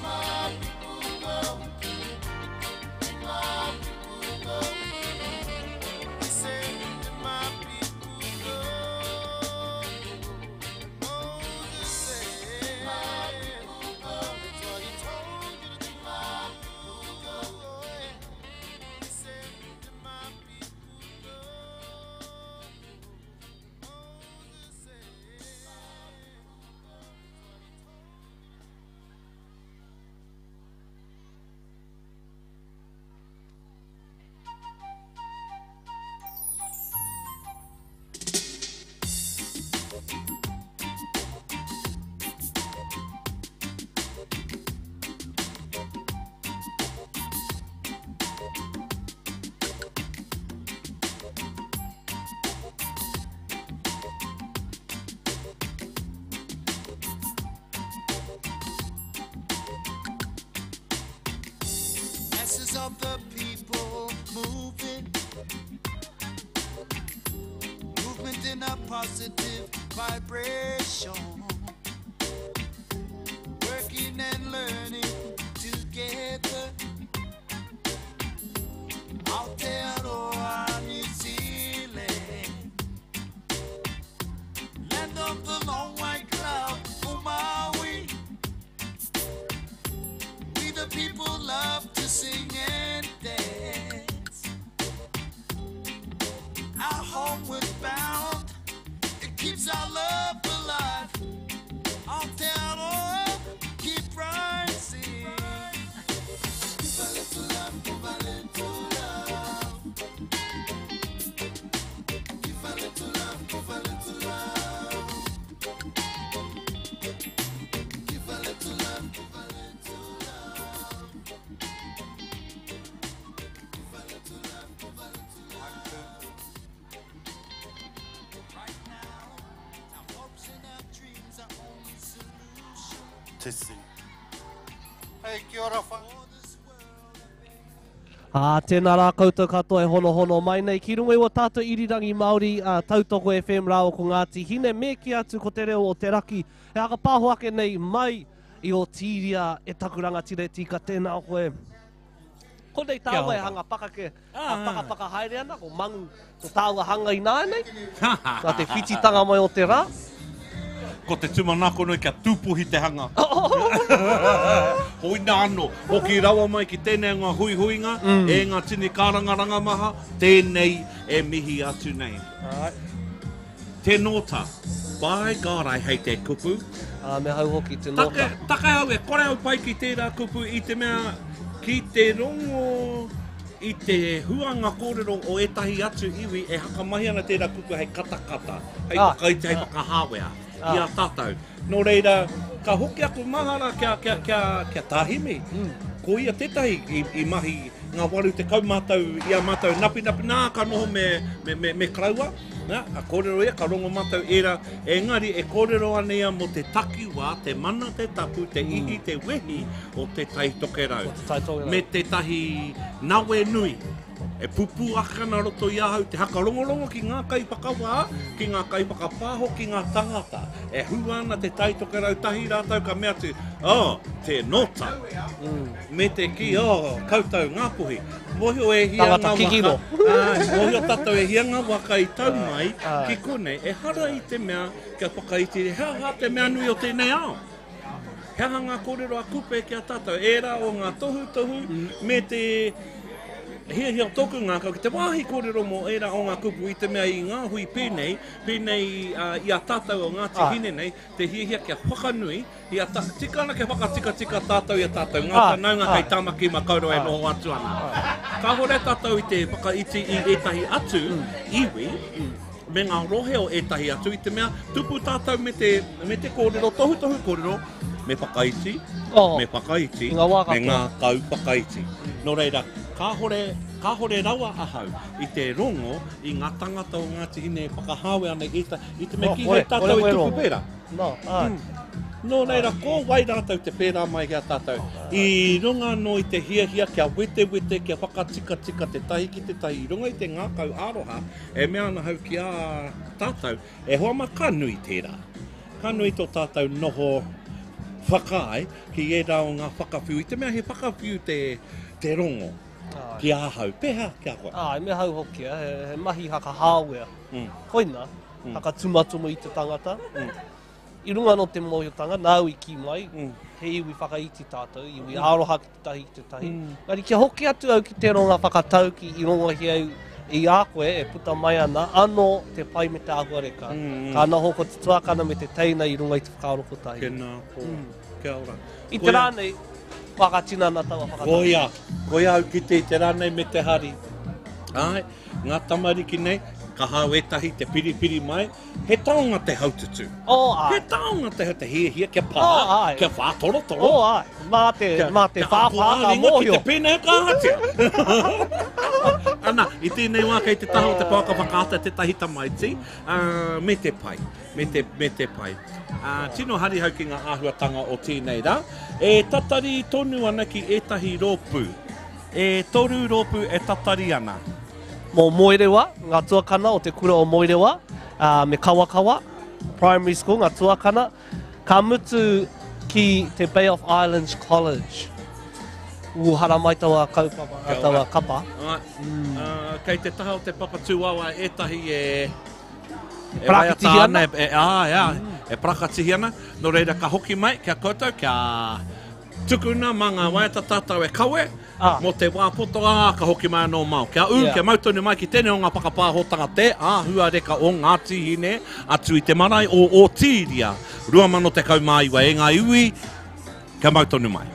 My people go. My people go. He said, My people go. Moses said, My people go. That's what he told you to do. My people go. He said, My people go. Moses said, My people go. That's what he told you. Masses of the people moving, movement in a positive vibration, working and learning together. Aotearoa, New Zealand, land of the long white cloud, oh Maui. We the people love to sing and dance. Our homeward bound, it keeps our love alive. Aotearoa, keep rising. Give a little love, give a little love. Give a little love, give a little love. Give a little love, give a little love. Give a little love, give a little love. Right now, our hopes and our dreams are only solution. Testing. Hey, kia ora wha. Ā, tēnā rā koutou katoa e honohono mai nei ki runga i wā tātou irirangi Māori, ā, Tautoko FM rāua ko Ngāti Hine, me kī atu ko te reo o te raki e whakapāho ake nei mai i Otīria e taku rangatira e tīka tēnā koe. Konei Kia tāua e ora. hanga pakake, a pakapaka haere ana, ko Mangu to tāua hanga ināianei, nā te whititanga mai o te rā. Ko te tūmanako nei kia tūpuhi te hanga. Hoina anō, hoki rawa mai ki tēnei o ngā huihuinga, e ngā tini kārangaranga maha, tēnei e mihi atu nei. Te nōta, by God I hate that kupu. Ā, me ahau hoki te nōta. Take au e kore au pai ki tērā kupu i te mea ki te rongo i te huanga kōrero o ētahi atu iwi e hakamahi ana tērā kupu hei katakata, hei whakaiti, hei whakahāwea i a tātou. Nō reira, ka hoki aku mahara kia, kia, kia, kia Tāhimi. Ko ia tētahi i, i mahi ngā 80 mātou i a mātou napinapi nā ka noho me, me, me, me Karaua. Nā, ka kōrero ia, ka rongo mātou ērā, engari e kōrero ana ia mō te takiwā, te mana, te tapu, te ihi, te wehi o Te Tai Tokerau. O Te Tai Tokerau. Me tētahi nawe nui e pupū ake ana roto i ahau te hakarongorongo ki ngā kaiwhakawā, ki ngā kaiwhakapāho, ki ngā tangata. E hua ana Te Tai Tokerau tahi rātou ka mea atu, oh, te nōta. Me te kī, oh, koutou Ngāpuhi. Mōhio e hia ngā waka, āe, mōhio tātou e hia ngā waka i tau mai ki konei, ehara i te mea kia whakaiti, he aha te mea nui o tēnei ao? He aha ngā kōrero a Kupe ki a tātou? Ērā o ngā tohutohu me te hiahia o tōku ngākau ki te wāhi kōrero mō ērā o ngā kupu i te mea i ngā hui pēnei, pēnei i a tātou o Ngāti Hine nei, te hiahia kia whakanui I a ta, tika ana kia whakatikatika tātou i a tātou, ngā whanaunga kei Tāmaki Makaurau e noho atu ana. Kāhore tātou i te whakaiti i ētahi atu iwi, me ngā rohe o ētahi atu, i te mea tupu tātou me te, me te kōrero, tohutohu kōrero, me whakaiti, me whakaiti, me ngākau whakaiti. Nō reira, kāhore, kāhore rawa ahau i te rongo i ngā tangata o Ngāti Hine e whakahāwea ana i ētahi, i te mea kīhai tātou i tupu pērā. Nō, āe. Nō reira, ko wai rātou te pērā mai ki a tātou? I runga anō i te hiahia kia wetewete, kia whakatikatika te tahi ki te tahi i runga i te ngākau aroha e mea ana hau ki a tātou, e hoa mā, ka nui tērā. Ka nui tō tātou noho whakaae ki ērā o ngā whakawhiu, i te mea he whakawhiu te, te rongo ki ahau. Pēhea ki a koe? Āe, me ahau hoki, he mahi hakahāwea. Koina, whakatumatuma i te tangata. I runga anō te mōhiotanga, nāu i kī mai, he iwi whakaiti tātou, iwi aroha ki te tahi ki te tahi. Engari kia hoki atu au ki te ronga whakatauki i rongohia au i a koe e puta mai ana, anō te pai me te āhuareka. Ka noho ko te tuakana me te teina i runga i te whakaaro kotahi. Tēnā koa. Kia ora. I te rā nei, whakatinana taua whakatauki. Koia, koia au kite i te rā nei me te hari. Āe, Ngā tamariki nei, ka hao ētahi te piripiri mai, he taonga te haututu. Oh, āe. He taonga te, te hiahia kia pā, oh, āe. kia whātorotoro. Oh, āe. Mā te, kia, mā te whāwhā ka mōhio. Ki te pēnei ka ahatia. Ana, i tēnei wā kei te taha o te pouaka whakaata tētahi tamaiti, me te pai, me te, me te pai. Tino harihau ki ngā āhuatanga o tēnei rā. E tatari tonu ana ki ētahi rōpū. E toru rōpū e tatari ana. Mō Moerewa, ngā tuakana o te kura o Moerewa, ā, me Kawakawa Primary School, ngā tuakana, ka mutu ki te Bay of Islands College. Ū, haramai taua kaupapa, Kia ora. taua kapa. Āe, ā, kei te taha o te papa tūwaewae ētahi e, e Parakatihi waiata ana. ana, e, āe, āe, e parakatihi ana. Nō reira, ka hoki mai ki a koutou, kia Tukuna mā ngā waiata tātou e kawe, mō te wā poto ā, ka hoki mai anō māo. Kia ū, kia mau tonu mai ki tēnei o ngā whakapāhotanga te āhuareka o Ngāti Hine atu i te marae o Ōtīria 2019 e ngā iwi, kia mau tonu mai.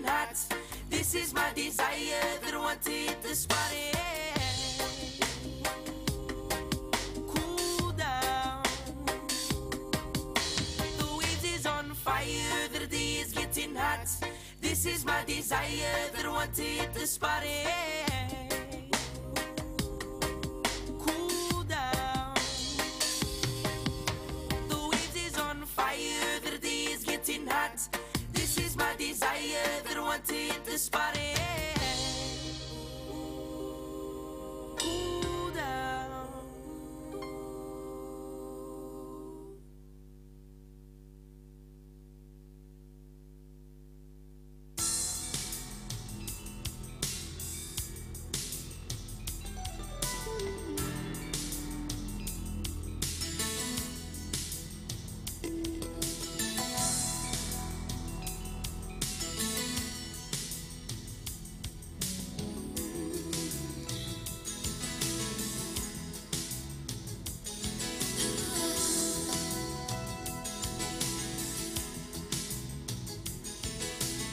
hot. This is my desire that I want to hit the spot. Yeah. Cool down. The waves is on fire, the day is getting hot. This is my desire that I want to hit the spot. Yeah. Cool down. The waves is on fire, the day is getting hot. This is my desire that I want to hit the spot. Yeah. Cool down.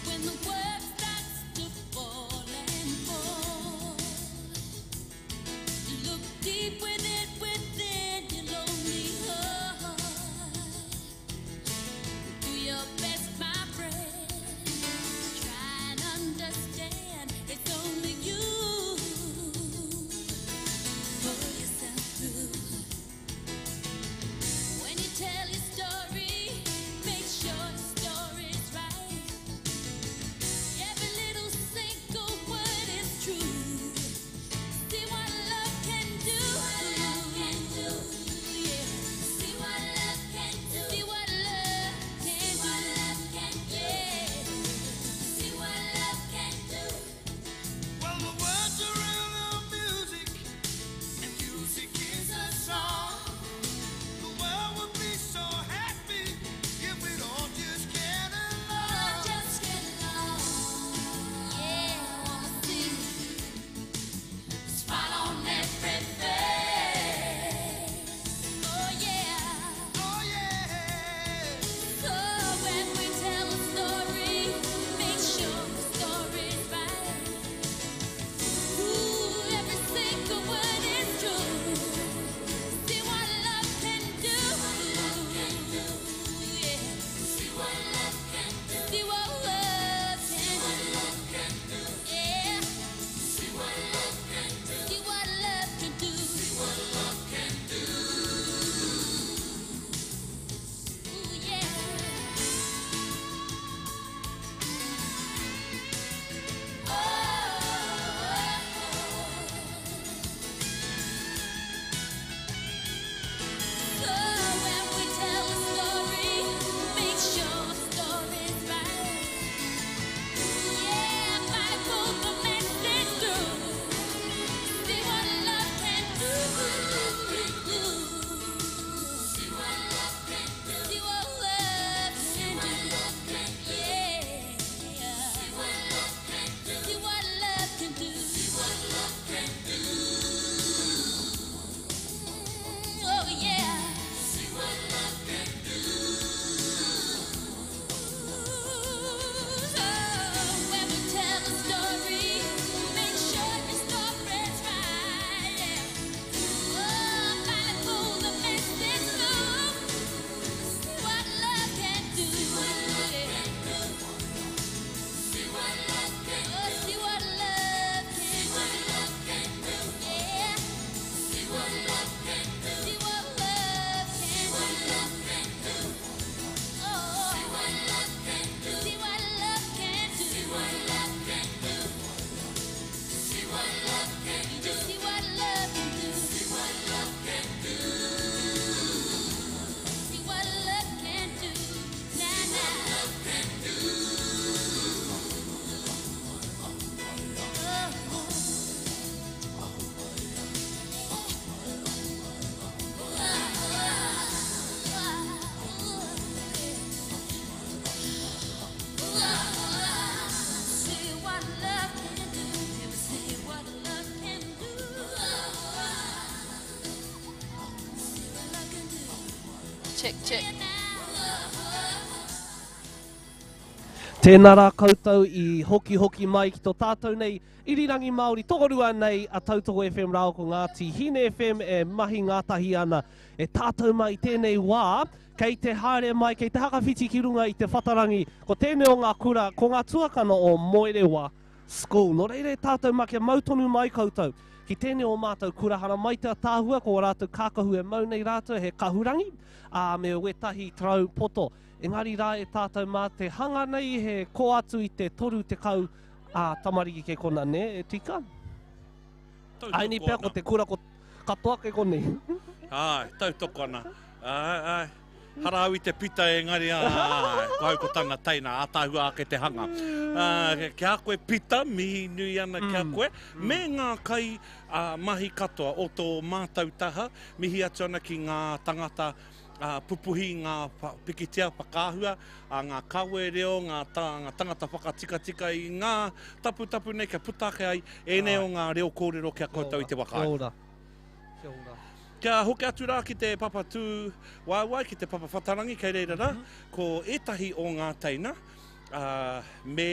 When the world starts to fall and fall, look deep within, within your lonely heart. Do your best, my friend. Try and understand it's only you. Pull yourself through. When you tell your story, make sure the story's right. Every little single word is true. See what love can do. Yeah. See what love can do. See what love can do. Yeah. See what love can do. Well, the words are in the music, and music is a song. The world would be so happy if we'd all just get along. Just get along. Yeah, I wanna see a smile on every face. Oh yeah. Oh yeah. So when we tell a story, make sure the story's right. Ooh, every single word is true. See what love can do. Yeah. See what love can do. See what love can do. Yeah. See what love can do. See what love can do. See what love can do. Ooh, yeah. So when we tell a story, make sure the story's right. Yeah, might pull the message through. See what love can do. See what love can do. See what love can do. Yeah. See what love can do. See what love can do. See what love can do. Oh yeah. See what love can do. So when we tell a story, make sure your story's right. Yeah. Oh, might pull the message through. See what love can do. See what love can do. See what love can do. See what love can do. Yeah. See what love can do. See what love can do. Oh, see what love can do. See what love can do. See what love can do. See what love can do. See what love can do. See what love can do. See what love can do. Na na. Love can do. See what love can do. See what love can do. See what love can do. Check, check. Tēnā rā koutou i hokihoki mai ki tō tātou nei irirangi Māori tokorua nei a Tautoko FM rāua ko Ngāti Hine FM e mahi ngātahi ana e tātou mai i tēnei wā kei te haere mai, kei te hakawhiti ki runga i te whatarangi ko tēnei o ngā kura, ko ngā tuakana o Moerewa School. Nō reira e tātou mā kia mau tonu mai koutou ki tēnei o mātou kura haramai te ataahua ko ō rātou kākahu e mau nei rātou he kahurangi, ā, me wētahi tarau poto. Engari rā e tātou mā te hanga nei he kō atu i te 30 ā tamariki kei kona nē, e tika? Aini pea ko te kura ko katoa kei konei. Āe, tautoko ana. Āe, āe. Hara au i te pita engari āe, ko au ko tana teina, ātaahua ake te hanga. Ā, ki a koe Pita, mihi nui ana ki a koe, me ngā kai ā, mahi katoa o tō mātau taha, mihi atu ana ki ngā tangata ā, pupuhi ngā pikitia whakaahua a ngā kawe reo, ngā, tā, ngā tangata whakatikatika i ngā taputapu nei kia puta ake ai ēnei o ngā reo kōrero ki a koutou i te waka. Kia ora. Kia ora. Kia hoki atu rā ki te papa tū waewae, ki te papa whatarangi kei reira rā, ko ētahi o ngā teina, ā, me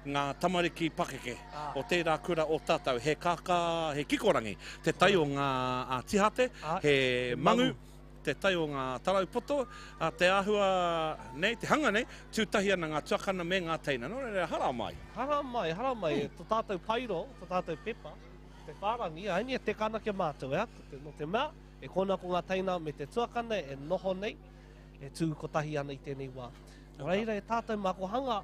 ngā tamariki pakeke o tērā kura o tātou, he kākā, he kikorangi, te tai o ngā tihate, he mangu, te tai o ngā tarau poto, a te āhua nei, te hanga nei, tū tahi ana ngā tuakana me ngā teina. Nō reira, hara mai. Hara mai, hara mai, to tātou pairo, to tātou pepa, te whārangi, aini e teka ana ki a mātou, e, nō te mea, e kona ko ngā teina me te tuakana e noho nei, e tū kotahi ana i tēnei wā. Nō reira e tātou mā ko hanga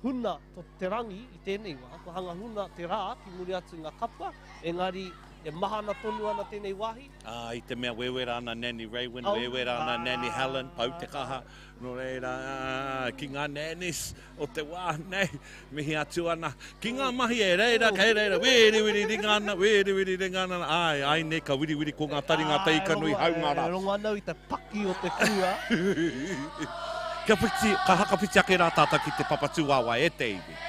huna to te rangi i tēnei wā, ko hanga huna te rā ki muri atu i ngā kapua, engari e mahana tonu ana tēnei wāhi. Ā, i te mea wewera ana Nanny Raewyn, wewera ana Nanny Helen, pau te kaha, nō reira, ā, ki ngā nannies o te wā nei, mihi atu ana, ki ngā mahi e reira, kei reira, wiriwiri ringa ana, wiriwiri ringa ana, āe, āe nei ka wiriwiri ko ngā taringa te ika nui haunga rā. E rongo ana au i te paki o te kua. Kia whiti, ka hakawhiti ake rā tātou ki te papa tūāwae e te iwi.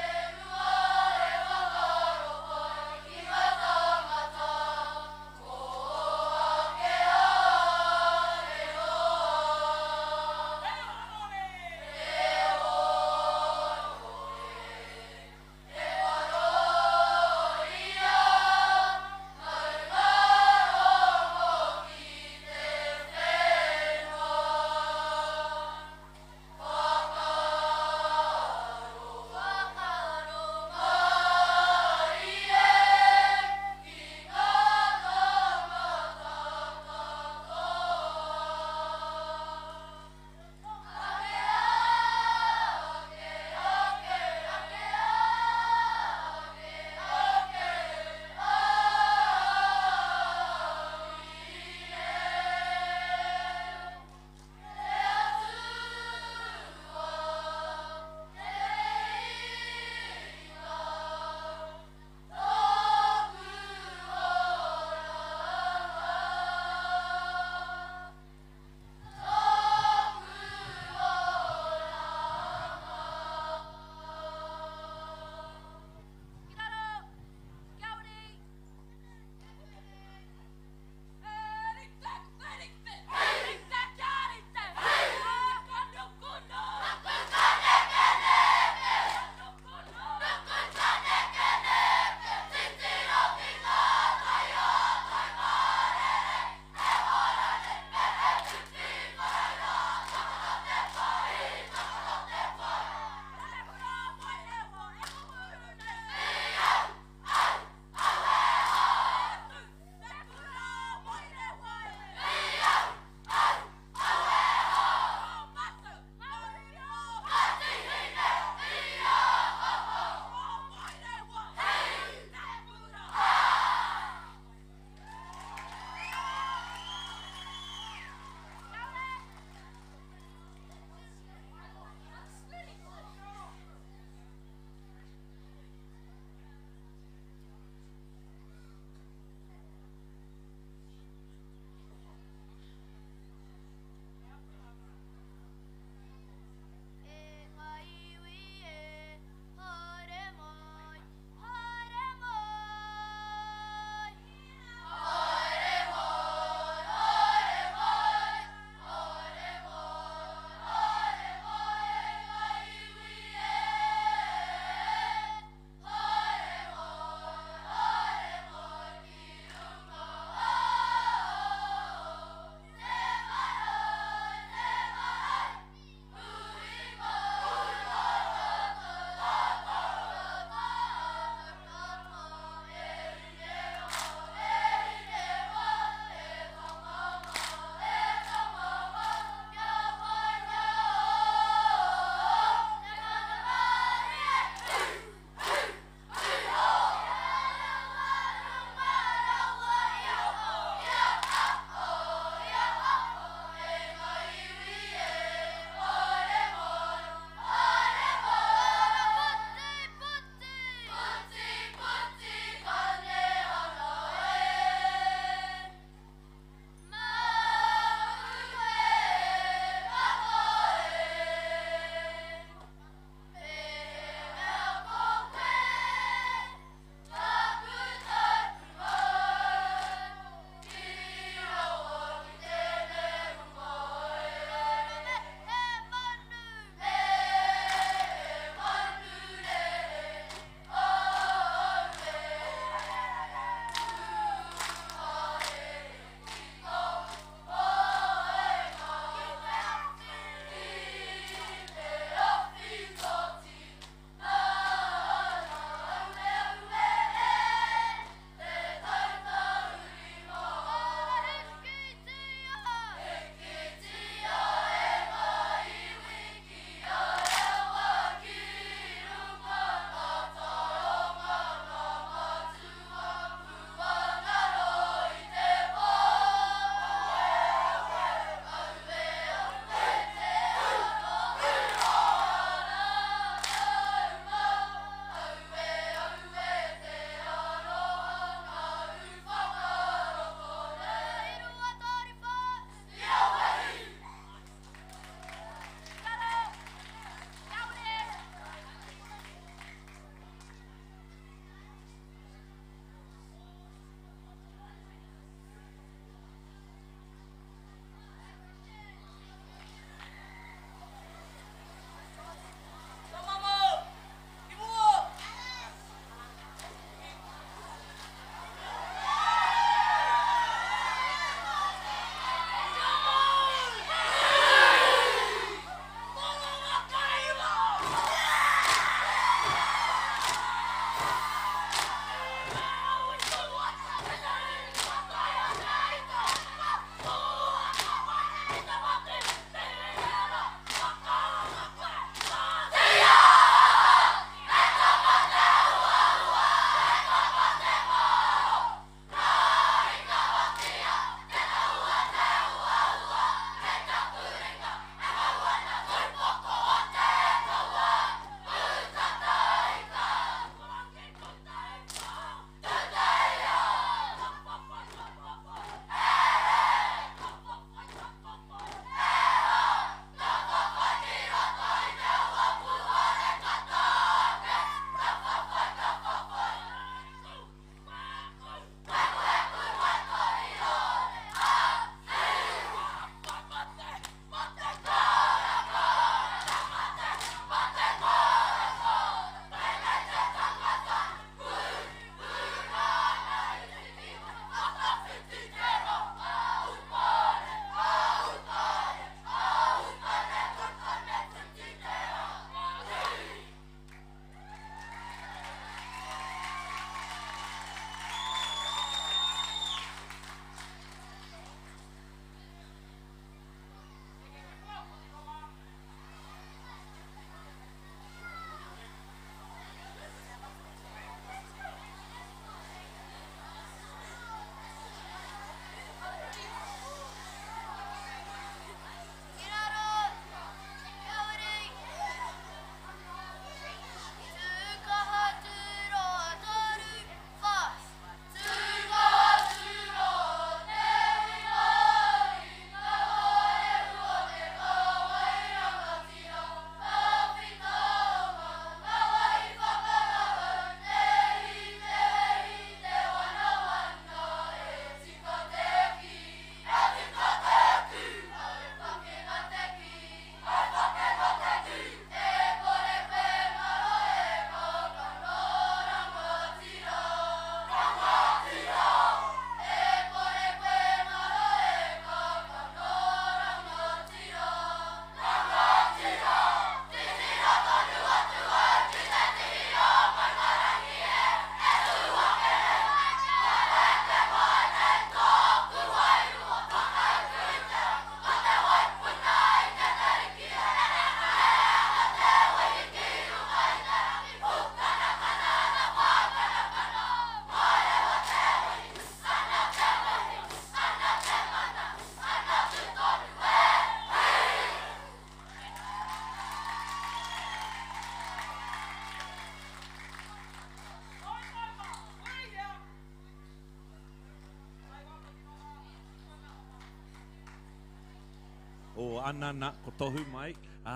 O anana, ko tohu mai, ā,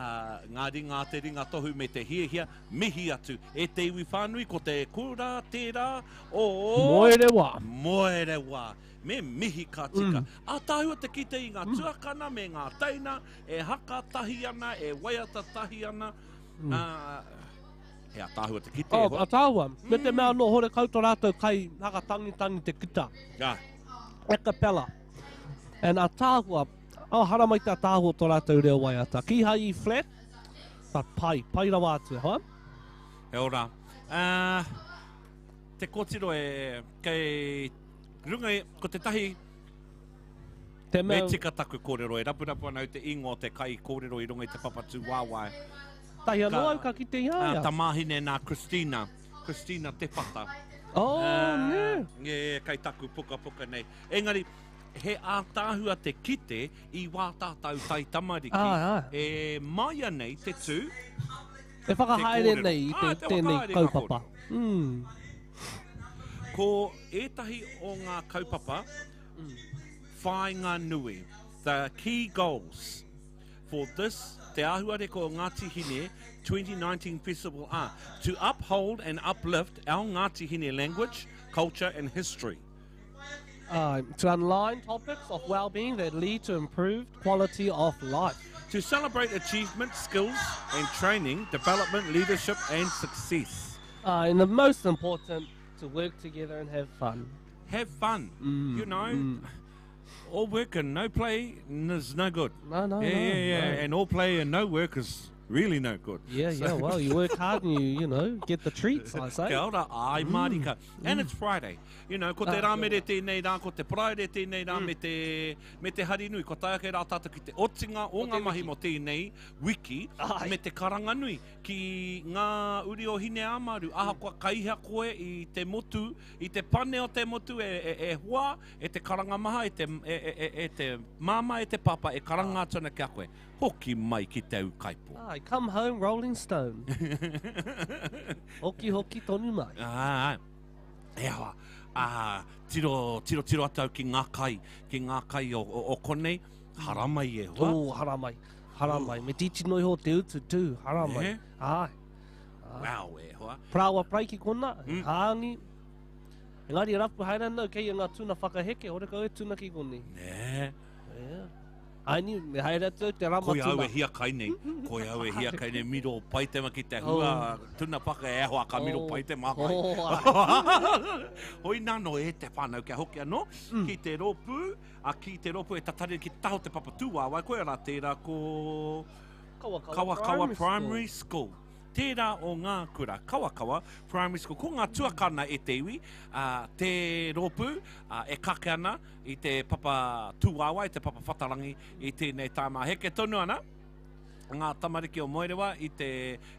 ngā ringa a te ringa tohu me te hiahia, mihi atu e te iwi whānui, ko te kura tērā o. Moerewa. Moerewa. Me mihi ka tika. Ātaahua te kite i ngā tuakana me ngā teina e haka tahi ana, e waiata tahi ana. Ā, he ātaahua te kite. Oh, ātaahua. Me te mea anō, horekau tō rātou kai haka tangitangi te kita. Ah. A cappella. And ātaahua, oh, haramai te ātaahua o tō rātou reo waiata. Kīhai i flat, but pai, pai rawa atu, e hoa. He ora. Uh, te kōtiro e, kei runga i, ko te tahi, Te mea... Me tika taku kōrero, e rapurapu ana au te ingoa o te kai kōrero i runga i te papa tūwaewae. Tahi anō au ka kite i a ia. Tamāhine nā Christina, Christina Te Whata. Oh, nē. Nē, kei taku pukapuka nei. Engari, he ātaahua te kite i wā tātou taitamariki e māia nei te tū. E whakahaere nei i te, tēnei kaupapa. Mm. Ko ētahi o ngā kaupapa whāinga nui, the key goals for this Te Āhuareka o Ngāti Hine 2019 Festival are to uphold and uplift our Ngāti Hine language, culture and history. To unline topics of well-being that lead to improved quality of life. To celebrate achievement, skills and training, development, leadership and success. And the most important, to work together and have fun. Have fun, mm, you know. Mm. All work and no play is no good. No, no, yeah, no. Yeah, yeah, no. And all play and no work is really no good. Yeah, so. yeah, well, you work hard and you, you know, get the treats, I say. Kia ora, ai mārika. And it's Friday. You know, ko te Rāmere tēnei rā, ko te Paraire tēnei rā, me te, me te hari nui. Ko tae ake rā tātou ki te otinga o ngā mahi mō tēnei wiki, me te karanga nui ki ngā uri o Hineāmaru. Ahakoa kai hea koe i te motu, i te pane o te motu e, e, e hoa, e te karanga maha, e te, e, e, e, e te māmā, e te pāpā, e karanga atu ana ki a koe. Hoki mai ki te ūkaipō. Ai, come home Rolling Stone. hoki hoki tonu mai. Ai, e awa, ā, tiro, tiro, tiro atu au ki ngā kai, ki ngā kai o, o, o konei, haramai e hoa. Oh, haramai, haramai. Me titi no iho te utu tū, haramai. Eh? Ai. Wow, e hoa. Parāoa parai ki kona, mm. hāngi. Engari rapu haere ana au kei ngā tuna whakaheke, horekau e tuna ki konei. Nē. Yeah. Aini, me haere atu au te rama Koe tuna. au e hiakai nei, koe au e hiakai nei, miro pai te ma ki te hua, oh. tuna paka e ahoa ka miro oh. pai te makai. Oh, Hoi nano e te whānau kia hoki anō, mm. ki te rōpū, a ki te rōpū e tatari ki te taha o te papa tūāwae, koe rā tērā ko Kawakawa, Kawakawa Primary, Primary School. School. Tērā o ngā kura, Kawakawa Primary School. Ko ngā tuakana e te iwi, a, te rōpū a, e kake ana i te papa tūāwae, te papa whatarangi i tēnei tāma. Heke tonu ana ngā tamariki o Moerewa i te,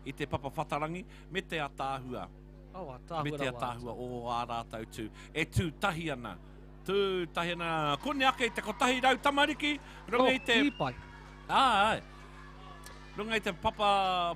i te papa whatarangi me te ataahua. Oh, ataahua me te ataahua o ā rātou tū. E tū tahi ana. Tū tahi ana. Kone ake i te 100 tamariki, runga oh, i te... Ki pai. Ā, Runga i te papa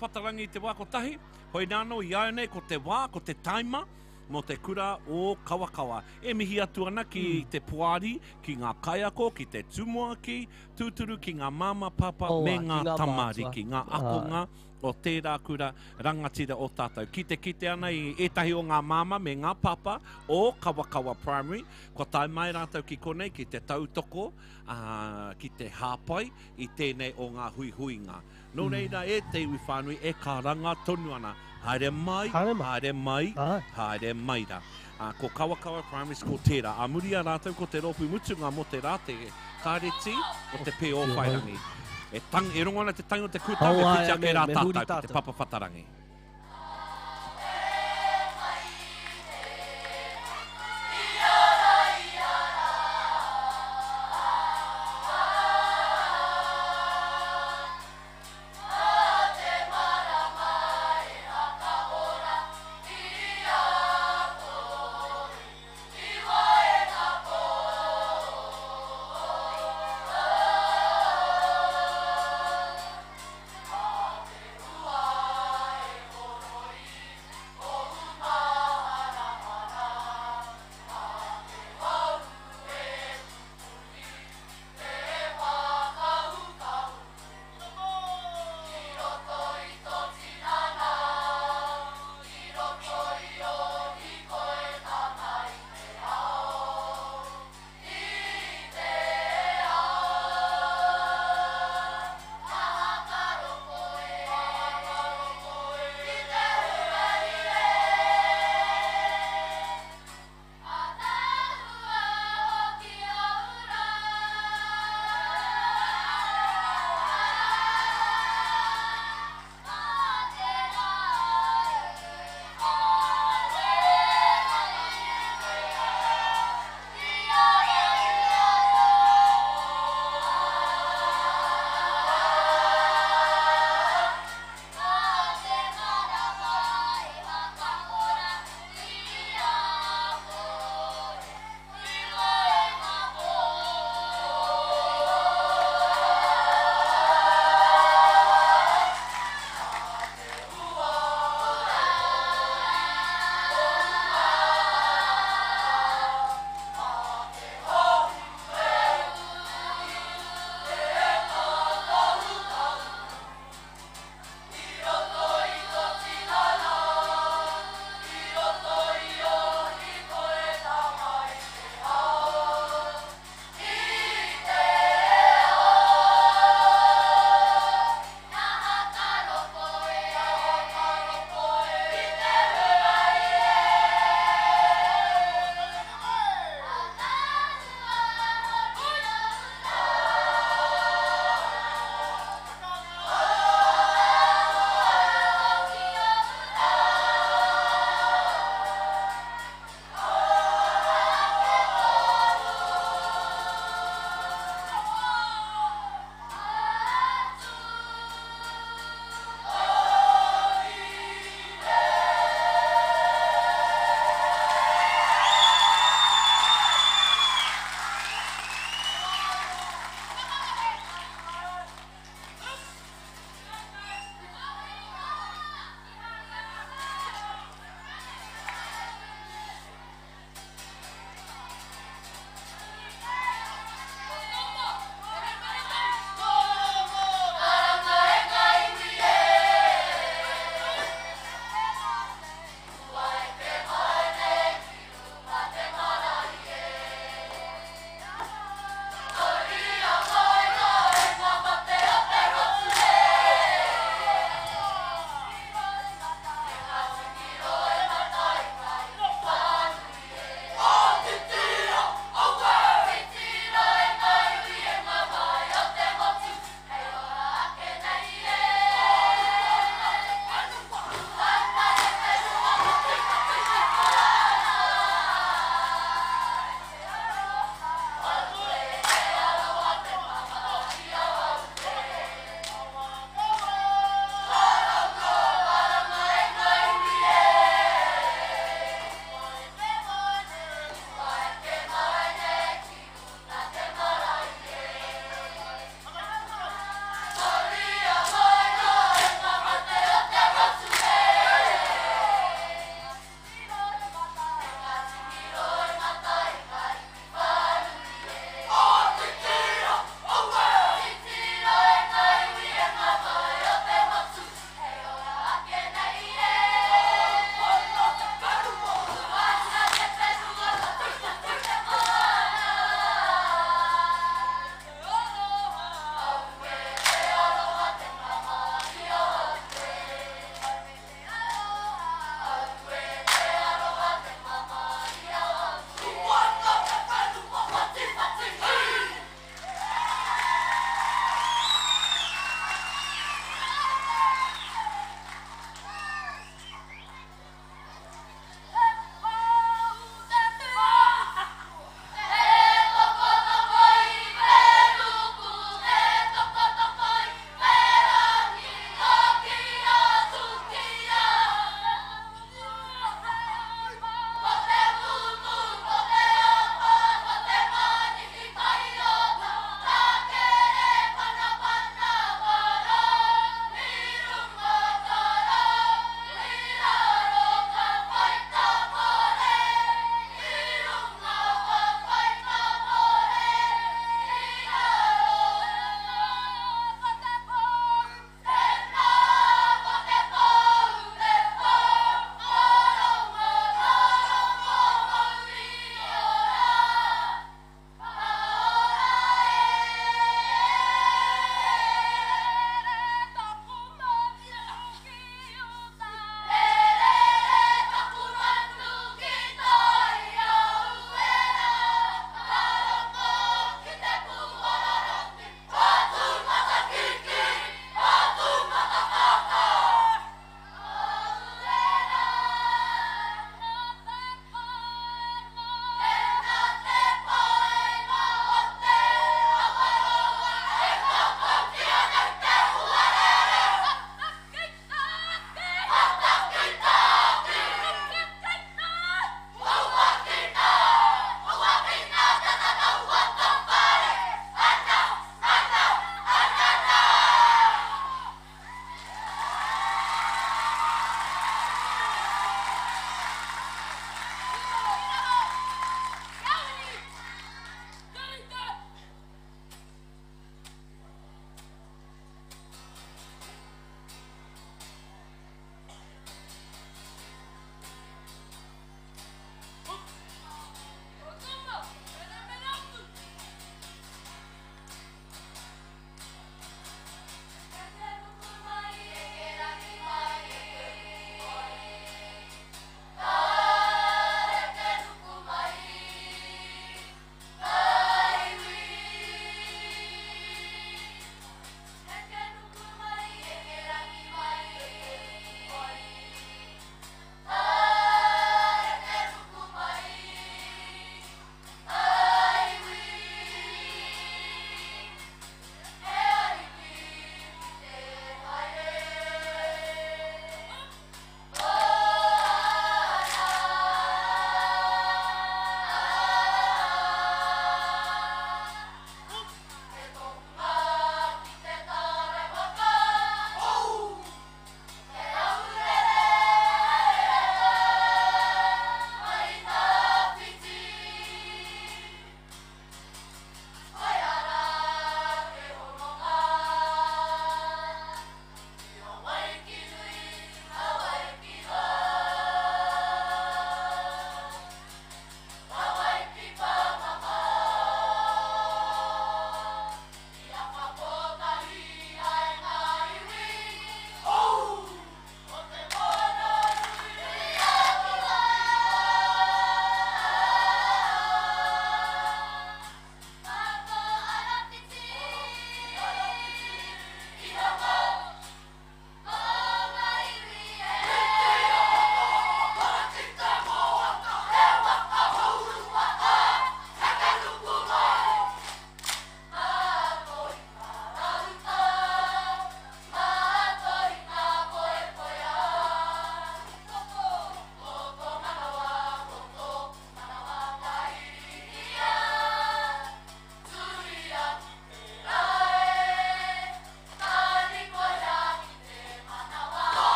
whatarangi i te wā kotahi, hoi nāno i a nei ko te wā, ko te taima mō te kura o Kawakawa. E mihi atu ana ki mm. te poari, ki ngā kaiako, ki te tumuaki, tūturu ki ngā māmā pāpā oh, me ngā, ngā tamariki, ngā akonga o tērā kura rangatira o tātou. Ki te kite ana i ētahi o ngā māmā me ngā pāpā o Kawakawa Primary, kua tae mai rātou ki konei ki te tautoko, ā, ki te hāpai i tēnei o ngā huihuinga. Nō reira, e te iwi whānui, e karanga tonu ana, haere mai, haere mai, haere mai rā. Ā, ko Kawakawa Primary School tērā. Ā muri i a rātou ko te rōpū mutunga mō te rā, te kāreti o te Pēōwhairangi. E, tang, e rongo ana te tangi o te kūtā, me whiti ake rā tātou ki te papa whatarangi.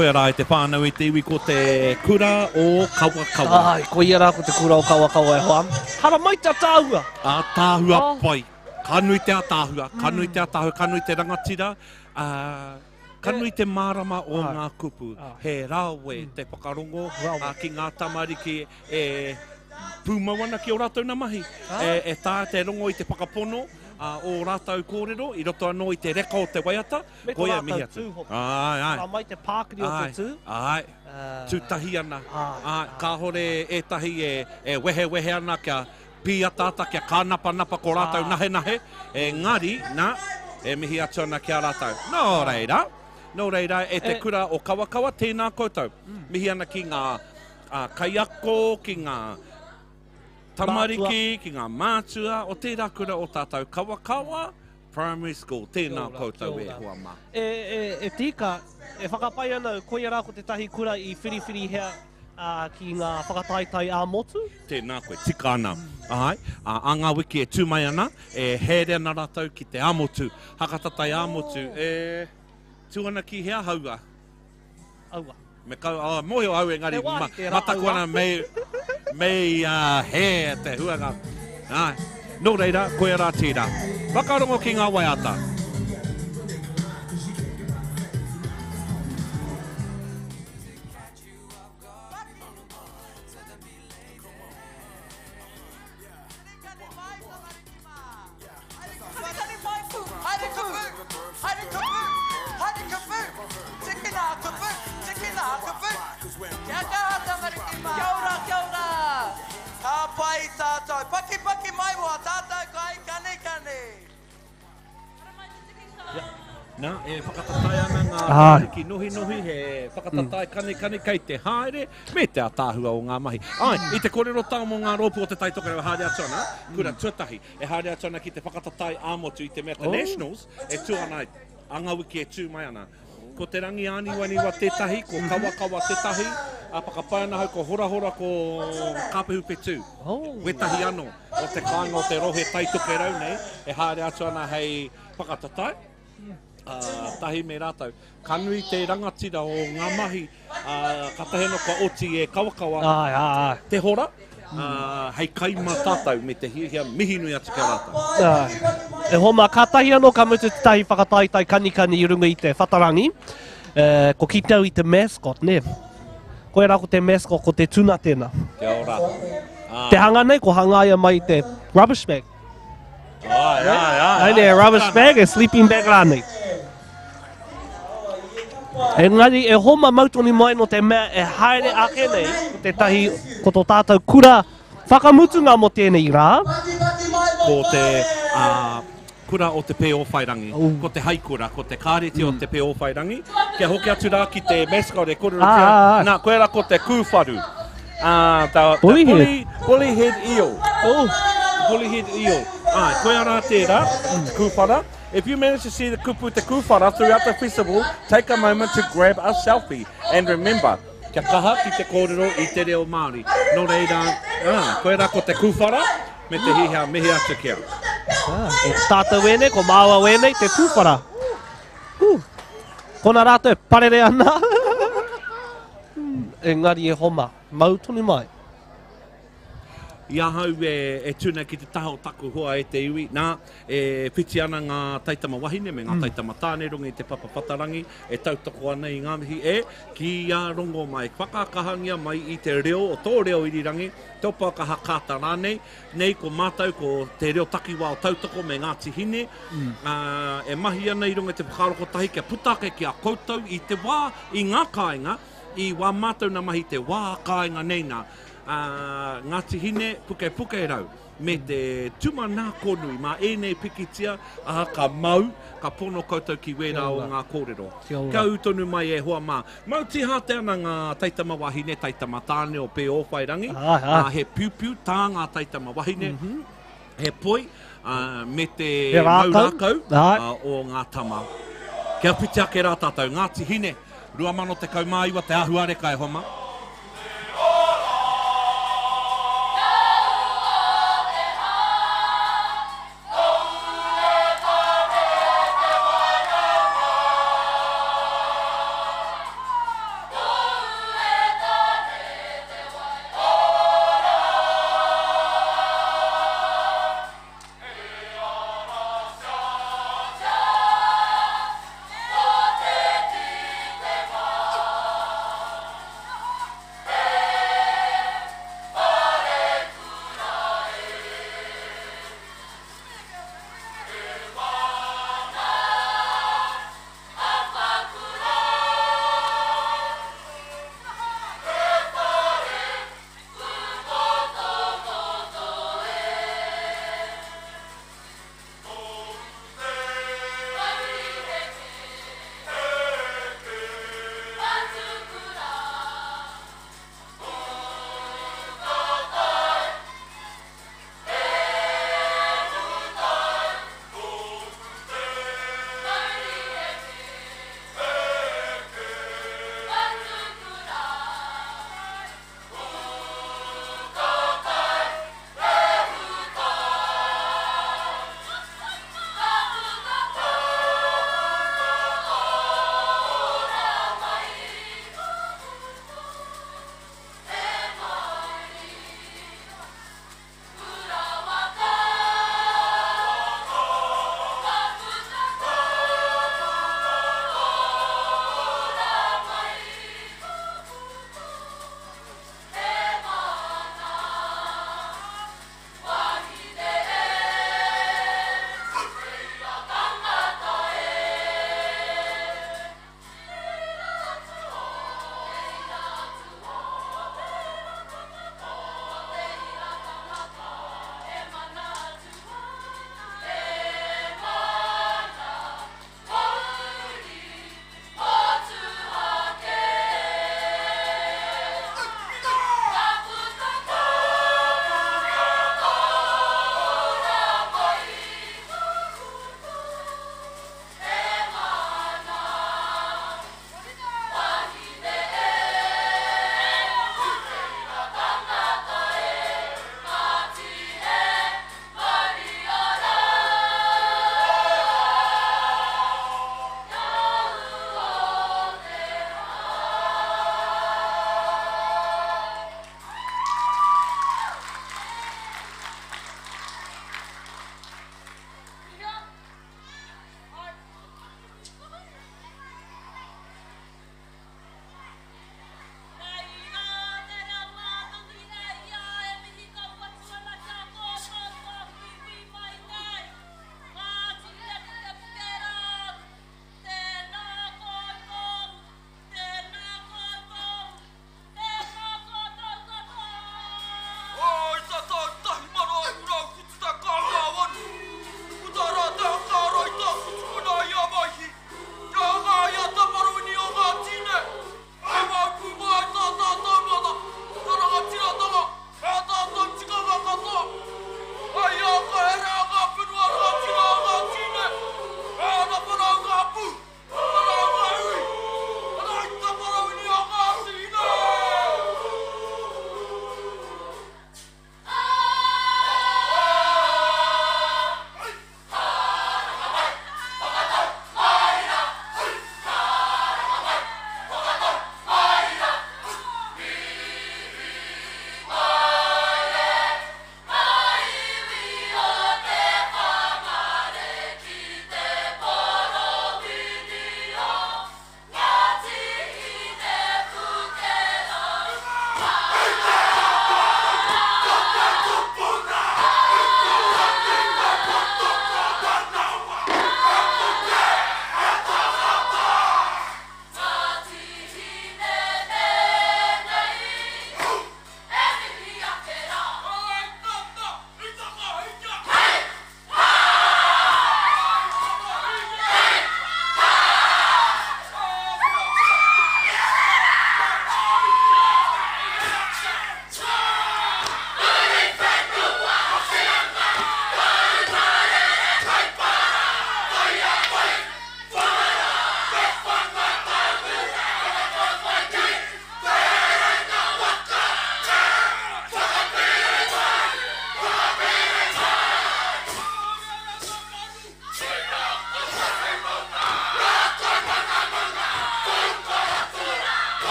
Koia rā e te whānau e te iwi ko te kura o Kawakawa. Ai, koia rā ko te kura o Kawakawa e hoa. Haramai te ataahua! Ataahua pai. Ka nui te ataahua, ka nui te ataahua, ka nui te rangatira, ā, ka nui te mārama o ngā kupu. He rawe te whakarongo ki ngā tamariki e pūmau ana ki ō rātou nā mahi. E taea te rongo i te whakapono ō rātou kōrero i roto anō i te reka o te waiata. Me tō rātou tū hoki. Āe, āe. Ka mai te pākiri o te tū. Āe, tū tahi ana. Āe, kāhore ētahi e wehewehe ana kia pīataata, kia kānapanapa ko rātou nahenahe, engari, nā, e mihi atu ana ki a rātou. Nō reira, nō reira, e te kura o Kawakawa, tēnā koutou. Mihi ana ki ngā kaiako, ki ngā tamariki, ki ngā mātua o tērā kura o tātou Kawakawa Primary School. Tēnā koutou e hoa mā. E, e, e tika, e whakapai ana au, koia rā ko tētahi kura i whiriwhirihia ki ngā whakataetae ā-motu. Tēnā koe, tika ana. Āe, ā ngā wiki e tū mai ana, e haere ana rātou ki te ā-motu, hakatatai ā-motu, e tū ana ki hea haua? Aua. Me kau, oh, mōhio au engari He wāhi tērā, mataku aua. ana me, me hē te huanga. Āe, nō reira, koia rā tērā. Whakarongo ki ngā waiata. Kia ora, kia ora! Ka pai tātou. Pakipaki mai wā tātou kai kanikani. Nā, e whakatatae ana ngā tamariki nohinohi, he whakatatae kanikani kei te haere, me te ataahua o ngā mahi. Āe, i te kōrerotanga mō ngā rōpū o Te Tai Tokerau e haere atu ana, kura tuatahi, e haere atu ana ki te whakatatae ā-motu i te mea te Nationals e tū ana a ngā wiki e tū mai ana. Ko Te Rangi Āniwaniwa tētahi, ko Kawakawa tētahi, ā, whakapae ana ahau ko Horahora, ko Kāpehu Whetū, wētahi anō o te kāinga o te rohe Tai Tokerau nei e haere atu ana hei whakatatae, ā, tahi me rātou. Ka nui te rangatira o ngā mahi, ā, kātahi anō kua oti e Kawakawa Āe, āe, āe. te hora, ā, hei kai mā tātou me te hiahia mihi nui atu ki a rātou. Āe. E hoa mā, kātahi anō ka mutu tētahi whakataetae kanikani i runga i te whatarangi. E, ko kite au i te mascot, nē? Koirā ko te mascot, ko te tuna tēnā. Kia ora. Ā. Te hanga nei, ko hangaia mai i te rubbish bag. Āe, āe, āe. Ai nei, rubbish bag, e sleeping bag rānei. Engari, e homa mau tonu mai no te mea e haere ake nei, ko tētahi, ko tō tātou kura whakamutunga mō tēnei rā. Ko te kura o Te Pēōwhairangi, ko te haikura, ko te kāreti o Te Pēōwhairangi. Kia hoki atu rā ki te mascot e kōrerotia, nā, koia rā ko te kūwharu. The bully, bully head eel. Oh. Bully head eel. Ai, koia rā tērā, te kūwhara. If you manage to see the kupu te kūwhara throughout the festival, take a moment to grab a selfie. And remember, kia kaha ki te kōrero i te reo Māori. Nō reira, ā, koia rā ko te kūwhara, me te hihia mihi atu ki au. E tātou ēnei, ko māua wēnei, te kūwhara. Hū. Kona rātou e parere ana. Engari e homa, mau tonu mai. I ahau e tū nei ki te taha o taku hoa e te iwi, nā, e whiti ana ngā taitama wahine me ngā taitama tāne runga i te papa whatarangi e tautoko ana i ngā mihi e ki a Rongomai. Whakakahangia mai i te reo o tō reo irirangi, tō pākaha kāta rānei, nei ko mātou ko te reo takiwā o Tautoko me Ngāti Hine, ā, e mahi ana i runga i te whakaaro kotahi kia puta ake ki a koutou i te wā i ngā kāinga, i wā mātou nā mahi te wā kāinga nei nā, ā, Ngāti Hine, Pukepuke rau, me te tūmanako nui mā ēnei pikitia, ā, ka mau, ka pono koutou ki wērā o ngā kōrero. Kia ū tonu mai e hoa mā. Mau tīhāte ana ngā taitama wahine, taitama tāne o Pēōwhairangi, ā, he piupiu tā ngā taitama wahine, he poi, ā, me te mau rākau o ngā tama. Kia whiti ake rā tātou, Ngāti Hine, 2019 te āhuareka e hoa mā.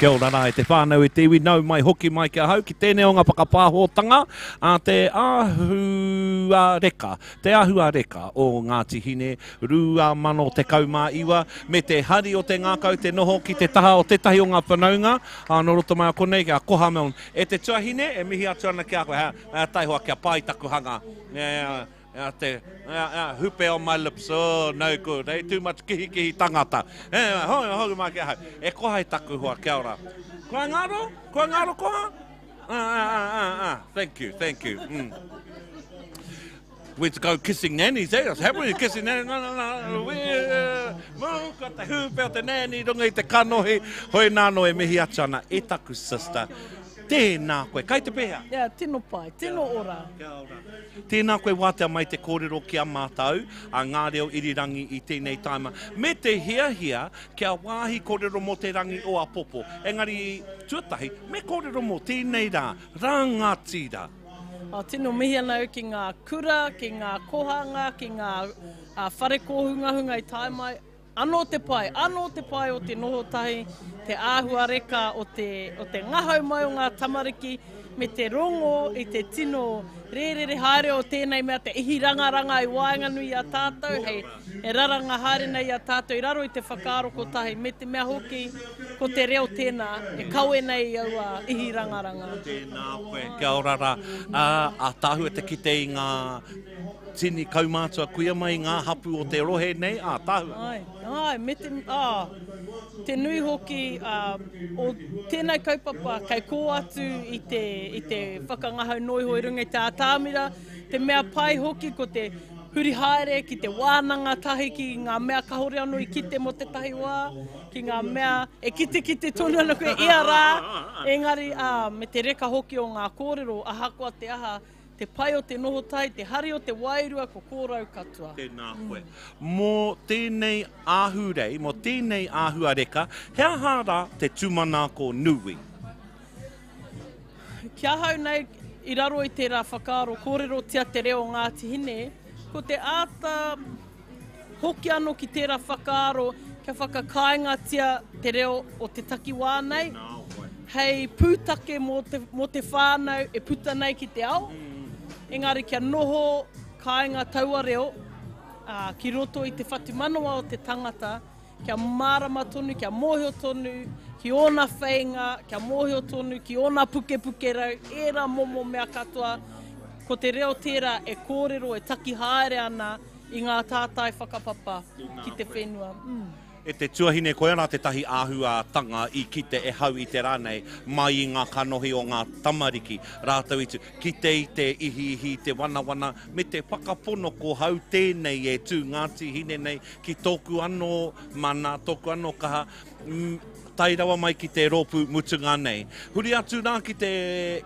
Kia ora rā e te whānau e te iwi, nau mai hoki mai ki ahau ki tēnei o ngā whakapāhōtanga a te āhuareka, te āhuareka o Ngāti Hine 2019 me te hari o te ngākau te noho ki te taha o tētahi o ngā whanaunga ā, nō roto mai a konei ki a Koha Milne. E te tuahine, e mihi atu ana ki a koe, ha, taihoa kia pai taku hanga. Yeah. Ea te, ea, ea, hupe on my lips, oh, no good, eh, too much kihikihi tangata. Eh, hoi, hoi mai ki ahau. E koha i taku hoa, kia ora. Kua ngaro? Kua ngaro koha? Ah, ah, ah, ah, ah. Thank you, thank you. Mm. Went to go kissing nannies, eh? What's happening? Kissing nannies. No, no, no. We, uh, mū, ko te hūpe o te nanny runga i te kanohi. Hoi nāno e mihi atu ana e taku sister. Tēnā koe. Kai te pēhea? Yeah, tino pai, tino ora. Kia ora. Tēnā koe wātea mai te kōrero ki a mātou, a Ngā Reo Irirangi i tēnei taima, me te hiahia kia wāhi kōrero mō te rangi o apopo. Engari, tuatahi, me kōrero mō tēnei rā, rangatira. Oh, tino mihi ana au ki ngā kura, ki ngā kohanga, ki ngā whare kōhungahunga i tae mai. Anō te pai, anō te pai o te noho tahi, te āhua reka o te, o te ngahau mai o ngā tamariki, me te rongo i te tino rērere haere o tēnei mea te ihi rangaranga i waenganui i a tātou, hei e raranga haere nei i a tātou i raro i te whakaaro kotahi, me te mea hoki ko te reo tēnā e kawe nei i aua ihi rangaranga. Tēnā koe, kia ora rā. Ā, ātaahua te kite i ngā Tini kaumātua kuia mai i ngā hapū o te rohe nei, ātaahua. Āe, āe, me te, ā, te nui hoki, ā, o tēnei kaupapa kei kō atu i te, i te whakangahau noiho i runga i te ātamira, te mea pai hoki ko te huri haere ki te wānanga tahi ki ngā mea kahore anō i kite mō tētahi wā, ki ngā mea e kitekite tonu ana koe ia rā, engari, ā, me te reka hoki o ngā kōrero, ahakoa te aha, Te pai o te noho tahi, te hari o te wairua, ko kōrau katoa. Tēnā koe. Mō tēnei ahurei, mō tēnei āhuareka, he aha rā te tūmanako nui? Ki ahau nei, i raro i tērā whakaaro, kōrerotia te reo o Ngāti Hine, ko te āta hoki anō ki tērā whakaaro kia whakakāingatia te reo o te takiwā nei hei pūtake mō te, mō te whānau e puta nei ki te ao, engari kia noho kāinga taua reo ā, ki roto i te whatumanawa o te tangata, kia mārama tonu, kia mōhio tonu ki ōna wheinga, kia mōhio tonu ki ōna pukepuke rau, ērā momo mea katoa, ko te reo tērā e kōrero, e taki haere ana i ngā tātai whakapapa ki te whenua. E te tuahine, koia rā tētahi āhuatanga i kite e hau i te rā nei, mai i ngā kanohi o ngā tamariki, rātou i tū, kite i te ihiihi, te wanawana, me te whakapono ko hau tēnei e tū Ngāti Hine nei ki tōku anō mana, tōku anō kaha, tae rawa mai ki te rōpū mutunga nei. Huri atu rā ki te,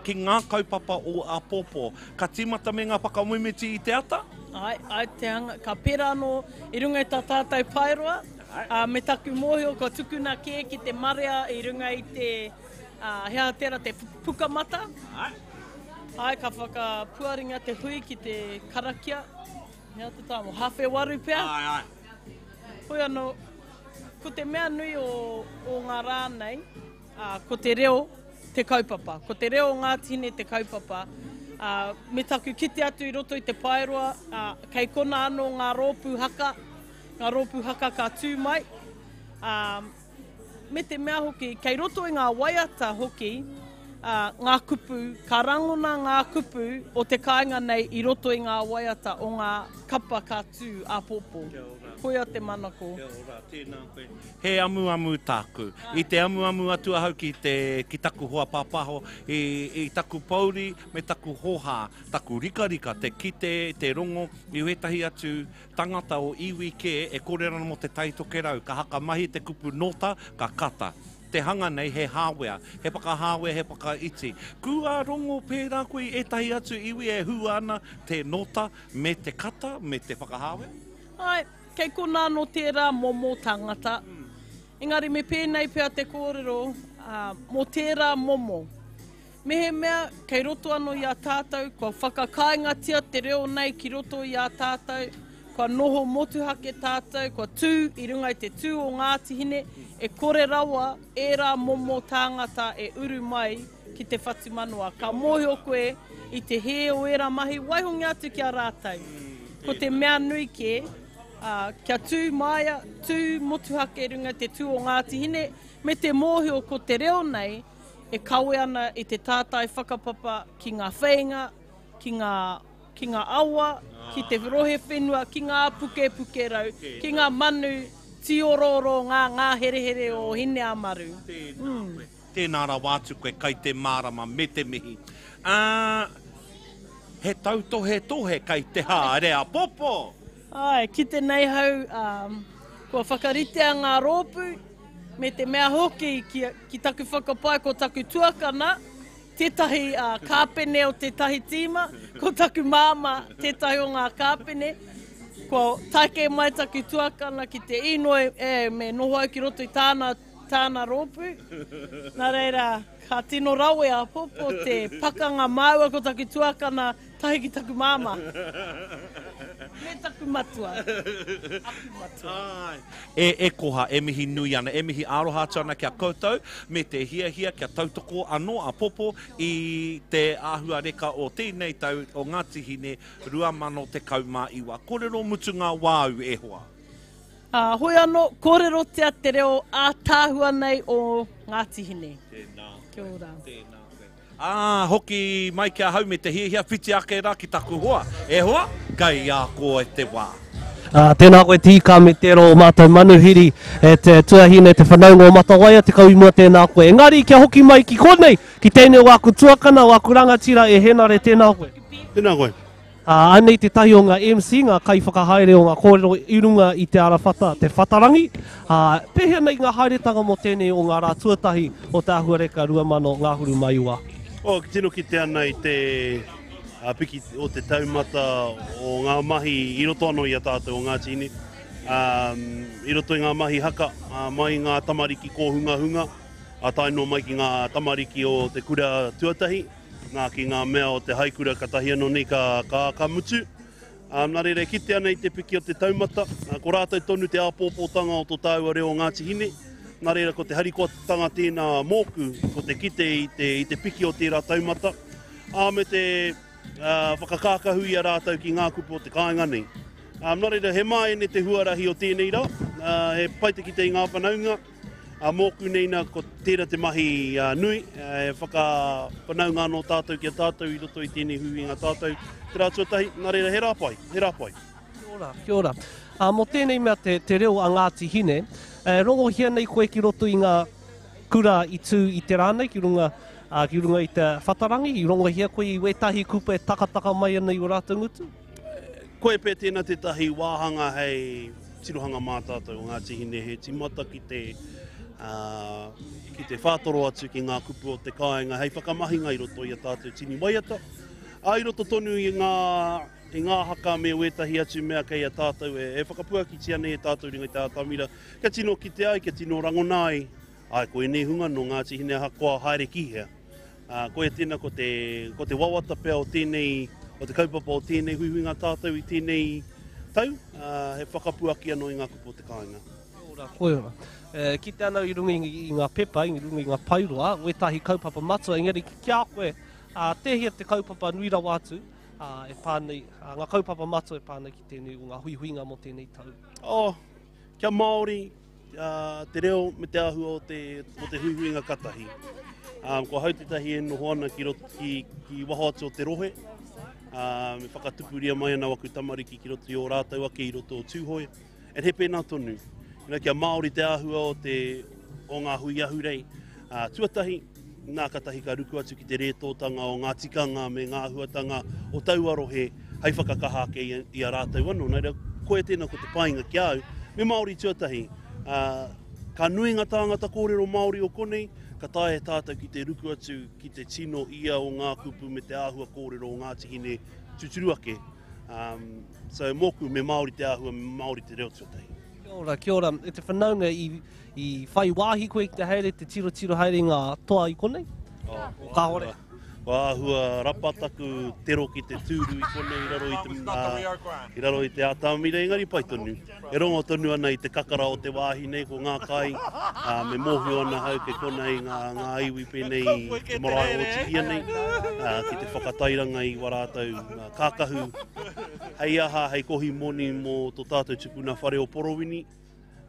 ki ngā kaupapa o āpōpō. Ka tīmata me ngā whakamimiti i te ata? Āe, āe, te hanga, ka pērā anō i runga i tā tātou paeroa, ā, me taku mōhio kua tukuna kē ki te marea i runga i te, ā, he aha tērā, te pukamata. Āe. Āe, ka whakapuaringa te hui ki te karakia, he aha te tāmo, hāwhe waru pea? Āe, āe. Hoi anō, ko te mea nui o, o ngā rā nei, ā, ko te reo te kaupapa. Ko te reo o Ngāti Hine te kaupapa. Ā, me taku kite atu i roto i te paeroa, ā, kei kona anō ngā rōpū haka, ngā rōpū haka ka tū mai. Ā, me te mea hoki, kei roto i ngā waiata hoki, ā, ngā kupu, ka rangona ngā kupu o te kāinga nei i roto i ngā waiata o ngā kapa ka tū āpōpō. Koia te manako. Kia ora, tēnā koe. He amuamu tāku. I te amuamu atu ahau ki te, ki taku hoa pāpāho, i, i taku pouri me taku hōhā, taku rikarika te kite, te rongo i wētahi atu tangata o iwi kē e kōrero ana mō Te Tai Tokerau, ka hakamahi te kupu nōta, ka kata. Te hanga nei he hāwea, he whakahāwea, he whakaiti. Kua rongo pērā koe i ētahi atu iwi e hua ana te nōta me te kata me te whakahāwea? Āe, kei konā anō tērā momo tangata. Engari me pēnei pea te kōrero, ā, mō tērā momo. Mehemea kei roto anō i a tātou, kua whakakāingatia te reo nei ki roto i a tātou, kua noho motuhake tātou, kua tū i runga i te tū o Ngāti Hine, e kore rawa ērā momo tāngata e uru mai ki te whatumanawa. Ka mōhio koe i te hē o ērā mahi, waihongia atu ki a rātou. Ko te mea nui kē, ā, kia tū māia, tū motuhake i runga i te tū o Ngāti Hine, me te mōhio ko te reo nei e kawe ana i te tātai whakapapa ki ngā wheinga, ki ngā, ki ngā awa, ki te rohe whenua, ki ngā pukepuke rau, ki ngā manu tīorooro, ngā ngāherehere o Hineamaru. Tēnā koe. Tēnā rawa atu koe kai te mārama me te mihi. Ā, he tautohetohe kai te haere a Popo! Āe, kite nei hau, ā, kua whakaritea ngā rōpū, me te mea hoki ki, ki taku whakapae ko taku tuakana, tētahi kāpene o tētahi tīma, ko taku māmā tētahi o ngā kāpene. Kua tae kē mai taku tuakana ki te īnoi, e, me noho au ki roto i tāna, tāna rōpū. Nā reira, ka tino rawe a Popo te pakanga māua ko taku tuakana tahi ki taku māmā. Me taku matua. Aku matua. Āe. E, e koha, e mihi nui ana, e mihi aroha atu ana ki a koutou, me te hiahia kia tautoko anō a Popo i te āhua reka o tēnei tau o Ngāti Hine 2019. Kōrero mutunga wāu, e hoa. Ā, hoi anō, kōrerotia te reo ātaahua nei o Ngāti Hine. Tēnā koe. Kia ora. Tēnā koe. Ā, hoki mai ki ahau me te hiahia whiti ake rā ki taku hoa. E hoa, kei a koe te wā. Ā, tēnā koe te ika me tērā o mātou manuhiri, e te tuahine, te whanaunga o Matawaia, 10 i mua tēnā koe. Engari, kia hoki mai ki konei, ki tēnei o āku tuakana, o āku rangatira, e Henare, tēnā koe. Tēnā koe. Ā, anei tētahi o ngā MC, ngā kaiwhakahaere o ngā kōrero i runga i te arawhata, te whatarangi. Ā, pēhea nei ngā haeretanga mō tēnei o ngā rā tuatahi o te Ahuareka 2000 ngahuru mā iwa? Oh, tino kite ana i te piki o te taumata o ngā mahi i roto anō i a tātou o Ngāti Hine, ā, i roto i ngā mahi haka, ā, mai i ngā tamariki kōhungahunga, ā, tae noa mai ki ngā tamariki o te kura tuatahi. Nā, ki ngā mea o te haikura katahi anō nei ka, ka, ka mutu. Ā, nā reira e kite ana i te piki o te taumata, ā, ko rātou tonu te āpōpōtanga o tō tāua reo o Ngāti Hine. Nā reira ko te harikoatanga tēnā mōku, ko te kite i te, i te piki o tērā taumata, ā, me te ā, whakakākahu i a rātou ki ngā kupu o te kāinga nei. Ā, nā reira he māene te huarahi o tēnei rā, ā, he pai te kite i ngā whanaunga, Ā, mōku nei nā, ko tērā te mahi nui, e whakawhanaunga anō tātou ki a tātou i roto i tēnei huihuinga tātou te rā tuatahi, nā reira he rā pai, he rā pai. Kia ora, kia ora. Ā, mō tēnei mea te, te reo a Ngāti Hine, e rongohia nei koe ki roto i ngā kura i tū i te rā nei, ki runga, ā, ki runga i te whatarangi, i rongohia koe i wētahi kupu e takataka mai ana i ō rātou ngutu? Koia pea tēnā tētahi wāhanga hei tirohanga mā tātou o Ngāti Hine, he tīmata ki te, ki te whātoro atu ki ngā kupu o te kāinga hei whakamahinga i roto i a tātou tini waiata, ā, i roto tonu i ngā, i ngā haka me wētahi atu mea kei a tātou e, e whakapuakitia nei e tātou ringa i te atamira, kia tino kite ai, kia tino rangona ai, āe, ko ēnei hunga nō Ngāti Hine ahakoa haere ki hea. Ā, koia tēnā ko te, ko te wawata pea o tēnei, o te kaupapa o tēnei huihuinga tātou i tēnei tau, ā, he whakapuaki anō i ngā kupu o te kāinga. Kia ora, koia. E kite ana i runga i ngā pepa, i runga i ngā paeroa, wētahi kaupapa matua, engari ki a koe, ā, tēhea te kaupapa nui rawa atu, ā, e pā nei, ā, ngā kaupapa matua e pā nei ki tēnei o ngā huihuinga mō tēnei tau? Oh, kia Māori, te reo me te āhua o te, o te huihuinga katahi. Um, ko hau tētahi e noho ana ki, roto, ki, ki waho atu o te rohe, um, e whakatupuria mai ana waku tamariki ki roto i ō rātou ake i roto o Tūhoe. And he pēnā tonu. You know, kia Māori te āhua o, te, o ngā hui ahurei. Uh, tuatahi, nā katahi ka ruku atu ki te rētōtanga o ngā tikanga me ngā āhuatanga o taua rohe hei whakakaha ake i a, i a rātou anō. Nā reira, koia tēnā ko te painga ki a au, me Māori tuatahi. Ā, ka nui ngā tāngata kōrero Māori o konei, ka taea e tātou ki te ruku atu ki te tino ia o ngā kupu me te āhua kōrero o Ngāti Hine tūturu ake. Um, so mōku, me Māori te āhua, me Māori te reo tuatahi. Kia ora, kia ora. E te whanaunga i, i whai wāhi koe ki te haere, te tirotiro haere i ngā toa i konei? Oh, Kāore. Kua āhua rapa taku tero ki te tūru i konei i raro i te, i raro i te atamira, engari pai tonu. E rongo tonu ana i te kakara o te wāhi nei, ko ngā kai, ā, me mōhio ana hau kei konei ngā, ngā iwi pēnei i te marae o Otihia nei, ā, ki te whakatairanga i wā rātou kākahu hei aha, hei kohi moni mō tō tātou tupuna whare o Porowini.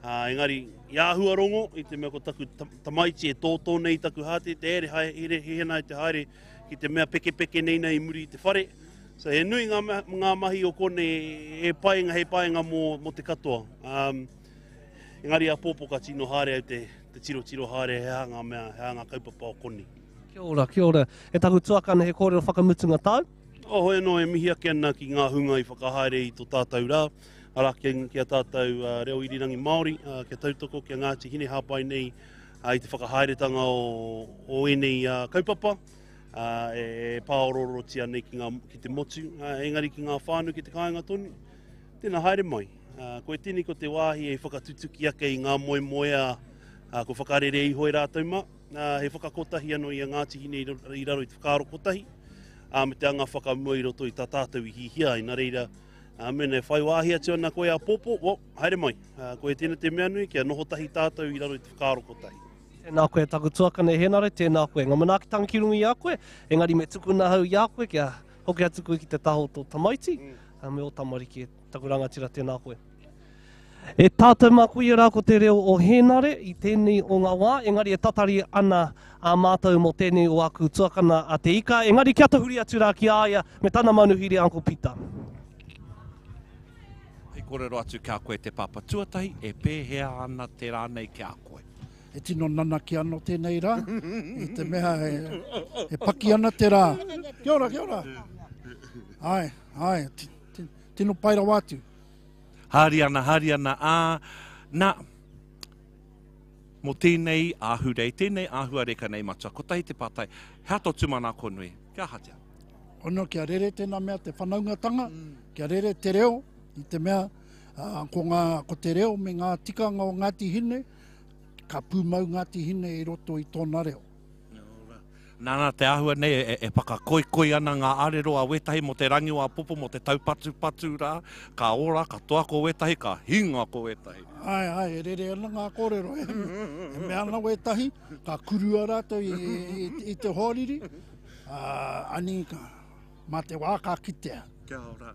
Ā, engari, i āhua rongo, i te mea ko taku tamaiti e tōtō nei i taku hātete, e re, he, he hena i te haere ki te mea pekepeke nei nei i muri i te whare. So, he nui ngā, ngā mahi o konei e painga, hei painga mō, mō te katoa. Um, engari āpōpō ka tino haere au te, te tirotiro haere he aha ngā mea, he aha ngā kaupapa o konei. Kia ora, kia ora. E taku tuakana he kōrero whakamutunga tāu? Oh, hoi anō e mihi ake ana ki ngā hunga i whakahaere i tō tātou rā, arā ki, ki a tātou uh, reo irirangi Māori, uh, kia tautoko, kia Ngāti Hine hāpai nei uh, i te whakahaeretanga o, o ēnei uh, kaupapa uh, e, e pāororotia nei ki, ngā, ki te motu, uh, engari ki ngā whānau ki te kāinga tonu. Tēnā haere mai. Uh, koe tēnei ko te wāhi e whakatutuki ake i ngā moemoeā uh, ko whakarere iho e rātou mā. Uh, hei whakakotahi anō i a Ngāti Hine i raro i te whakaaro kotahi. ā, me te anga whakamua i roto i tā tātou i hihia ai. Nā reira, ā, mēnā e whai wāhi atu ana koe āpōpō, well, haere mai. Ā, koia tēnā te mea nui, kia noho tahi tātou i raro i te whakaaro kotahi. Tēnā koe taku tuakana e Henare, tēnā koe. Ngā manaakitanga ki runga i a koe, engari me tukuna ahau i a koe kia hoki atu koe ki te taha o tō tamaiti, ā, me ō tamariki e taku rangatira, tēnā koe. E tātou mā koia rā ko te reo o Hēnare i tēnei o ngā wā, engari e tatari ana a mātou mō tēnei o aku tuakana a Te Ika, engari kia tahuri atu rā ki a ia me tana manuhiri Uncle Peter. Hei kōrero atu ki a koe te papa tuatahi, e pēhea ana te rā nei ki a koe? He tino nanakia anō tēnei rā, i te mea e, e paki ana te rā. Kia ora, kia ora. Ai, ai, tino pai rawa atu. Hari ana, hari ana, ā, nā, mō tēnei ahurei, tēnei āhuareka nei matua, kotahi te pātai, he aha tō tūmanako nui? Kia ahatia? Ono kia rere tēnā mea te whanaungatanga, kia rere te reo, i te mea ko, ngā, ko te reo me ngā tikanga o Ngāti Hine, ka pūmau Ngāti Hine i roto i tōna reo. Nāna te āhua nei e, e whakakoikoi ana ngā arero a wētahi mō te rangi o Apopo, mō te taupatupatu rā, ka ora, ka toa ko wētahi, ka hinga ko wētahi. Āe, āe, e rere ana ngā kōrero. E, e mea ana wētahi, ka kurua rātou i, i, i te hoariri, ā, ani, ka, mā te wā ka kitea. Kia ora.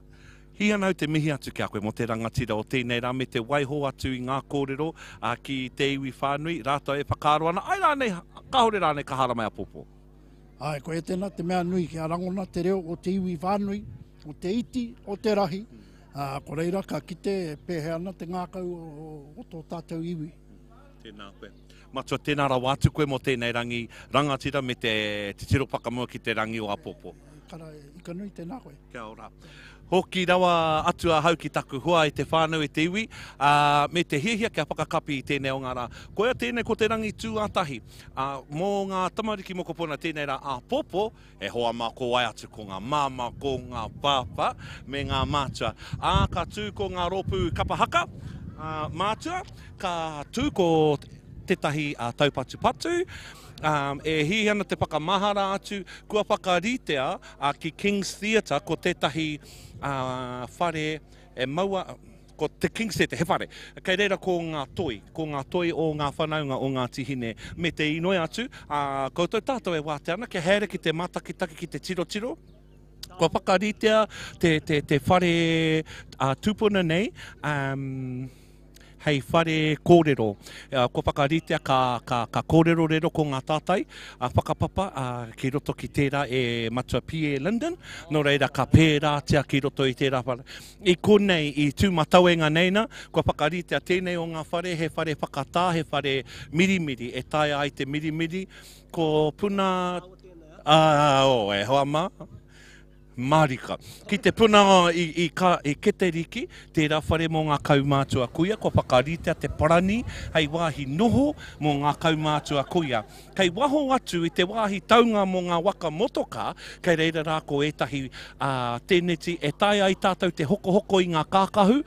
Hī ana au te mihi atu ki a koe mō te rangatira o tēnei rā me te waiho atu i ngā kōrero ki te iwi whānui, rātou e whakaaro ana, āe rānei, kāore rānei ka haramai apōpō. Āe, koia tēnā te mea nui kia rangona te reo o te iwi whānui, o te iti, o te rahi, ā, ko reira ka kite e pēhea ana te ngākau o tō tātou iwi. Tēnā koe. Matua, tēnā rawa atu koe mō tēnei rangi rangatira me te titiro whakamua ki te rangi o apōpō. Kara, ika nui, tēnā koe. Kia ora. Hoki rawa atu ahau ki taku hoa i te whānau i te iwi, ā, me te hiahia kia whakakapi i tēnei o ngā rā. Koia tēnei ko te rangi tūātahi, ā, mō ngā tamariki mokopuna tēnei rā āpōpō, e hoa mā ko wai atu ko ngā māmā, ko ngā pāpā, me ngā mātua. Ā, ka tū ko ngā rōpū kapa haka, ā, mātua, ka tū ko tētahi taupatupatu, ā, e hiahia ana te whakamahara atu, kua whakaritea ki King's Theatre ko tētahi whare e maua, ko te King's Theatre, he whare, kei reira ko ngā toi, ko ngā toi o ngā whanaunga o Ngāti Hine, me te inoi atu, ā, koutou tātou e wātea ana kia haere ki te mātakitaki, ki te tirotiro, kua whakaritea te, te, te whare ā, tupuna nei, um, hei whare kōrero. Kua whakaritea ka, ka, ka kōrerorero ko ngā tātai a whakapapa a, ki roto ki tērā e Matua P.A. Lyndon, nō reira ka pērātia ki roto i tērā whare. I konei, i Tūmatauenga nei nā, kua whakaritea tēnei o ngā whare, he whare whakatā, he whare mirimiri, e taea ai te mirimiri, ko Puna, ā, oh, e hoa mā. Mārika. Ki te puna i, i, ka, i Keteriki, tērā whare mō ngā kaumātua kuia, kua whakaritea te parani hei wāhi noho mō ngā kaumātua kuia. Kei waho atu i te wāhi taunga mō ngā waka motokā, kei reira rā ko ētahi ā, tēneti e taea ai tātou te hokohoko i ngā kākahu,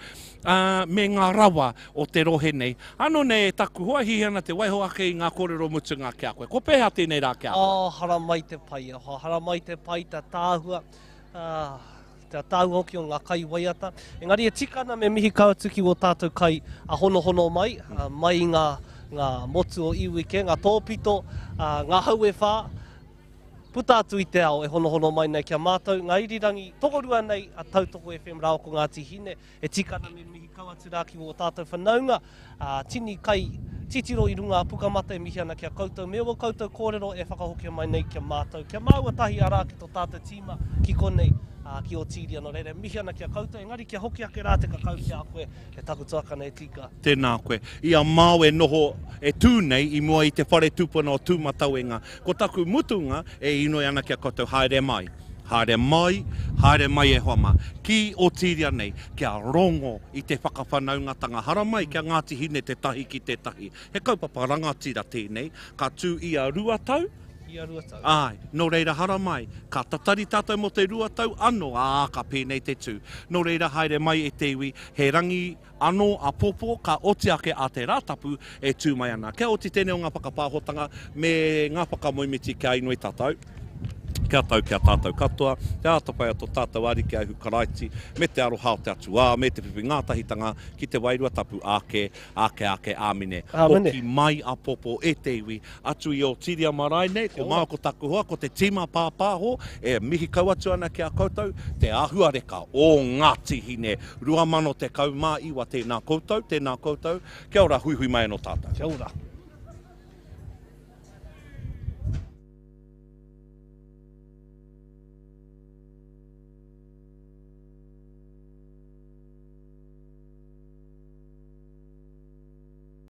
ā, me ngā rawa o te rohe nei. Ano nei e taku hoa, hihi ana te waiho ake i ngā kōrero mutunga ki a koe. Ko pēhea tēnei rā ki a koe? Oh, haramai te pai e hoa, haramai te pai, te ataahua, ah, te ataahua hoki o ngā kai waiata. Engari e tika ana me mihi kau atu ki wō tātou kai a honohono mai, ah, mai i ngā, ngā motu o iwi kē, ngā tōpito, ah, ngā hau e whā, puta atu i te ao e honohono mai nei ki a mātou, ngā irirangi tokorua nei a Tautoko FM rāua ko Ngāti Hine. E tika ana me mihi kau atu rā ki wō tātou whanaunga, ā, tini kai titiro i runga a Pukamata e mihi ana ki a koutou me wō koutou kōrero e whakahokia mai nei ki a mātou, ki a māua tahi arā ki tō tātou tīma ki konei, ā, ki Otīria. Nō reira, e mihi ana ki a koutou, engari kia hoki ake rā te kakau ki a koe, e taku tuakana e tika. Tēnā koe. I a māu e noho, e tū nei i mua i te whare tupuna o Tūmatauenga, ko taku mutunga e inoi ana ki a koutou haere mai. Haere mai, haere mai e hoa mā. Ki Otīria nei, kia rongo i te whakawhanaungatanga. Haramai kia Ngāti Hine te tahi ki te tahi. He kaupapa rangatira tēnei, ka tū ia 2 tau. Ia 2 tau. Āe, nō reira haramai, ka tatari tātou mō te 2 tau anō, ā, ka pēnei te tū. Nō reira haere mai e te iwi, he rangi anō āpōpō ka oti ake a te Rātapu e tū mai ana. Kia oti tēnei o ngā whakapāhotanga me ngā whakamoemiti kia inoi tātou. Kia tau ki a tātou katoa, te atawhai a to tātou Ariki a Ihu Karaiti, me te aroha o te Atuā, me te whiwhi ngātahitanga ki te Wairua Tapu, āke, āke, āke, āmine. Āmine. Hoki mai apopo e te iwi, atu i Otiria marae nei, ko māua ko taku hoa, ko te tīma pāpāho, e mihi kau atu ana ki a koutou, te āhuareka o Ngāti Hine 2019, tēnā koutou, tēnā koutou, kia ora, huihui mai anō tātou. Kia ora.